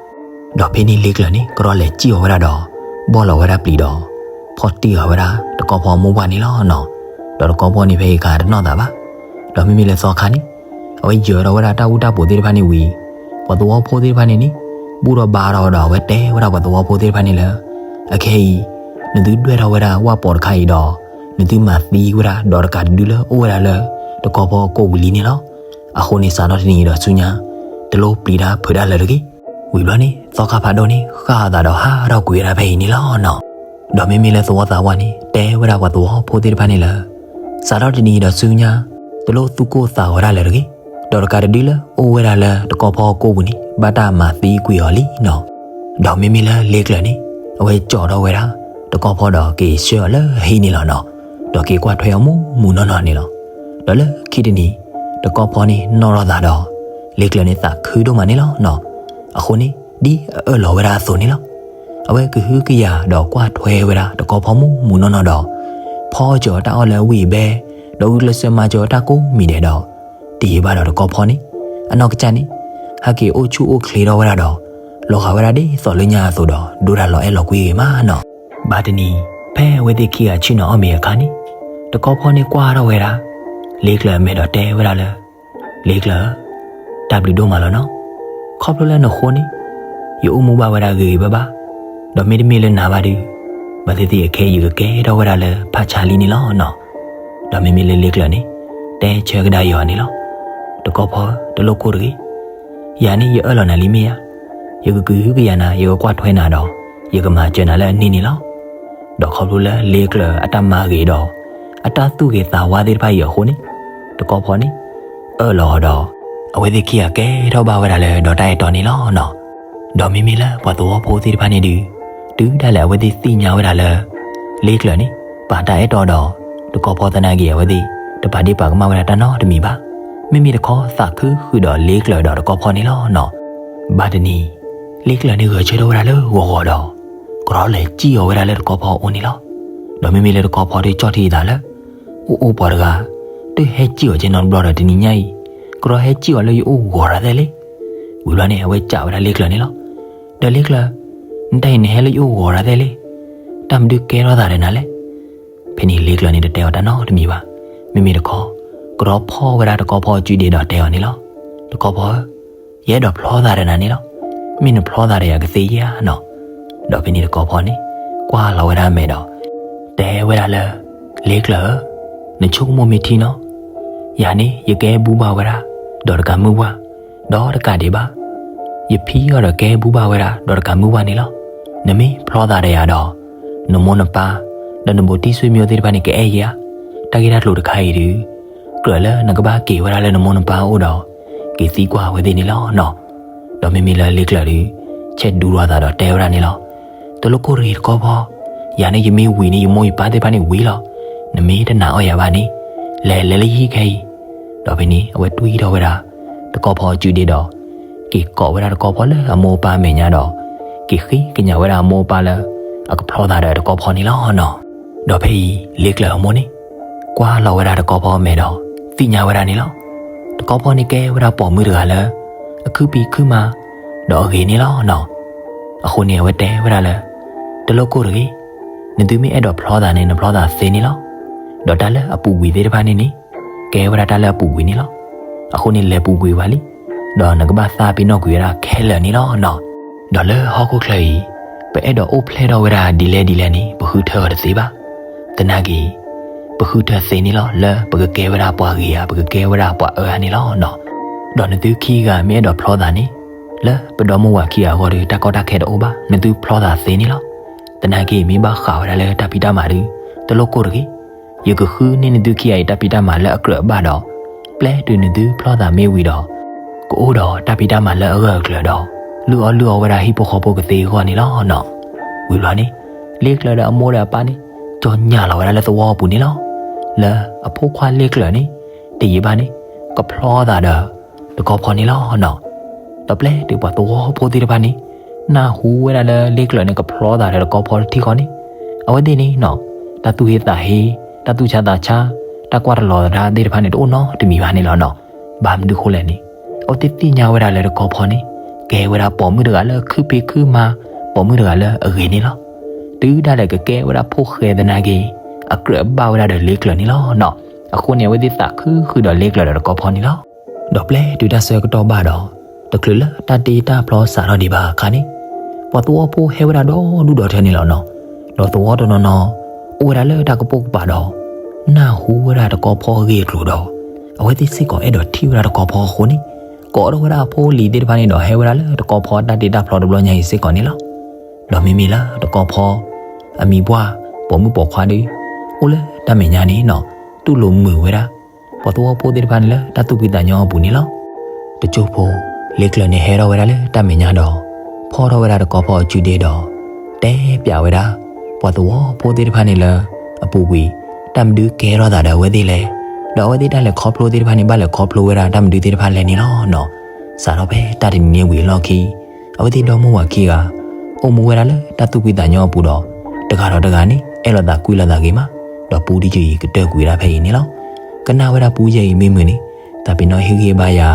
ဒီးဖဲန့ၣ်လ့ကျၢၤန့ၣ် ကရီလဲၤစံၣ်အီၤဝဲဒၣ်ဒီး ဘီၣ်လီၤဝဲဒၣ်ပျံၤဒီး ဖီၣ်တံၢ်ဃာ်ဝဲဒၣ်တကီၢ်ဖီမိၢ်ဝၢ်န့ၣ်လီၤနီၤ. ဒီးတကီၢ်ဖီန့ၣ်ဖဲအံၤကတနီၣ်သးဘၣ်. ဒီးမ့မ့ၢ်လၢသီခါန့ၣ် အဝဲယၢၤထီၣ်ဝဲဒၣ်တၢ်အူတၢ်ပူၤသ့ၣ်တဖၣ်န့ၣ်ဝံၤ ပှၤသဝီဖိသ့ၣ်တဖၣ်န့ၣ်န့ၣ် ဘူၣ်ထီၣ်ဘါထီၣ်ဒီး အဝဲတဲဝဲဒၣ်ပှၤသဝီဖိသ့ၣ်တဖၣ်န့ၣ်လၢ အခဲအံၤ နသုဒွဲၣ်ထီၣ်ဝဲဒၣ်ဝၣ်ပိာ်တခါအံၤဒီး နသုမၤသံဝဲဒၣ်ဒီးတကးတဒုလၢအိၣ်ဝဲဒၣ်လၢ တကီၢ်ဖီကိာ်ပူၤလံန့ၣ်လီၤ. အဃိန့ၣ် စးထီၣ်တနံၤအံၤဒီးဆူညါ တလိၣ်ပျံၤတၢ်ဖုးတၢ်လၢၤတဂ့ၤ. ဝံၤဘျီန့ၣ် သီခါဖးဒိၣ်န့ၣ် ဃၣ်အသးဒီးဟးထီၣ်ကွံာ်ဝဲဒၣ်ဖဲအံၤန့ၣ်လီၤနီၤ. ဒီးမ့မ့ၢ်လၢသဝီသးပှၢ်န့ၣ် တဲဝဲဒၣ်ပှၤသဝီဖိသ့ၣ်တဖၣ်န့ၣ်လၢ စးထီၣ်တနံၤအံၤဒီးဆူညါ တလိၣ်သူၣ်ကိၢ်သးဂီၤတၢ်လၢၤတဂ့ၤ. ဒီးတကးတဒုလၢအိၣ်ဝဲဒၣ်လၢတကီၢ်ဖီကိာ်ပူၤန့ၣ် ဘၣ်တၢ်မၤသံကွံာ်အီၤလံနီၤ. ဒီးမ့မ့ၢ်လၢလ့ကျၢၤန့ၣ် အဝဲကၠီၣ်ထီၣ်ဝဲဒၣ် တကီၢ်ဖီဒီးက့ၤဆှၢအီၤလၢအဟံၣ်န့ၣ်လီၤနီၤ. ဒီးက့ၤကွၢ်ထွဲအီၤမူးမူးနီၢ်နီၢ်န့ၣ်လီၤ. ဒီးလၢခံတနံၤ တကီၢ်ဖီန့ၣ်နီၣ်ထီၣ်သးဒီး လ့ကျၢၤန့ၣ်သးခုဒိၣ်မးန့ၣ်လီၤနီၤ. အဃိန့ၣ် ဒ်အအၢၣ်လီၤဝဲဒၣ်အသိးန့ၣ်လီၤ. အဝဲကဟုကယာ်ဒီးကွၢ်ထွဲဝဲဒၣ်တကီၢ်ဖီမူးမူးနီၢ်နီၢ်ဒီး ဖီစၢၤအီၤတၢ်အီၣ်လၢအဝံၣ်အဘဲ, ဒီးဂုာ်ကျဲးစၢးမၤစၢၤအီၤတၢ်ကိးမံၤဒဲးဒီး တယံာ်ဘၣ်ဒီးတကီၢ်ဖီန့ၣ် အနီၢ်ကစၢ်န့ၣ် ဟဲက့ၤအိၣ်ဆူၣ်အိၣ်ချ့ထီၣ်ဝဲဒၣ်ဒီး လီၤဂာ်ဝဲဒၣ်ဒ်သိးလၢညါအသိးဒီး ဒိၣ်တၢ်လီၤအဲၣ်လီၤကွံဂ့ၤမးနီၤ. ဘၣ်တနံၤ ဖဲအဝဲသ့ၣ်ခံဂၤဆ့ၣ်နီၤအီၣ်မ့ၤအခါန့ၣ် တကီၢ်ဖီန့ၣ်ကွၢ်ထီၣ်ဝဲဒၣ် လ့ကျၢၤအမဲာ်ဒီးတဲဝဲဒၣ်လၢ လ့ကျၢၤဧၢ, တၢ်ဘျုးဒိၣ်မးလီၤနီၤ. ခီဖျိလၢနဃိန့ၣ် ယအိၣ်မူဘၣ်ဝဲဒၣ်ဂ့ၤဂ့ၤဘၣ်ဘၣ်, ဒီးမ့တမ့ၢ်လၢနၤဘၣ်ဒီး ဘၣ်သ့ၣ်သ့ၣ်အခဲအံၤယကကဲထီၣ်ဝဲဒၣ်လၢဖးဆါလံန့ၣ်လီၤနီၤ. ဒီးမ့မ့ၢ်လၢလ့ကျၢၤန့ၣ် တဲဆၢကဒါယၤန့ၣ်လီၤ. တကီၢ်ဖီဧၢ, တလိၣ်ကိၢ်တဂ့ၤ. ယၤန့ၣ်ယအၢၣ်လီၤနၤလံမ့ၢ်ဧါ. ယကကဟုကယာ်နၤ, ယကကွၢ်ထွဲနၤဒီး ယကမၤစၢၤနၤလၢအန့ၣ်န့ၣ်လီၤ. ဒီးခီဖျိလၢလ့ကျၢၤအတၢ်မၤဂ့ၤဒီး အတၢ်သူၣ်ဂ့ၤသးဝါသ့ၣ်တဖၣ်အံၤအဃိန့ၣ် တကီၢ်ဖီန့ၣ် အၢၣ်လီၤအီၤဒီး အဝဲသ့ၣ်ခံဂၤကဲထီၣ်ဘၣ်ဝဲဒၣ်လၢဒီးတၢ်အဲၣ်တီန့ၣ်လီၤနီၤ. ဒီးမ့မ့ၢ်လၢပှၤသဝီဖိသ့ၣ်တဖၣ်န့ၣ်ဒီး တုၤဒၣ်လဲာ်အဝဲသ့ၣ်သ့ၣ်ညါဝဲဒၣ်လၢ လ့ကျၢၤန့ၣ် ပာ်တၢ်အဲၣ်တီဒီး တကီၢ်ဖီသနာ်က့ အဝဲသ့ၣ်တပာ်ဒ့ၣ်ပာ်ကမၣ်ဝဲဒၣ်တၢ်နီတမံၤဘၣ်. မ့မ့ၢ်တခီသးခုဃုာ်ဒီးလ့ကျၢၤဒီးတကီၢ်ဖီန့ၣ်လီၤနီၤ. ဘၣ်တနံၤ လ့ကျၢၤန့ၣ်ဂဲၤဆၢထၢၣ်ဝဲဒၣ်လၢဂီၤဂီၤဒီး ကရီလဲၤစံၣ်အီၤဝဲဒၣ်လၢတကီၢ်ဖီအအိၣ်န့ၣ်လီၤ. ဒီးမ့မ့ၢ်လၢတကီၢ်ဖီဒီးကၠီၣ်ထံအသးလၢ အိၣ်အိၣ်ပှၤတဂၤ တဟဲစံၣ်အီၤကဲနီတဘျီဒီးတနံၤညါအံၤ ကရီဟဲစံၣ်အီၤလၢယအိၣ်ဂီၤတၢ်သဲလဲၣ်. ဝံၤဘျီန့ၣ် အဝဲစံးဝဲဒၣ်လ့ကျၢၤန့ၣ်လီၤ. ဒီးလ့ကျၢၤ နတၢ်အံၤနဟဲလၢယအိၣ်ဂီၤတၢ်သဲလဲၣ်. တၢ်မနုၤကဲထီၣ်သးဒီးနၤလဲၣ်. ဖဲန့ၣ်လ့ကျၢၤန့ၣ်တတဲအီၤတၢ်နီတမံၤဘၣ်. မ့မ့ၢ်တခီ ကရီဖီၣ်ဝဲဒၣ်တကီၢ်ဖီအစုဒ့ဒီးတဲအီၤန့ၣ်လီၤ. တကီၢ်ဖီဧၢ, ယအဲၣ်ဒိးဖျီသးဒီးနၤန့ၣ်လီၤ. မ့ၢ်နဖျီသးဒီးယၤကသ့ဧါနီၤ. ဒီးဖဲန့ၣ်တကီၢ်ဖီန့ၣ် ကွၢ်လီၤဝဲဒၣ်အမဲာ်ဒီး တဲဝဲဒၣ်လၢ လ့ကျၢၤဧၢ, နဆိကမိၣ်မ့ၢ်ထံနီၤ. ယၤန့ၣ် ယကဲဘူၣ်ဘၣ်ဝဲဒၣ် ဒီးတကးမုၢ်ဘၣ်, ဒီးတကးဒံးဘၣ် ယဖံအီၤဒီးကဲဘူၣ်ဘၣ်ဝဲဒၣ် ဒီးတကးမုၢ်ဘၣ်န့ၣ်လီၤ. နမ့ၢ်ဖျီသးဒီးယၤဒီး နမိၢ်နပၢ် ဒီးနဘူးတံၢ်ဆွေမျိုးသ့ၣ်တဖၣ်န့ၣ် ကအဲၣ်ယၤဧါ. တၢ်ဂ့ၢ်တၢ်ကျိၤတခါအံၤဒီး ကြၢးလၢနကဘၣ်က့ၤဝဲဒၣ်လၢနမိၢ်နပၢ်အအိၣ်ဒီး က့ၤသံကွၢ်အဝဲသ့ၣ်န့ၣ်လီၤနီၤ. ဒီးမ့မ့ၢ်လၢလ့ကျၢၤဒီး ဆဲးဒူလီၤအသးဒီးတဲဝဲဒၣ်န့ၣ်လီၤ. တလိၣ်ကိၢ်တဂ့ၤတကီၢ်ဖီ, ယၤန့ၣ်ယမ့ၢ်ဝံၤန့ၣ် ယမိၢ်ယပၢ်သ့ၣ်တဖၣ်န့ၣ်ဝံၤလီၤ. နမ့ၢ်တနာ်အီၣ်ယၤဘၣ်န့ၣ် လဲၤလဲၤလၢယဟံၣ်ခဲအံၤ. ဒီးဖဲန့ၣ် အဝဲတွံၢ်ထီၣ်ဝဲဒၣ် တကီၢ်ဖီအစုဒ့ဒီး က့ၤကိးဝဲဒၣ်တကီၢ်ဖီလၢအမိၢ်အပၢ်အမဲာ်ညါဒီး က့ၤဃ့ကညးဝဲဒၣ်အမိၢ်အပၢ်လၢ အကဖျီသးဒီးတကီၢ်ဖီန့ၣ်လီၤနီၤ. ဒီးဖဲအံၤ လ့ကျၢၤအမိၢ်န့ၣ် ကွၢ်လီၤဝဲဒၣ်တကီၢ်ဖီအမဲာ်ဒီး သ့ၣ်ညါဝဲဒၣ်န့ၣ်လီၤ. တကီၢ်ဖီန့ၣ်ကဲဝဲဒၣ်ပိာ်မုၣ်တဂၤလၢ အခုဖံးခုမၤ ဒီးအဂ့ၤန့ၣ်လီၤနီၤ. အဃိန့ၣ် အဝဲတဲဝဲဒၣ်လၢ တလိၣ်ကိၢ်တဂ့ၤ, နသုမ့ၢ်အဲၣ်ဒိးဖျီသးန့ၣ် နဖျီသးသ့န့ၣ်လီၤ. ဒီးတၢ်လၢအပူၤကွံာ်သ့ၣ်တဖၣ်န့ၣ်န့ၣ် ကဲဝဲဒၣ်တၢ်လၢအပူၤကွံာ်န့ၣ်လီၤ. အဃိန့ၣ် လဲၤပူၤကွံာ်ဝဲလံ, ဒီးနကဘၣ်သးပ့ၤနီၣ်ကွံာ်ဝဲဒၣ်ခဲလၢာ်န့ၣ်လီၤနီၤ. ဒီးလၢဟီၣ်ခိၣ်ချၢအံၤ ပအဲၣ်ဒိးအိၣ်ဖျဲၣ်ထီၣ်ဝဲဒၣ်ဒ်လဲၣ်ဒ်လဲၣ်န့ၣ် ပဃုထၢအီၤတသ့ဘၣ်. သနာ်က့ ပဃုထၢသ့န့ၣ်လီၤ လၢပကကဲဝဲဒၣ်ပှၤဂ့ၤဧါ, ပကကဲဝဲဒၣ်ပှၤအၢဧါန့ၣ်လီၤနီၤ. ဒီးနသုခံဂၤမ့ၢ်အဲၣ်ဒိးဖျီသးန့ၣ် လၢပဒီမိၢ်ဝၤခံဂၤအဂီၢ်ဒီး တၢ်ကီတၢ်ခဲတအိၣ်ဘၣ်, နသုဖျီသးသ့န့ၣ်လီၤ. သနာ်က့ မ့ၢ်ဘၣ်ဃးဝဲဒၣ်လၢတၢ်ဖံးတၢ်မၤဒီး တလိၣ်ကိၢ်တဂ့ၤ. ယကဃုန့ၢ်နသုခံဂၤအံၤတၢ်ဖံးတၢ်မၤလၢအကြၢးအဘၣ်ဒီး ပျဲတုၤနသုဖျီသးမ့ၢ်ဝံၤဒီး ကအိၣ်ဒီးတၢ်ဖံးတၢ်မၤလၢအဂၢၢ်အကျၢၤဒီး လုၢ်အီၣ်လုၢ်အီဝဲဒၣ်ဟံၣ်ဖိဃီဖိကသ့အဂီၢ်န့ၣ်လီၤနီၤ. ဝံၤဘျီန့ၣ် လ့ကျၢၤဒီးအမိၢ်ဒီးအပၢ်န့ၣ် ကၠီညၣ်လီၤဝဲဒၣ်လၢသဝီအပူၤန့ၣ်လီၤ. လၢအဖိခွါလ့ကျၢၤန့ၣ် တယံာ်ဘၣ်န့ၣ် ကဖျီသးဒီးတကီၢ်ဖီန့ၣ်လီၤနီၤ. ဒီးပျဲတုၤပှၤသဝီဖိသ့ၣ်တဖၣ်န့ၣ် နၢ်ဟူဝဲဒၣ်လၢလ့ကျၢၤန့ၣ် ကဖျီသးဒီးတကီၢ်ဖီတထံၣ်ဃီန့ၣ် အဝဲသ့ၣ်န့ၣ်နီၤ တၢ်သူၣ်ဟ့သးဟ့, တၢ်သူၣ်ဆါသးဆါ, တၢ်ကွၢ်တလီၤသဒၣ်သ့ၣ်တဖၣ်န့ၣ် တအိၣ်နီတမံၤဘၣ်န့ၣ်လီၤနီၤ. ဘၣ်မနုၤဃိလဲၣ်န့ၣ် အဝဲသ့ၣ်သ့ၣ်ညါဝဲဒၣ်လၢတကီၢ်ဖီန့ၣ် ကဲဝဲဒၣ်ပိာ်မုၣ်တဂၤလၢခုဖံးခုမၤ, ပိာ်မုၣ်တဂၤလၢအဂ့ၤန့ၣ်လီၤ. တုၤဒၣ်လဲာ်ကကဲဝဲဒၣ်ဖိၣ်ဃဲသနာ်က့ အကြၢးဘၣ်ဝဲဒၣ်ဒီးလ့ကျၢၤန့ၣ်လီၤနီၤ. အဃိန့ၣ် အဝဲသ့ၣ်သးခုဃုာ်ဒီးလ့ကျၢၤဒီးတကီၢ်ဖီန့ၣ်လီၤ. ဒီးပျဲတုၤတၢ်ဆၢကတီၢ်ဘၣ်ဒီး တချုးလၢတၢ်တ့တၢ်ဖျီစးထီၣ်ဒံးဘၣ်အခါန့ၣ် ပှၤသဝီဖိဟဲဝဲဒၣ်ဒီဒူၣ်ဒီထၢန့ၣ်လီၤနီၤ. ဒီးသဝီတနီၤနီၤ အိၣ်ဝဲဒၣ်လၢတၢ်ကပိာ်ကပၤဒီး နၢ်ဟူဝဲဒၣ်တကီၢ်ဖီအဂ့ၢ်အကျိၤဒီး အဝဲသ့ၣ်စ့ၢ်ကီးအဲၣ်ဒိးထံၣ်ဝဲဒၣ်တကီၢ်ဖီအဃိန့ၣ် ကိးထီၣ်ဝဲဒၣ်အဖိအလံၤသ့ၣ်တဖၣ်န့ၣ်ဒီး ဟဲဝဲဒၣ်လၢတကီၢ်ဖီတၢ်တ့တၢ်ဖျီတဘျီညါအံၤစ့ၢ်ကီးန့ၣ်လီၤ. ဒီးမ့မ့ၢ်လၢတကီၢ်ဖီ အမံၤပှၢ်ပိာ်မုၣ်ပိာ်ခွါဒီး အိၣ်လၢတၢ်မဲာ်ညါန့ၣ်နီၤ တူၢ်လိာ်မုာ်ဝဲဒၣ် ပှၤသဝီဖိသ့ၣ်တဖၣ်န့ၣ်လၢတၢ်သူၣ်ဖှံသးညီအပူၤန့ၣ်လီၤ. တစိၢ်ဖိ လ့ကျၢၤန့ၣ်ဟဲထီၣ်ဝဲဒၣ်လၢတၢ်မဲာ်ညါဒီး ဖီၣ်ထီၣ်ဝဲဒၣ်တကီၢ်ဖီအစုဒ့ဒီး တဲပၠးဝဲဒၣ် ပှၤသဝီဖိသ့ၣ်တဖၣ်န့ၣ်လၢ အပူၤကွံာ် တၢ်မနုၤကဲထီၣ်သးဒီးအဝဲသ့ၣ်လဲၣ်, ဒီးအဝဲသ့ၣ်တၢ်လဲၤခီဖျိသ့ၣ်တဖၣ်န့ၣ် ဘၣ်လဲၤခီဖျိဝဲဒၣ်တၢ်မနုၤသ့ၣ်တဖၣ်လဲၣ်န့ၣ်လီၤနီၤ. စးထီၣ်ဖဲတၢ်တနံၤန့ၣ်ဝံၤအလီၢ်ခံ အဝဲသ့ၣ်ဒီမါဝၤခံဂၤ အိၣ်မူဝဲဒၣ်လၢတၢ်သူၣ်ဖှံသးညီအပူၤဒီး တဂၤဒီးတဂၤန့ၣ် အဲၣ်လိာ်သးကွံလိာ်သးဂ့ၤမး, ဒီးပူတယုၢ်အံၤကတၢၢ်ကွံာ်ဝဲဒၣ်ဖဲအံၤန့ၣ်လီၤ. ကနၣ်ဝဲဒၣ်ပူယဲၢ်အံၤမ့ၢ်မုာ်န့ၣ် တၢ်ပ့ၤနီၣ်ဟ့ၣ်ဂံၢ်ဘါယၤ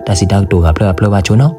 တၢ်စံးတၢ်ကတိၤဂၤဖျၢၣ်ဂၤဖျၢၣ်ဘၣ်ဆိနီၤ.